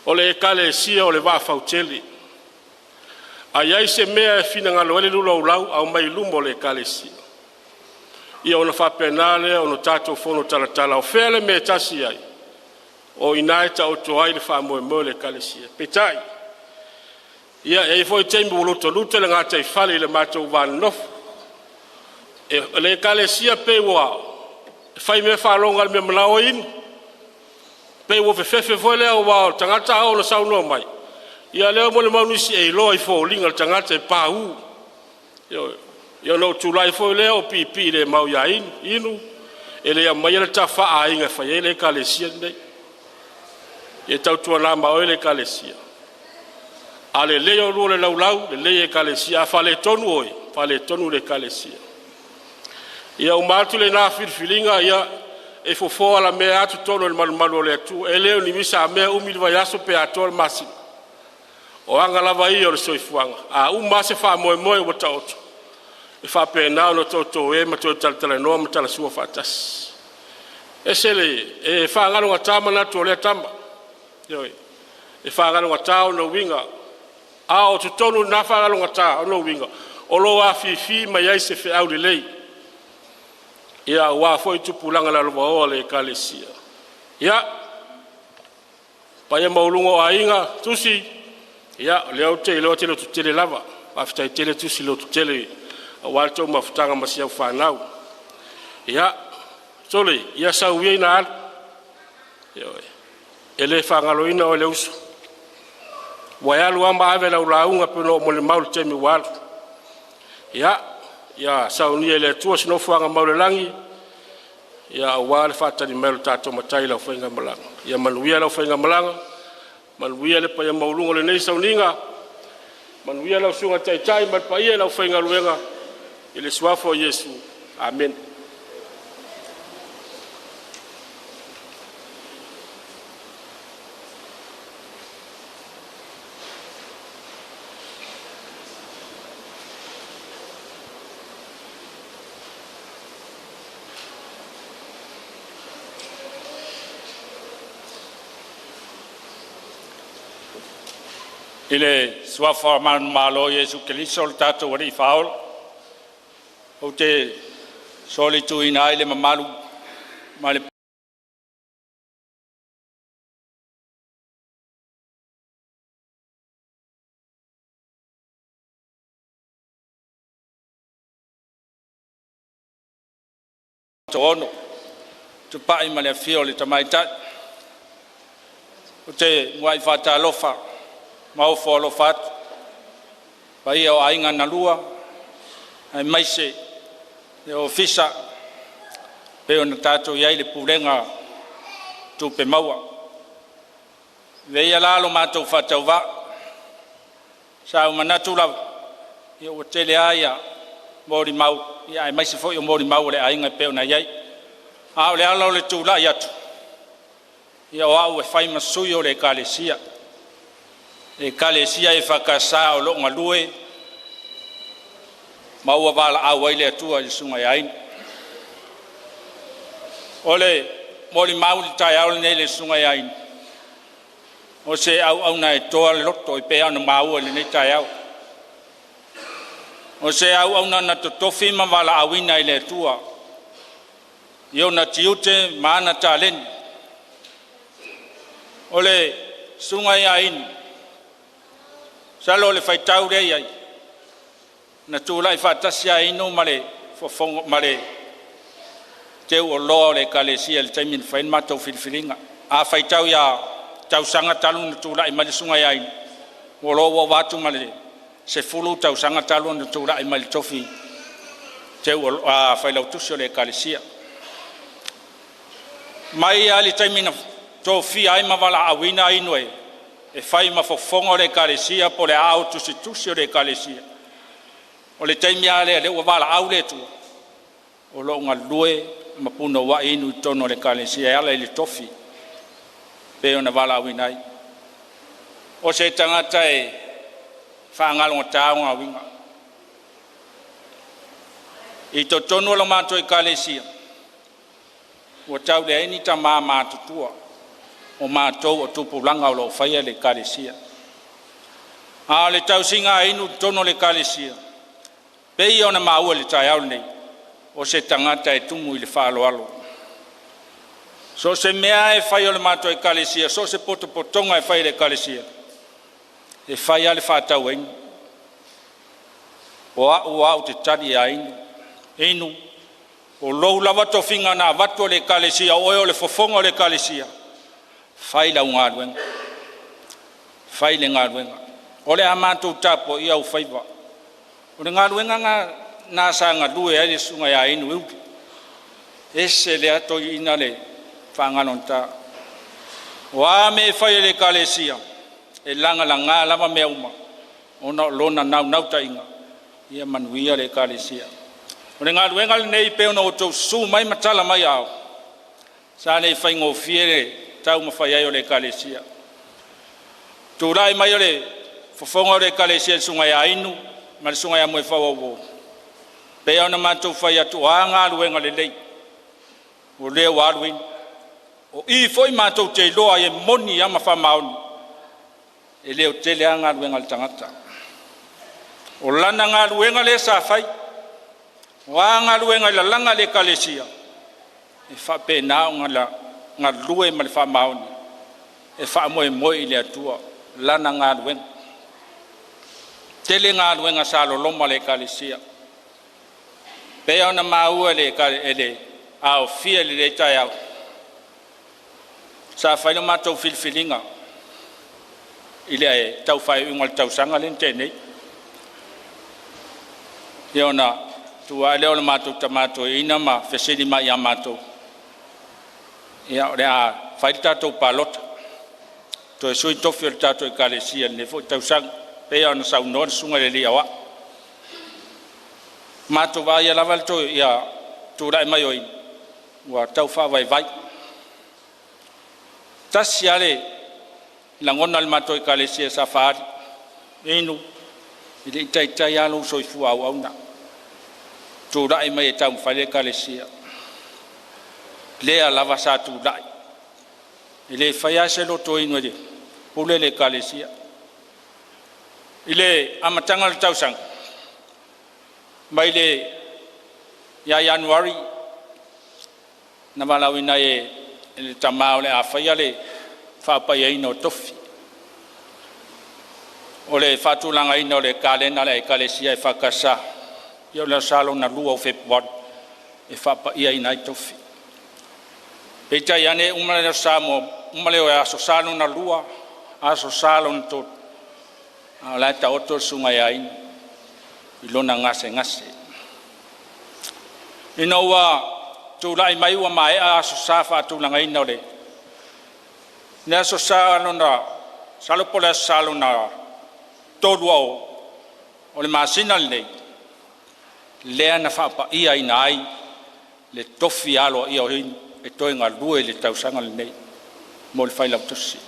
o le Ekalesia o le Vaa Fautele. A i ai se mea e finagalo ai le laulau, aumai i luma o le Ekalesia. Ia ona faapena lea ona tatou fono talatala, o fea le mea e tasi ai, O i ina e taoto ai le faamoemoe o le Ekalesia. Peitai, ia e i ai foi taimi ua lutaluta le gataifale i le matou va nonofo. O le Ekalesia pei ua faimea faalogo i le mea manao ai Inu, pei ua fefefe foi lea aua o le tagata a oo ina saunoa mai, ia o lea ua molimau nisi e iloa i foliga o le tagata e pau. Ioe. Ia ona ou tulai foi lea ou piipii le mau ia Inu, Inu e le aumaia le tafa faa-aiga e fai ai le Ekalesia lenei. Ia tautuana ma oe le Ekalesia, a lelei oulua i le laulau, lelei le Ekalesia, a faaletonu oe, faaletonu le Ekalesia. Ia uma atu lena filifiliga, ia e fofo alamea lava totonu o le malumalu o le Atua. E le o ni misa a mea umi le vaiaso pe atoa le masina. O aga lava ia o le soifuaga, a uma lava se faamoemoe ua taoto, e faapena ona toto e ma toe talatalanoa ma talasua faatasi. E ese le… e faagalogata manatu o lea tama, ioe, e faagalogata ona uiga, a o totonu o lena faagalogata o lona uiga, o lo o afifi mai ai se feau lelei aua foi tupulaga lalovaoa o le Ekalesia. Ia, le paia maualuga o Aiga, Tusi, ia o lea ou te iloa e te lototele lava, faafetai tele Tusi le lototele aua le tou mafutaga ma si au fanau. Ia, sole, ia sau ia ina alu, ioe, e le faagaloina oe le uso, ua e alu lava ma ave lau lauga pei ona ou molimau i le taimi ua alu. Ia saunia e le Atua se nofoaga mau i le lagi aua le faatali mai o lo tatou Matai i lau faigamalaga. Ia manuia lau faigamalaga, manuia le paia maualuga o lenei sauniga, manuia lau Susuga i le Taitai ma le paia i le aufaigaluega, i le suafa o Iesu. Amene. I le suafa manumalo o Iesu Keriso o le tatou Alii Faaola, ou te solituina ai le mamalu ma le Tupai ma le Afio o le Tamaitai. Ou te muai faatalofa ma ofo alofa atu i le paia o aiga na lua, aemaise le Ofisa e pei ona tatou i ai i le Pulega o Tupe Maua. Avea ia la lo matou faatauvaa, sa ou manatu lava ia ua tele a molimau aemaise foi o molimau a le aiga e pei ona i ai. A o le ala o le tulai atu, ia o au e fai ma sui o le Ekalesia, le Ekalesia EFKS o lo o galue ma ua valaau ai le Atua i le Susuga ia Inu. O le molimau i le taeao lenei i le Susuga ia Inu, o se auauna e toa le loto e pei lava ona maua i lenei taeao. O se auauna na totofi ma valaauina e le Atua i ona tiute ma ana taleni. O le susuga ia Inu, masalo o le faitau lea e i ai, na tulai faatasi lava Inu ma le teu oloa o le Ekalesia i le taimi na fai ai le matou filifiliga. A faitau ia tausaga talu ona tulai mai le susuga ia Inu, ua ova atu ma le 10 tausaga talu ona tulai mai i le tofi Failautusi o le Ekalesia. Mai lava i le taimi na tofia ai ma valaauina Inu e fai ma fofoga o le Ekalesia po o le Aao Tusitusi o le Ekalesia, o le taimi lava lea o lea ua valaau le Atua o lo o galulue ma punouai Inu i totonu o le Ekalesia e ala i le tofi pei ona valaauina ai. O se tagata e faagalogata ona uiga. I totonu o le matou Ekalesia, ua tau leai ni tama matutua, o matou o tupulaga o lo o faia le Ekalesia. A o le tausiga a Inu i totonu o le Ekalesia, e pei ona maua i le taeao lenei, o se tagata e tumu i le faaaloalo. So se mea e fai o le matou ekalesia, so se potopotoga e fai e le ekalesia, e fai lava le faatau e Inu. O a'u lava ou te tali ia Inu, Inu, o lou lava tofiga na avatu e le Ekalesia o oe o le fofoga o le Ekalesia, fai lau galuega, fai le galuega. O le a matou tapuaia ou faiva. O le galuega lena sa galue ai le susuga ia Inu Iuli. E ese lea toeaina le faagalogata. O a mea e fai e le Ekalesia, e lagalaga lava mea uma ona o lona naunautaiga ia manuia le Ekalesia. O le galuega lenei pei ona outou susu mai ma tala mai aao, sa le faigofie le taumafai ai o le Ekalesia. Tulai mai o le fofoga o le Ekalesia le Susuga ia Inu ma le Susuga ia Moefaauouo, pei lava ona matou fai atu, o a galuega lelei, o lea ua alu Inu. O i foi matou te iloa ai e moni lava ma faamaoni, e le o tele lava galuega a le tagata. O lana galuega lea sa fai, o a galuega e lalaga i le Ekalesia, e faapena ona galue ma le faamaoni e faamoemoe i le Atua lana galuega. Tele galuega sa loloma i le Ekalesia, pei ona maua e le aofia i lenei taeao, sa fai le matou filifiliga i le tau faaiuiuga o le tausaga lea na tea nei. Ia ona tu ae lea o le matou tama toeaina ma fesili mai ia matou, ia o le a fai le tatou palota, toe sui tofi o le tatou Ekalesia i lenei foi tausaga, pei lava ona saunoa le susuga i le alii Aoao. Matou vaaia lava le tulai mai o Inu ua tau faavaivai. Tasi lava le lagona o le matou Ekalesia sa faaali, Inu, e le i taitai lava lou soifua auauna, tulai mai e taumafai le Ekalesia. Lea lava sa tulai, e le faia lava se loto o Inu e pule le Ekalesia. I le amataga o le tausaga mai ia Ianuari na valaauina ai e le tama o le a faia le faapaiaina o tofi, o le faatulagaina o le kalena a le Ekalesia EFKS. Ia o le aso Sa lona lua o Fepuari e faapaiaina ai tofi. Peitai ane e uma le aso Sa uma le Aso Sa lona lua, Aso Sa lona tolu, a o la e taoto le susuga ia Inu i lona gasegase. Ina ua tulai mai ua maea Aso Sa faatulagaina o le Aso Sa lona, masalo po o le Aso Sa lona tolu o le masina lenei, lea na faapaiaina ai le tofi aloaia o Inu e toe galue i le tausaga lenei mo le Failautusi.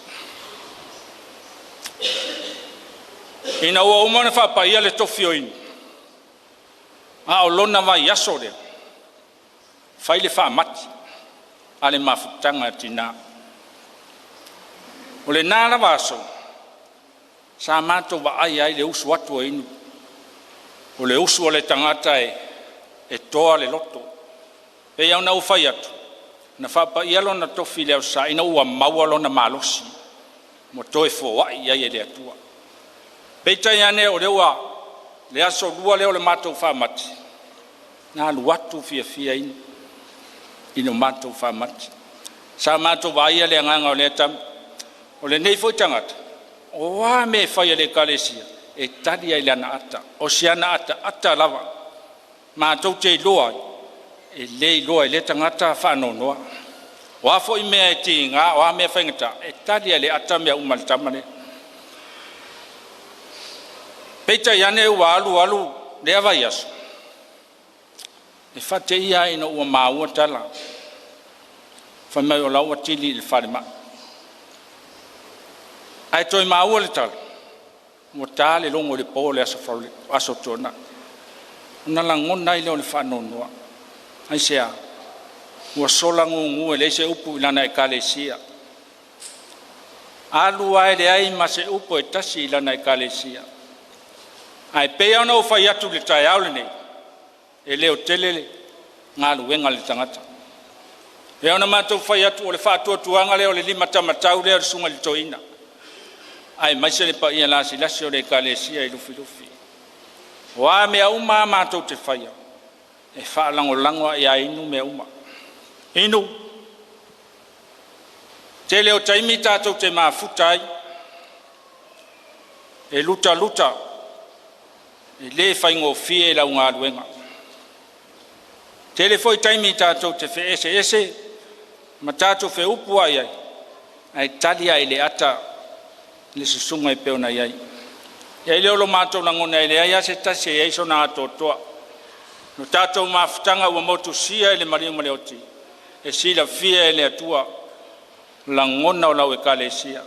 Ina ua uma ona faapaia le tofi o Inu, a o lona vaiaso lea, fai le faamati a le mafutaga a tina. O lena lava aso sa matou vaaia ai le usu atu o Inu, o le usu a le tagata e toa le loto. E pei lava ona ou fai atu, na faapaia lona tofi i le Aso Sa ina ua maua lona malosi ua toe foai i ai e le Atua. Peitai ane o lea ua le aso lua lea o le matou faamati, na alu atu fiafia Inu i le matou faamati. Sa matou vaaia le agaga o lea tama. O lenei foi tagata, o a mea e fai a le Ekalesia, e tali lava i lana ata. O si ana ataata lava matou te iloa ai, e le iloa e lea tagata faanoanoa. O a foi mea e tiga, o a mea faigata, e tali lava i le ata mea uma a le tama lea. Peitai ane ua alu alu lea vaiaso, e faateia lava ina ua maua tala fai mai o la ua kili i le falemai. Ae toe maua le tala ua ta le logo i le po o le aso Toonai. Ona lagona ai lea o le faanoanoa. Aisea? Ua sola gugu e leai se upu i lana ekalesia. Alu lava e leai ma se upu e tasi i lana ekalesia. Ae pei lava ona ou fai atu i le taeao lenei, e leotele le galuega a le tagata. E ona matou fai atu o le faatuatuaga lea o le lima taumatau lea o le susuga i le toeaina, aemaise le paia lasilasi o le Ekalesia i Lufilufi. O a mea uma a matou te faia, e faalagolago lava ia Inu mea uma. Inu, tele o taimi tatou te mafuta ai, e lutaluta, e le faigofie lau galuega. Tele foi taimi tatou te feeseese ma tatou feupuai ai, ae tali lava i le ata le susuga e pei ona i ai. E i ai lea o lo matou lagona, e leai lava se tasi e i ai sona atoatoa. Lo tatou mafutaga ua motusia e le maliu ma le oti, e silafia e le Atua lagona o lau Ekalesia.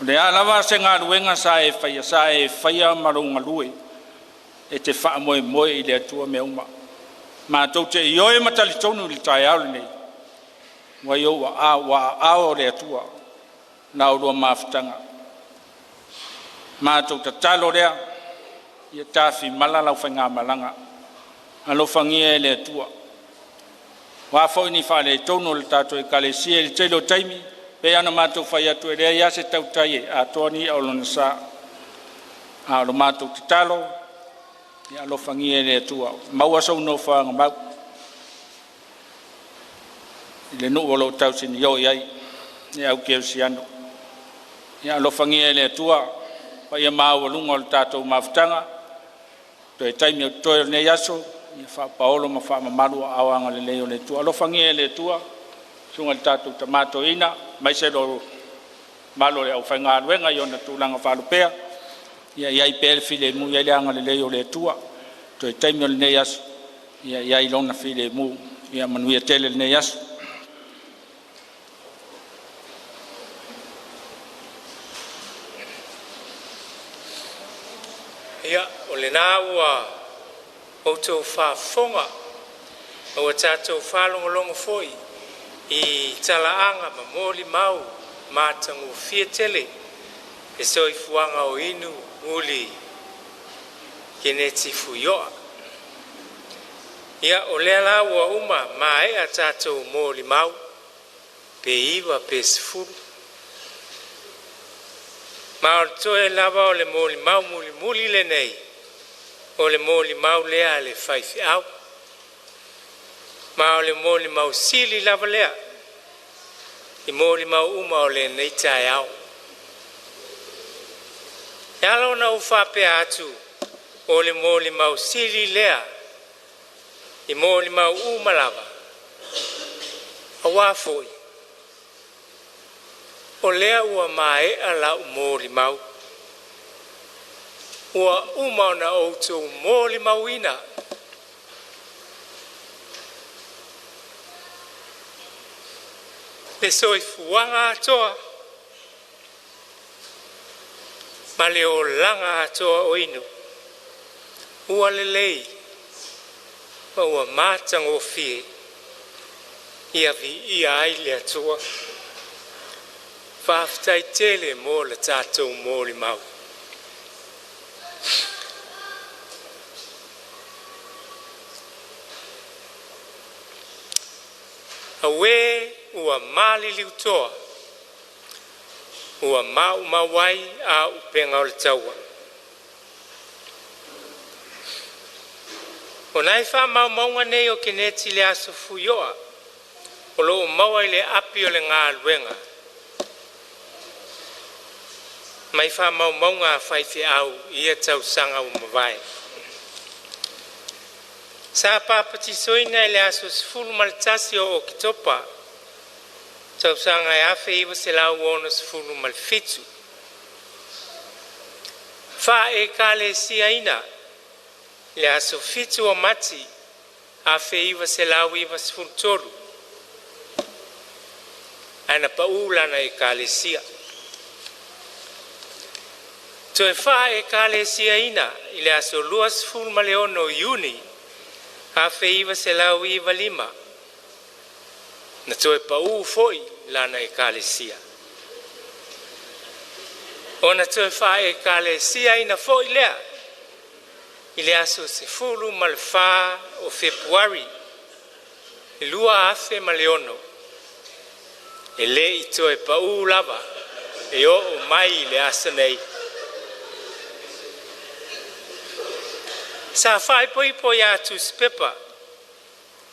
O le a lava se galuega sa e faia, sa e faia ma lou galue, e te faamoemoe i le Atua mea uma. Matou te ioe ma talitonu i le taeao lenei, ua i ou aao le Atua i la oulua mafutaga. Matou tatalo lea ia tafimala lau faigamalaga, alofagia e le Atua. O a foi ni faaletonu o le tatou Ekalesia i le tele o taimi, e pei lava ona matou fai atu, e leai lava se tautai e atoa ni ia o lona sa. A o le matou tatalo, ia alofagia e le Atua maua sou nofoaga mau i le nuu o lo o tausinio i ai le au kerisiano. Ia alofagia e le Atua le paia maualuga o le tatou mafutaga, toe taimi o totoe o lenei aso, ia faapaolo ma faamamalu aao agalelei o le Atua. Alofagia e le Atua le susuga i le tatou tama toeaina aemaise le mamalu o le aufaigaluega i ona tulaga faalupea, ia i ai pea le filemu, i ai le agalelei o le Atua toe taimi o lenei aso, ia i ai Lona filemu. Ia manuia tele lenei aso. Ia, o lena ua outou faafofoga ma ua tatou faalogologo foi i talaaga ma molimau matagofie tele i le soifuaga o Inu Muli Keneti Fuioa. Ia o lea la ua uma maea tatou molimau pe 9 pe 10. Ma o le toe lava o le molimau mulimuli lenei, o le molimau lea a le faifeau. Ma o le molimau sili lava lea i molimau uma o lenei taeao. E ala ona ou faapea atu, o le molimau sili lea i molimau uma lava, aua foi o lea ua maea lau molimau. Ua uma ona outou molimauina le soifuaga atoa ma le olaga atoa o Inu. Ua lelei ma ua matagofie. Ia viia ai le Atua. Faafetai tele mo le tatou molimau. Aue ua maliliutoa ua maumau ai auupega o le taua. O nai faamaumauga nei o Keneti Leaso Fuioa o lo o maua i le api o le galuega mai faamaumauga a faifeau i ia tausaga ua mavae. Sa papatisoina i le aso 11 o Oketopa tausaga 1967. Faa'aekalesiaina i le aso 7 o Mati 1993, ae na pau lana ekalesia. Toe faa'aekalesiaina i le aso 26 o Iuni 1995, na toe pau foi lana ekalesia. Ona toe faa'aekalesiaina foi lea i le aso 14 o Fepuari 2006, e le i toe paū lava e oo mai i le aso nei. Sa faaipoipo ia Tusipepa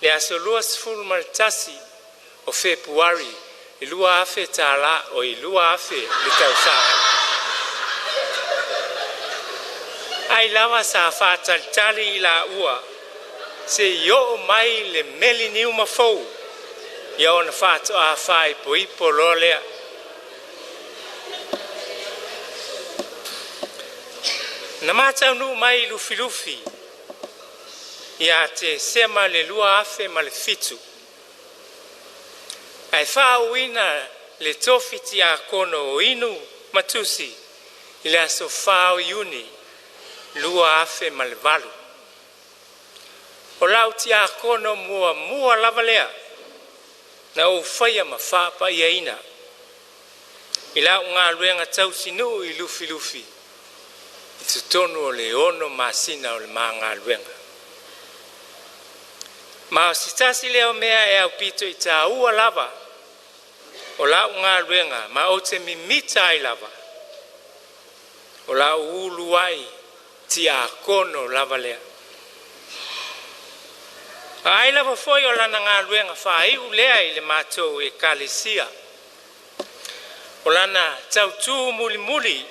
le aso 21 o Fepuari 2000 oi 2000 le tausaga. Ai lava sa faatalitali i laua seia oo mai le meleniuma fou, ia ona faatoa faaipoipo loa lea. Na ma taunuu mai i Lufilufi ia Tesema le 2007, ae faauuina le tofi tiakono o Inu ma Tusi i le aso 4 Iuni 2008. O lau tiakono muamua lava lea na ou faia ma faapaiaina i lau galuega tausinuu i Lufilufi i totonu o le 6 masina o le ma galuega. Ma o se tasi lea o mea e aupito i tāua lava o lau galuega ma ou te mimita ai lava, o lau uluai tiakono lava lea. A ai lava foi o lana galuega faaiu lea i le matou ekalesia. O lana tautu mulimuli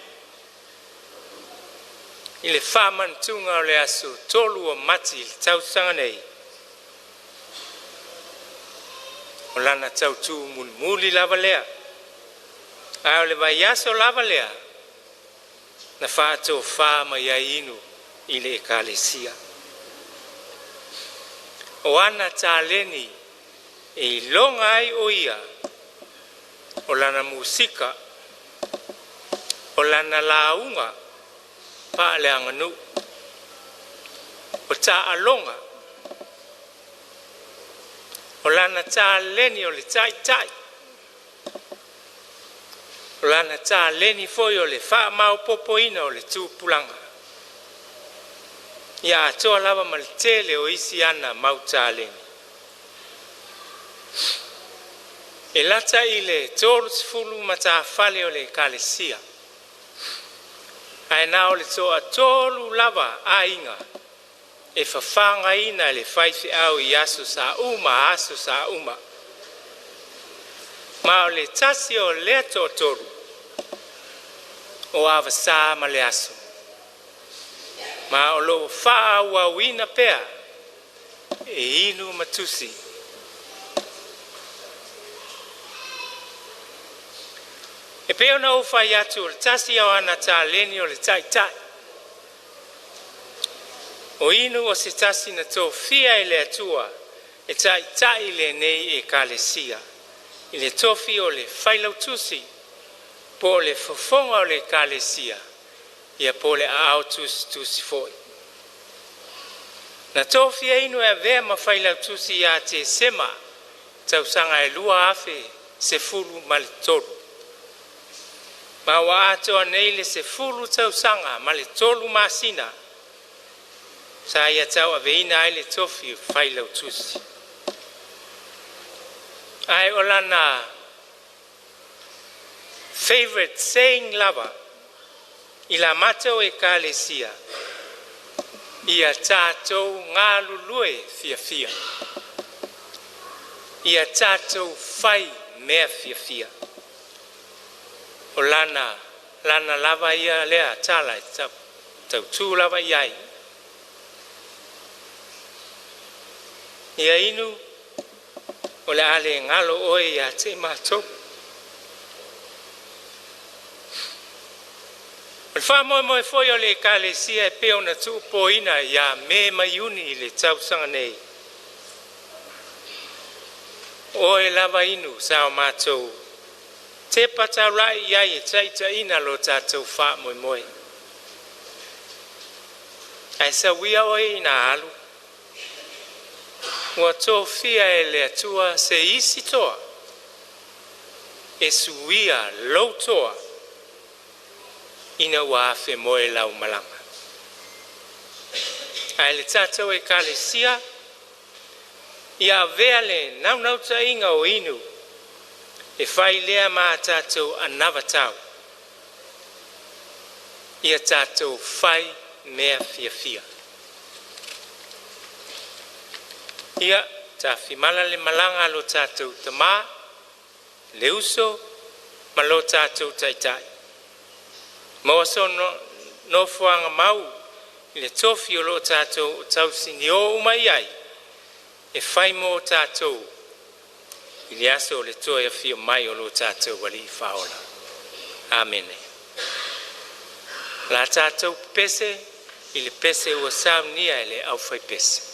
i le faamanatuga o le aso 3 o Mati i le tausaga nei, o lana tautu mulimuli lava lea. A o le vaiaso lava lea na faatofa mai ai Inu i le ekalesia. O ana taleni e iloga ai o ia, o lana musika, o lana lauga faaleaganuu, o taaloga, o lana taleni o le taitai, o lana taleni foi o le faamaopoopoina o le tupulaga. Ia atoa lava ma le tele o isi ana mau taleni. E lata i le 30 matafale o le ekalesia, ae na o le toatolu lava aiga e fafagaina e le faifeau i aso sa uma aso sa uma. Ma o le tasi o lea toatolu o Avasa ma Leaso, ma o lo o faaauauina pea e Inu ma Tusi. E pei ona ou fai atu o le tasi o ana taleni o le taitai. O Inu o se tasi na tofia e le Atua e taitai lenei ekalesia i le tofi o le failautusi po o le fofoga o le ekalesia, ia po o le aao tusitusi foi. Na tofia Inu e avea ma failautusi ia Tesema tausaga e 2013. Ma ua atoa nei le 10 tausaga ma le 3 masina sa ia tauaveina ai le tofi o failautusi. Ae o lana favorite saying lava i la matou ekalesia, ia tatou galulue fiafia, ia tatou fai mea fiafia. O lana lana lava ia lea tala e tautu lava i ai. Ia Inu, o le a le galo oe ia te matou. O le faamoemoe foi o le ekalesia e pei ona tuupoina ia Me ma Iuni i le tausaga nei, o oe lava Inu sa o matou tepa taulai i ai e taitaiina lo tatou faamoemoe. Ae sauia oe ina alu, ua tofia e le Atua se isi toa e suia lou toa ina ua afe moe lau malaga. Ae le tatou ekalesia, Ia avea le naunautaiga o inu e fai lea ma a tatou anavatau. Ia tatou fai mea fiafia. Ia tafimala le malaga a lo tatou tama, le uso ma lo tatou taitai, maua sona nofoaga mau i le tofi o lo o tatou tausinio uma i ai e fai mo tatou i le aso o le toe afio mai o lo tatou Alii Faaola. Amene. O le a tatou pepese i le pese ua saunia e le aufaipese.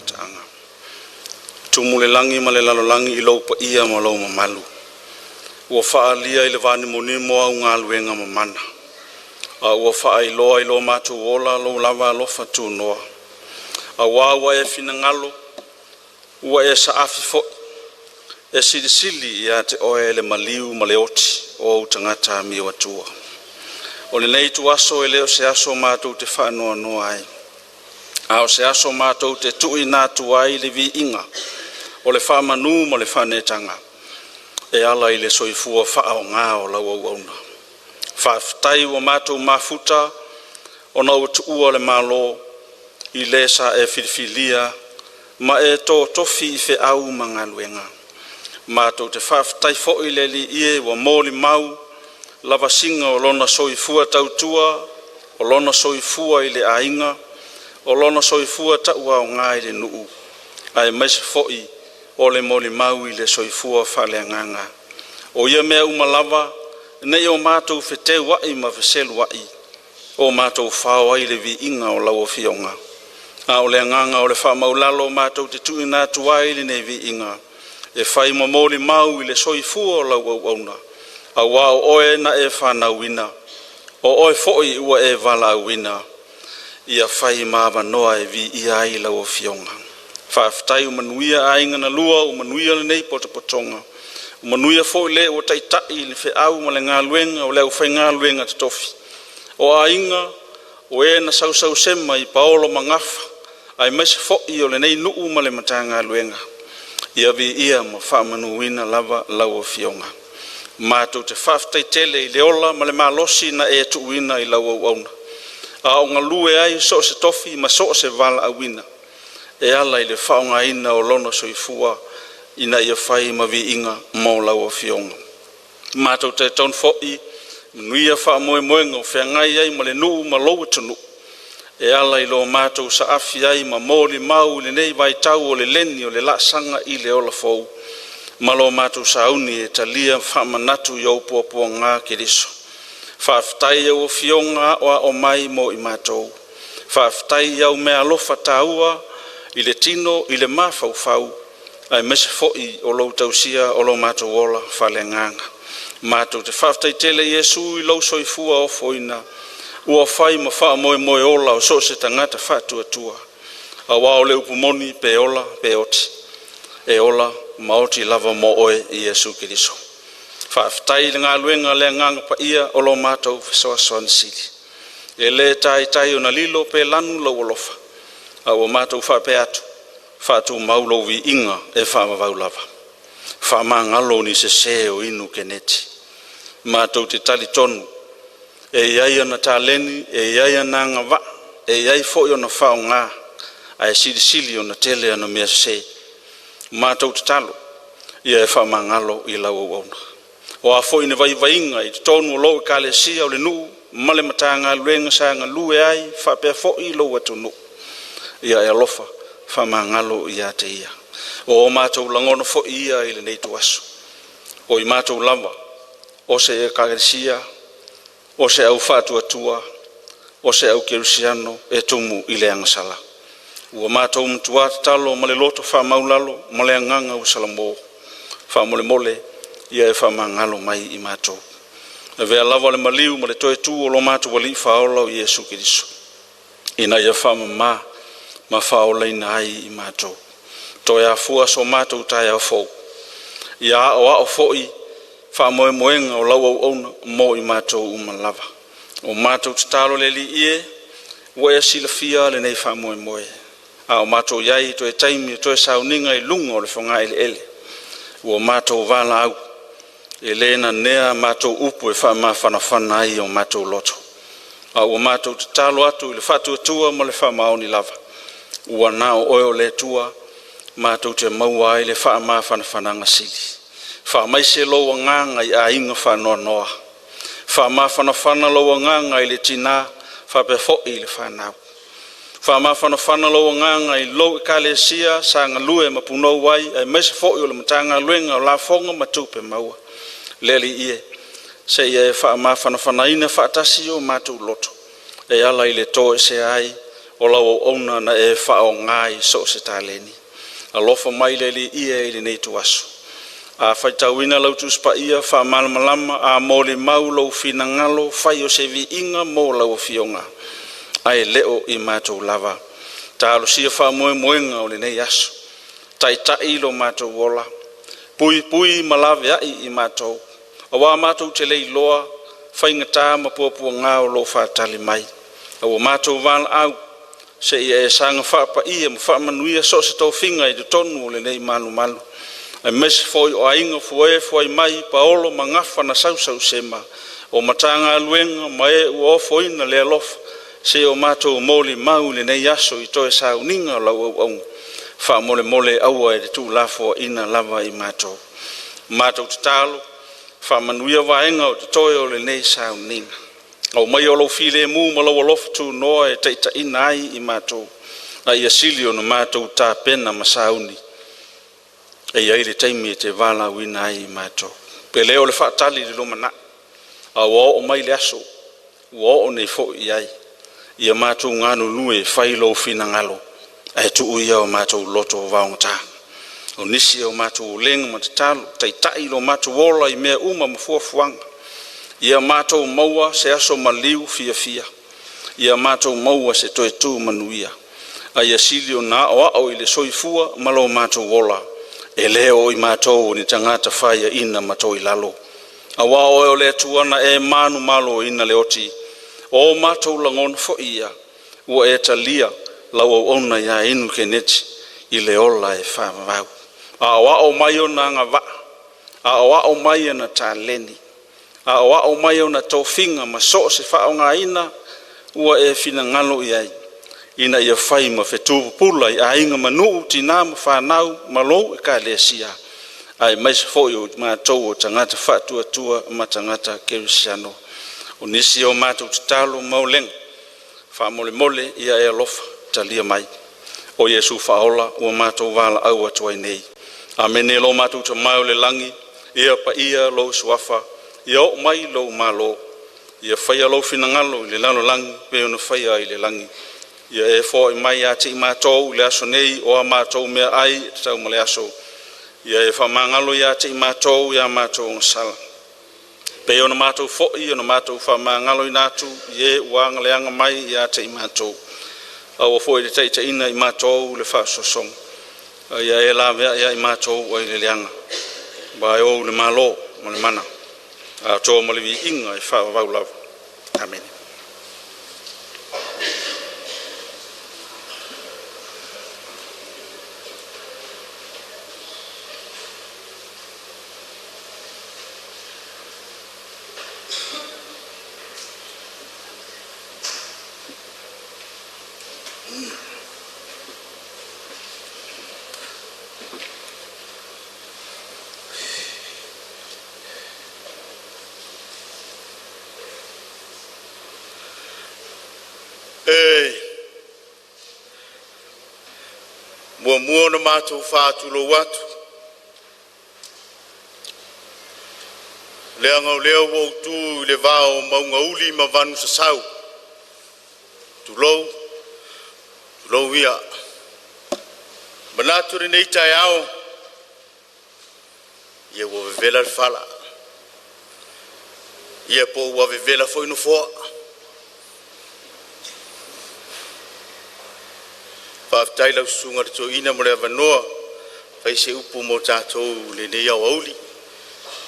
mataaga. Tumu le lagi ma le lalolagi i lou paia ma lou mamalu. Ua faaalia i le vanimonimo au galuega mamana, a ua faailoa i lo matou ola lou lava alofa tunoa. Auā ua e finagalo, ua e saafi foi, e silisili ia te oe le maliu ma le oti o ou tagata amio atua. O lenei ituaso e le o se aso matou te faanoanoa ai, a o se aso matou te tuuina atu ai le viiga o le faamanu ma le faanetaga e ala i le soifua faaaoga o lau auauna. Faafetai ua matou mafuta ona ua tuua le Malo i le sa e filifilia ma e totofi i feau ma galuega. Matou te faafetai foi le Alii e ua molimau lavasiga o lona soifua tautua, o lona soifua i le aiga, o lona soifua tauaoga i le nuu, aemaise foi o le molimau i le soifua faaleagaga. O ia mea uma lava, ne i o matou feteuai ma feseluai o matou fao ai le viiga o lau Afioga, a o le agaga o le faamaualalo matou te tuuina atu ai lenei viiga, e fai ma molimau i le soifua o lau auauna, aua o Oe na e fanauina, o Oe foi ua e valaauina, ia fai ma avanoa e viia ai lau Afioga. Faafetai ua manuia aiga na lua, ua manuia lenei potopotoga, ua manuia foi le ua taitai i le feau ma le galuega o le aufaigaluega totofi, o aiga, o e na sausausema i paolo ma gafa, aemaise foi o lenei nuu ma le Matagaluega. Ia viia ma faamanuina lava lau Afioga. Matou te faafetai tele i le ola ma le malosi na e tuuina i lau auauna a o galue ai i so o se tofi ma so o se valaauina e ala i le faaaogaina o lona soifua ina ia fai ma viiga mo lau Afioga. Matou te talitonu foi, e manuia faamoemoega o feagai ai ma le nuu ma lou atunuu e ala i lo matou saafi ai ma molimau i lenei vaitau o lelegi o le laasaga i le ola fou, ma lo matou sauni e talia faamanatu i ou puapuaga Keriso. Faafetai i au Afioga aoao mai mo i matou. Faafetai i au meaalofa taua i le tino i le mafaufau aemaise foi o lou tausia o lo matou ola faaleagaga. Matou te faafetai tele Iesu i lou soifua ofoina ua fai ma faamoemoe ola o so o se tagata faatuatua, aua o le upu moni, pe ola pe oti, e ola ma oti lava mo oe Iesu Keriso. Faafetai i le galuega a le Agaga Paia o lo matou fesoasoani sili. E le taitai ona lilo pe lanu lou alofa, a ua matou faapea atu, faatumau lou viiga e faavavau lava. Faamagalo ni sese o Inu Keneti. Matou te talitonu e i ai ana taleni, e i ai ana agavaa, e i ai foi ona faaaoga, ae silisili ona tele ana mea sese. Matou tatalo ia e faamagalo i lau auauna. O a foi ni vaivaiga i totonu o lou Ekalesia o le nuu ma le Matagaluega sa galue ai faapea foi lou atunuu, ia e alofa faamagalo ia te ia. O o matou lagona foi ia i lenei ituaso, o i matou lava o se Ekalesia, o se au faatuatua, o se au kerisiano e tumu i le agasala. Ua matou matua tatalo ma le loto faamaualalo ma le agaga ua salamo. Faamolemole ia e faamagalo mai i matou. Avea lava le maliu ma le toe tu o lo matou Alii Faaola o Iesu Keriso, ina ia faamama ma faaolaina ai i matou. Toe afua so matou taeao fou, ia aoao foi faamoemoega o lau auauna mo i matou uma lava. O matou tatalo le Alii e, ua e silafia lenei faamoemoe, a o matou i ai i toe taimi o toe sauniga i luga o le fogaeleele, ua matou valaau, e le nanea a matou upu e faamafanafana ai o matou loto, a ua matou tatalo atu i le faatuatua ma le faamaoni lava, ua na o oe o le Atua matou te maua ai le faamafanafanaga sili. Faamaise lou agaga i aiga faanoanoa, faamafanafana lou agaga i le tina faapea foi i le fanau. Faamafanafana lou agaga i lou Ekalesia sa galue ma punou ai aemaise foi o le Matagaluega o Lafoga ma Tupe Maua. Le Alii e, se i e faamafanafanaina faatasi o matou loto e ala i le toesea ai o o lau auauna na e faaaoga i so o se taleni. Alofa mai le Alii ia i lenei ituaso. A faitauina lau Tusi Paia faamalamalama a molimau lou finagalo fai o se viiga mo lau Afioga, ae le o i matou lava. Talosia faamoemoega o lenei aso, taitai lo matou ola, puipui ma laveai i matou, aua matou te le iloa faigata ma puapuaga o lo o faatali mai. A ua matou valaau, se i e saga faapaia ma faamanuia so o se tofiga i totonu o lenei malumalu, aemaise foi o aiga ua foe mai, paolo ma gafa na sausausema, o Matagaluega ma e ua ofoina le alofa se i o matou molimau i lenei aso i toe sauniga o lau auauna. Faamolemole aua e te tuulafoaina lava i matou. Matou tatalo, faamanuia vaega o totoe o lenei sauniga. Aumaia lou filemu ma lou alofa tunoa e taitaiina ai i matou, a ia sili ona matou tapena ma sauni e i ai le taimi e te valaauina ai i matou. Pe le o le faatali i le lumanai, a ua oo mai le aso ua oo nei foi i ai, ia matou galulue e fai lou finagalo, ae tuu ia o matou loto vaogata. O nisi o matou ulega ma tatalo, taitai lo matou ola i mea uma ma fuafuaga, ia matou maua se aso maliu fiafia, ia matou maua se toe tu manuia, a ia sili ona aoao i le soifua ma lo matou ola, e le o i matou o ni tagata faiaina ma toilalo, aua o Oe o le Atua na e manumaloina le oti. O o matou lagona foi ia, ua e talia lau auauna ia Inu Keneti i le ola e faavavau. Aoao mai ona agavaa, aoao mai ona taleni, aoao mai ona tofiga ma so o se faaaogaina ua e finagalo i ai, ina ia fai ma fetu pupula i aiga ma nuu, tina ma fanau ma lou ekalesia, aemaise foi o i matou o tagata faatuatua ma tagata kerisiano. O nisi o matou tatalo ma olega, faamolemole ia e alofa talia mai. O Iesu faaola ua matou valaau atu ai nei. Amene. Lo matou Tama i le lagi, ia paia lou suafa, ia oo mai lou malo, ia faia lou finagalo i le lalolagi e pei ona faia i le lagi. Ia e foai mai ia te i matou i le aso nei o a matou meaai e tatau ma le aso, ia e faamagalo ia te i matou ia matou ogasala, e pei ona matou foi ona matou faamagaloina atu i e ua aga mai ia te i matou. Aua foi ne i taitaiina i matou i le faasoasoga, a ia e laveai ia i matou ai le leaga, aua e ou le malo ma le mana atoa ma le viiga e faavavau lava. Amene. E muamua ona matou faatulou atu, leaga o lea ua ou tu i le va o mauga uli ma vanu sasau, tulou, tulou ia. E manatu i lenei taeao, ia ua vevela le fala, ia po ua vevela foi nofoa. Faafetai i lau Susuga i le Toeaina mo le avanoa e fai ai se upu mo tatou i lenei aoauli.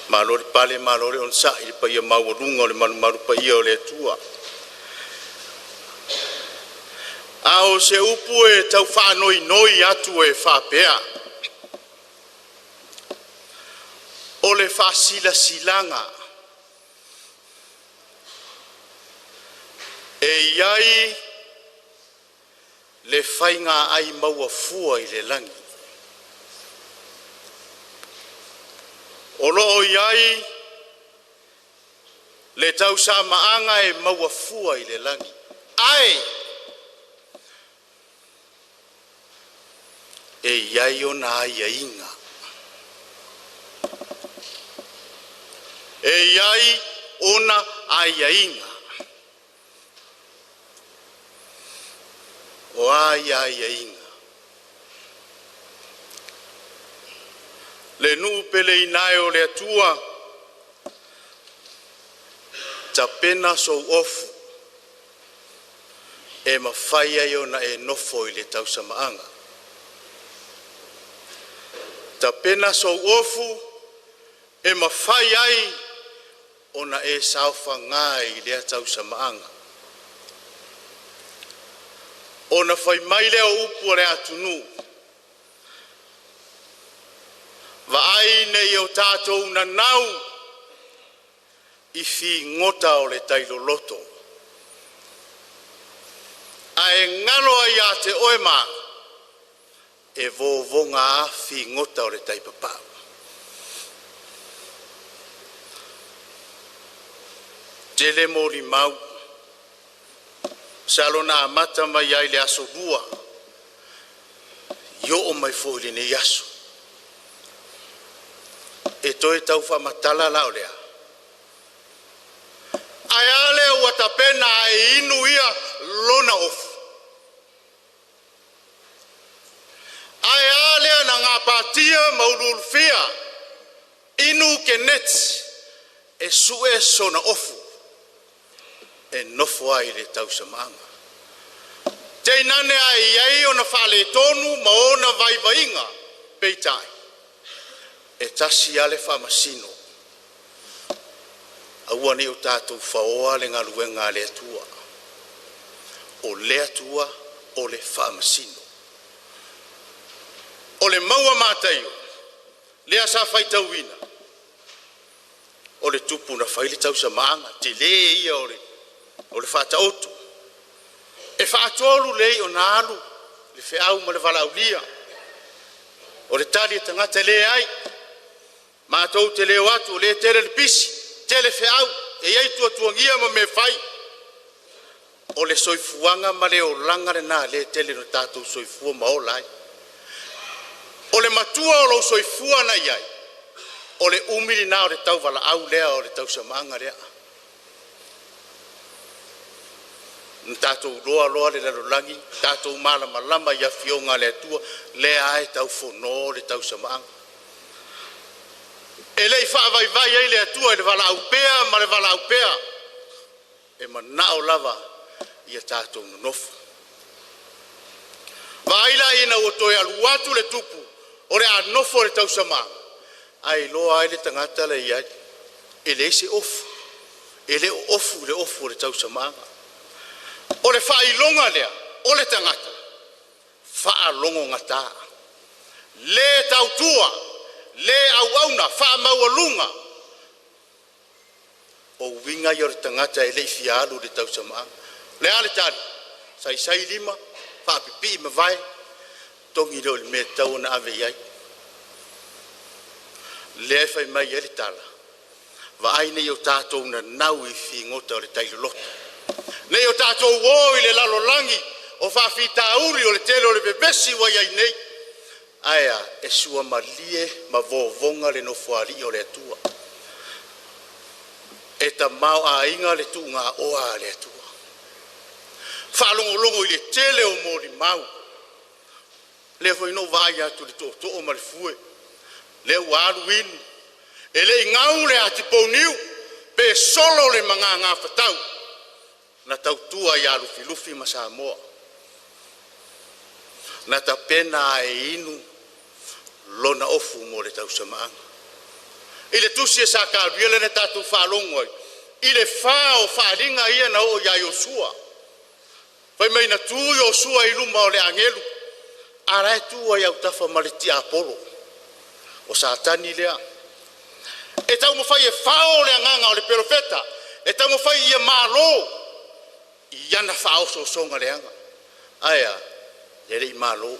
Malo le pale malo le onosai i le paia maualuga o le malumalu paia o le Atua. A o se upu e tau faanoinoi atu e faapea, o le faasilasilaga e i ai le faiga ai maua fua i le lagi. O lo o i ai le tausamaaga e maua fua i le lagi, ae e i ai ona aiaiga. E i ai ona aiaiga. O a ia aiaiga? Le nuu peleina e o le Atua, tapena sou ofu e mafai ai ona e nofo i le tausamaaga. Tapena sou ofu e mafai ai ona e saofaga i lea tausamaaga. Ona fai mai lea o upu a le atunuu, vaai nei o tatou nanau i figota o le tai loloto, ae galo ai ia te oe ma au, e vovoga a figota o le tai papau. Tele molimau masalo na amata mai ai le aso Lua e oo mai foi i lenei aso. E toe tau faamatala la o lea, ae a lea ua tapena e inu ia lona ofu? Ae a lea na gapatia ma uluulufia Inu Keneti e sue sona ofu e nofo ai i le tausamaaga. Teinane ai ai ona faaletonu ma ona vaivaiga, peitai e tasi lava le faamasino. Aua nei o tatou faoa le galuega a le Atua. O le Atua o le faamasino. O le mau a Mataio lea sa faitauina, o le tupu na fai le tausamaaga, tele ia o le faataoto. E faatolu lelei ona alu le feau ma le valaaulia. O le tali a tagata e leai, matou te le o atu o lea e tele le pisi, tele feau, e iai tuatuagia ma mea e fai. O le soifuaga ma le olaga lena lea e tele ina tatou soifua ma ola ai. O le matua o lou soifua na iai, o le umi lena o le tauvalaau lea o le tausamaaga lea. Na tatou iloa loa le lalolagi, tatou malamalama i afioga a le Atua, lea e taufono le tausamaaga. E le i faavaivai ai le Atua i le valaau pea ma le valaau pea, e manao lava ia tatou nonofo. Vaai la ina ua toe alu atu le tupu o le a nofo le tausamaaga, ae iloa ai le tagata la e i ai, e leai se ofu, e le o ofu i le ofu o le tausamaaga. O le faailoga lea o le tagata faalogogata, le tautua, le auauna, faamaualuga. O uiga ia o le tagata e le i fia alu i le tausamaaga. O le a le tali? Saisai lima, faapipii ma vae, togi lea o le mea e tatau ona ave i ai. Lea e fai mai ai le tala, vaai nei o tatou nanau i figota o le tai loloto, nei o tatou o i le lalolagi o faafitauli o le tele o le vevesi ua i ai nei, ae a? E suamalie ma vovoga le Nofoalii o le Atua. E tamaoaiga le tuugaoa a le Atua. Faalogologo i le tele o molimau, lea foi na ou vaai atu i le tootoo ma le fue, lea ua alu inu, e le i gau le ati pouniu pe solo le magaga fatau, na tautua ia Lufilufi ma Samoa. Na tapena e inu lona ofu mo le tausamaaga. I le tusi a Sakaria lea na tatou faalogo ai i le fa o faaaliga ia na oo ia Iosua. Fai mai na tu Iosua i luma o le agelu, a la e tu ai autafa ma le tiapolo, o Satani lea. E taumafai e fao le agaga o le perofeta, e taumafai ia malo i ana faaosoosoga leaga. Ae a? E le i malo.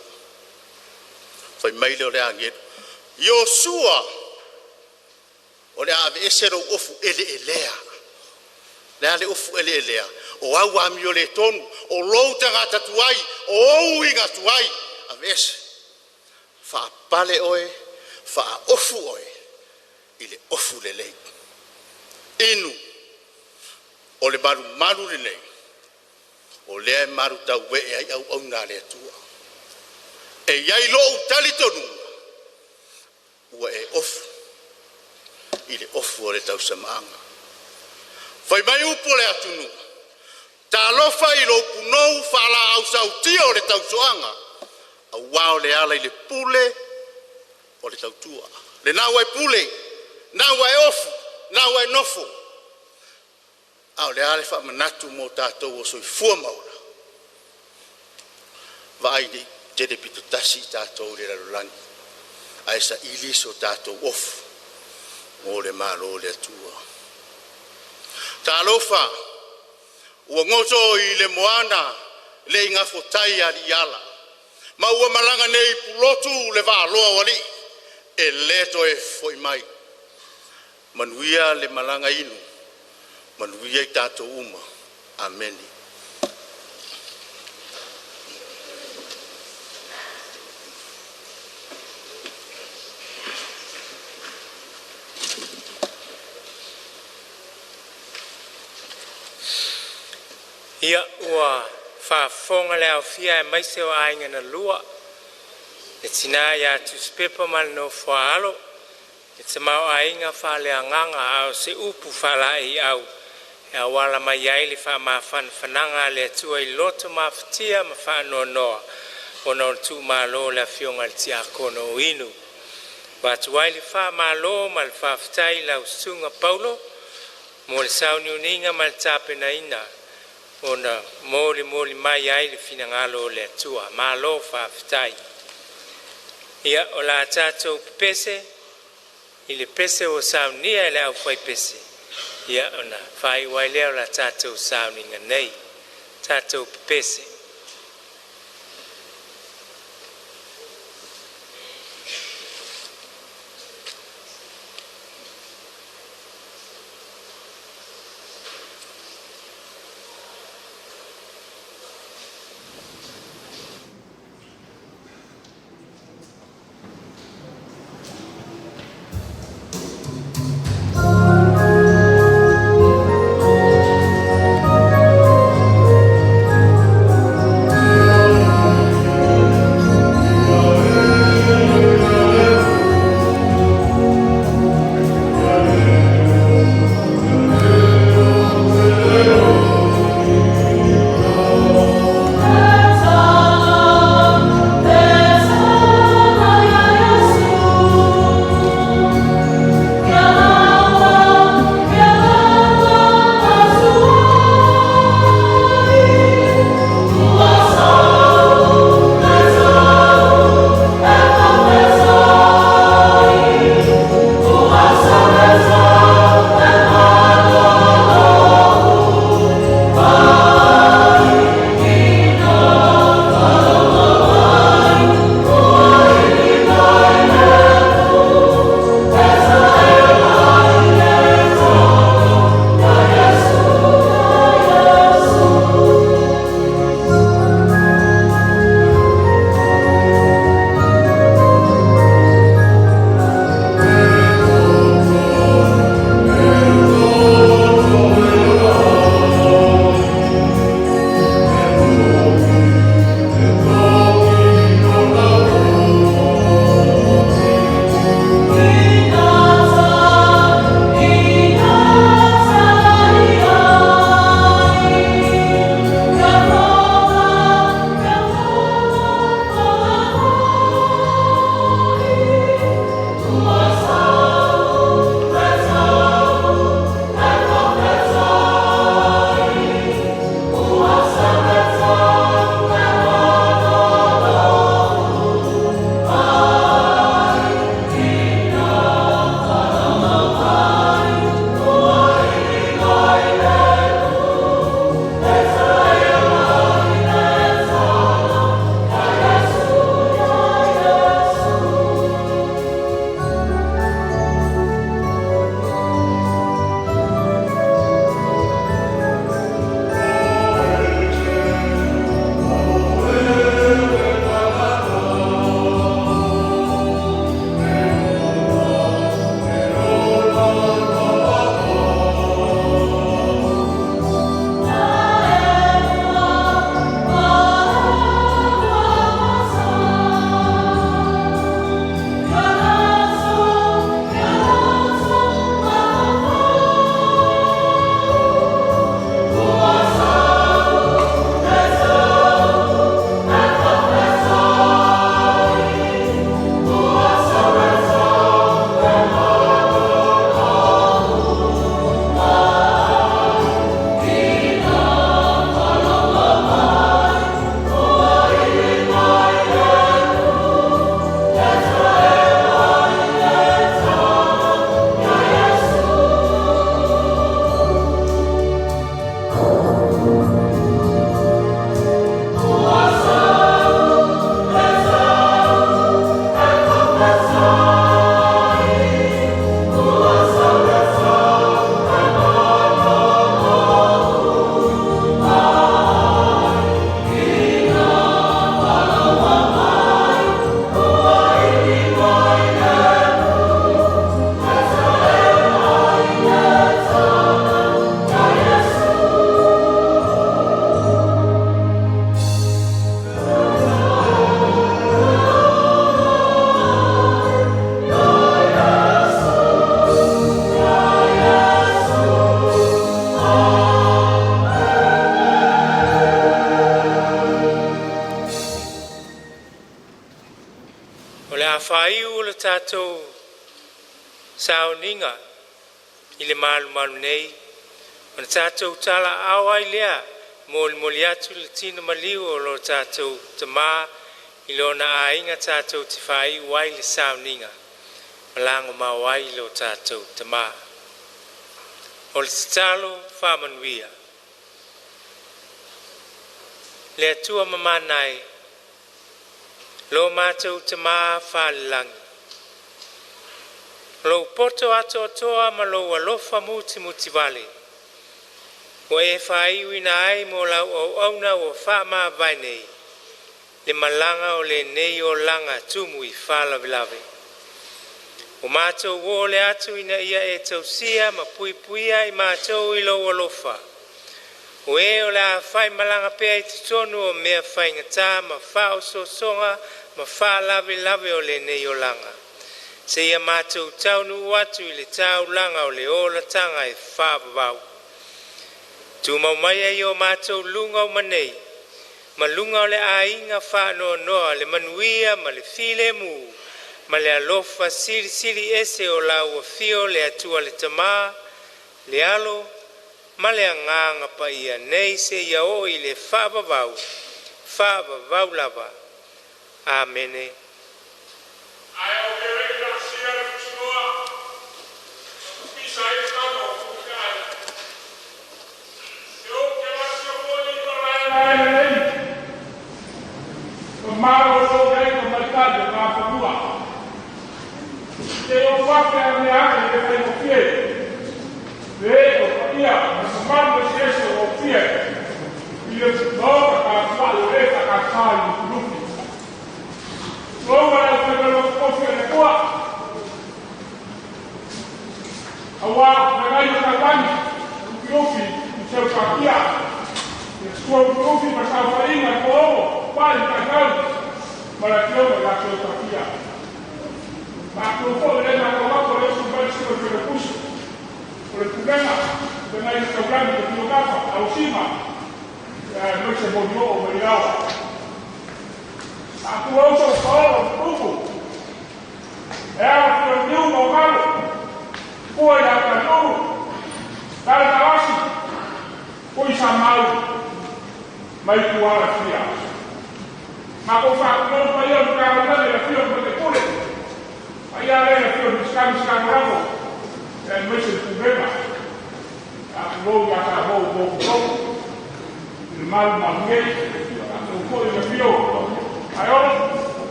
Fai mai lea o le agelu, Iosua, o le a aveese lou ofu eleelea. Le a le ofu eleelea? O au amioletonu, o lou tagata tuai, o ou uiga tuai, aveese. Faapale oe, faaofu oe i le ofu lelei. Inu, o le malumalu lenei O lea e malutauee ai auauna a le Atua. E i ai lou talitonuga, ua e ofu i le ofu o le tausamaaga. Fai mai upu o le atunuu, “Talofa i lou punou faalaau sautia o le tausoaga, aua o le ala i le pule o le tautua. Lena ua e pule, lena ua e ofu, lena ua e nofo. A o le a le faamanatu mo tatou o soifua ma ola? Vaai ne i tele pitotasi i tatou i le lalolagi ae saili so tatou ofu mo le Malo o le Atua. Talofa, ua goto i le moana le igafotai a aliiala, ma ua malaga nei i Pulotu le vaaloa o alii, e le toe foi mai. Manuia le malagainu, manuia i tatou uma. Amene. Ia ua faafofoga le aofia aemaise o aiga na lua, le tina ia Tusipepa ma le nofo a alo, le tamaoaiga faaleagaga a o se upu faalaeiau e auala mai ai le faamafanafanaga a le Atua i loto mafatia ma faanoanoa ona o le tuumalo o le afioga i le Tiakono o Inu. Ua avatu ai le faamalo ma le faafetai i lau Susuga Paulo mo le sauniuniga ma le tapenaina ona molimoli mai ai le finagalo o le Atua. Malo faafetai. Ia o le a tatou pepese i le pese ua saunia e le aufaipese ona faaiu ai lea o le tatou sauniga nei. Tatou pepese. faaiu o le tatou sauniga i le malumalu nei, ona tatou talaaao ai lea e molimoli atu le tino maliu o lo tatou Tamā i lona aiga tatou te faaiu ai le sauniga ma lagomau ai lo tatou Tamā. O le tatalo faamanuia. Le Atua mamana e, lo matou Tamā faalelagi, lou poto atoatoa ma lou alofa mutimutivale, ua e faaiuina ai mo lau auauna ua faamavae nei le malaga o lenei olaga tumu i faalavelave. Ua matou o le atu ina ia e tausia ma puipuia i matou i lou alofa, o e o le a faimalaga pea i totonu o mea faigata ma faaosoosoga ma faalavelave o lenei olaga, seia matou taunuu atu i le taulaga o le olataga e faavavau. Tumau maia i o matou luga uma nei ma luga o le aiga faanoanoa le manuia ma le filemu ma le alofa silisili ese o lau afio le Atua le Tama, le Alo ma le Agaga Paia, nei seia oo i le faavavau, faavavau lava. Amene.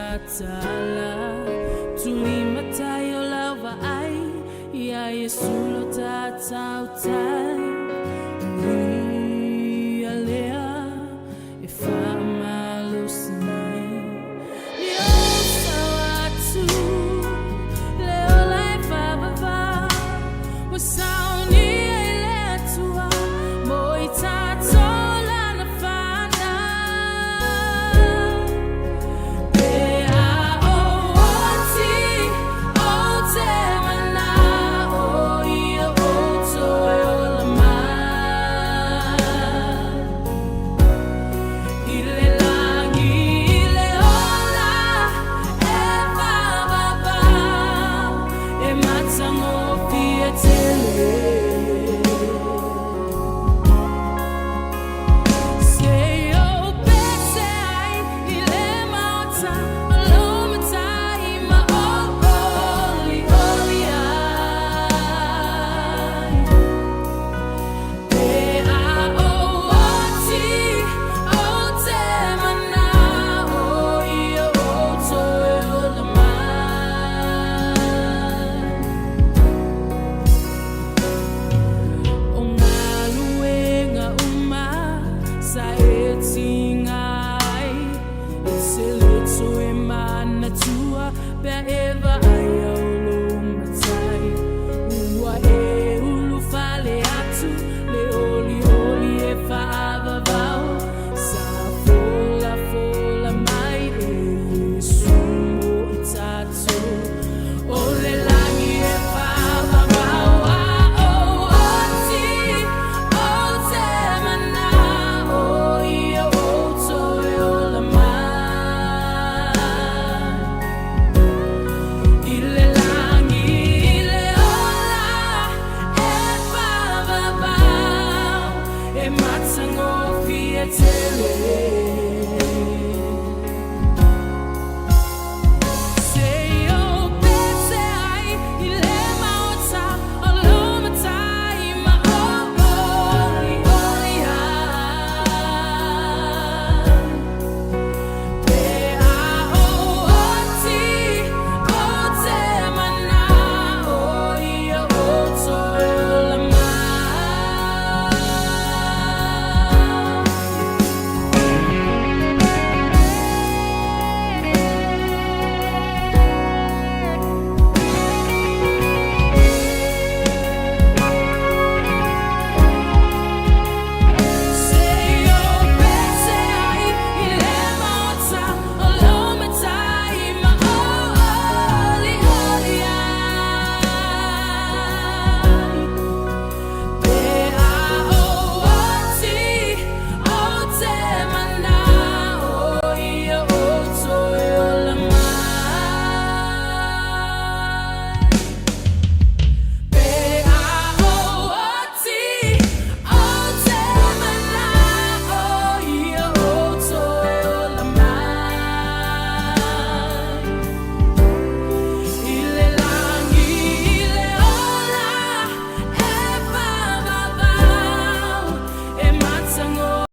tatala Tulimatai o lau vaai Ia Iesu lo tatautai O ia lea e faamalosi mai Ni ou sao atu le ola e faavavau Ua saunia e le Atua mo i tatou lana fanau Pe a ou oti ou te mana'o ia ou toe ola mai I le lagi i le ola e faavavau E matagofie tele Se i ou pese ai i le maota o lou Matai ma ou olioli ai Pe a ou oti ou te mana'o ia ou toe ola mai O galuega uma sa e tiga ai E te le toe manatua pe a e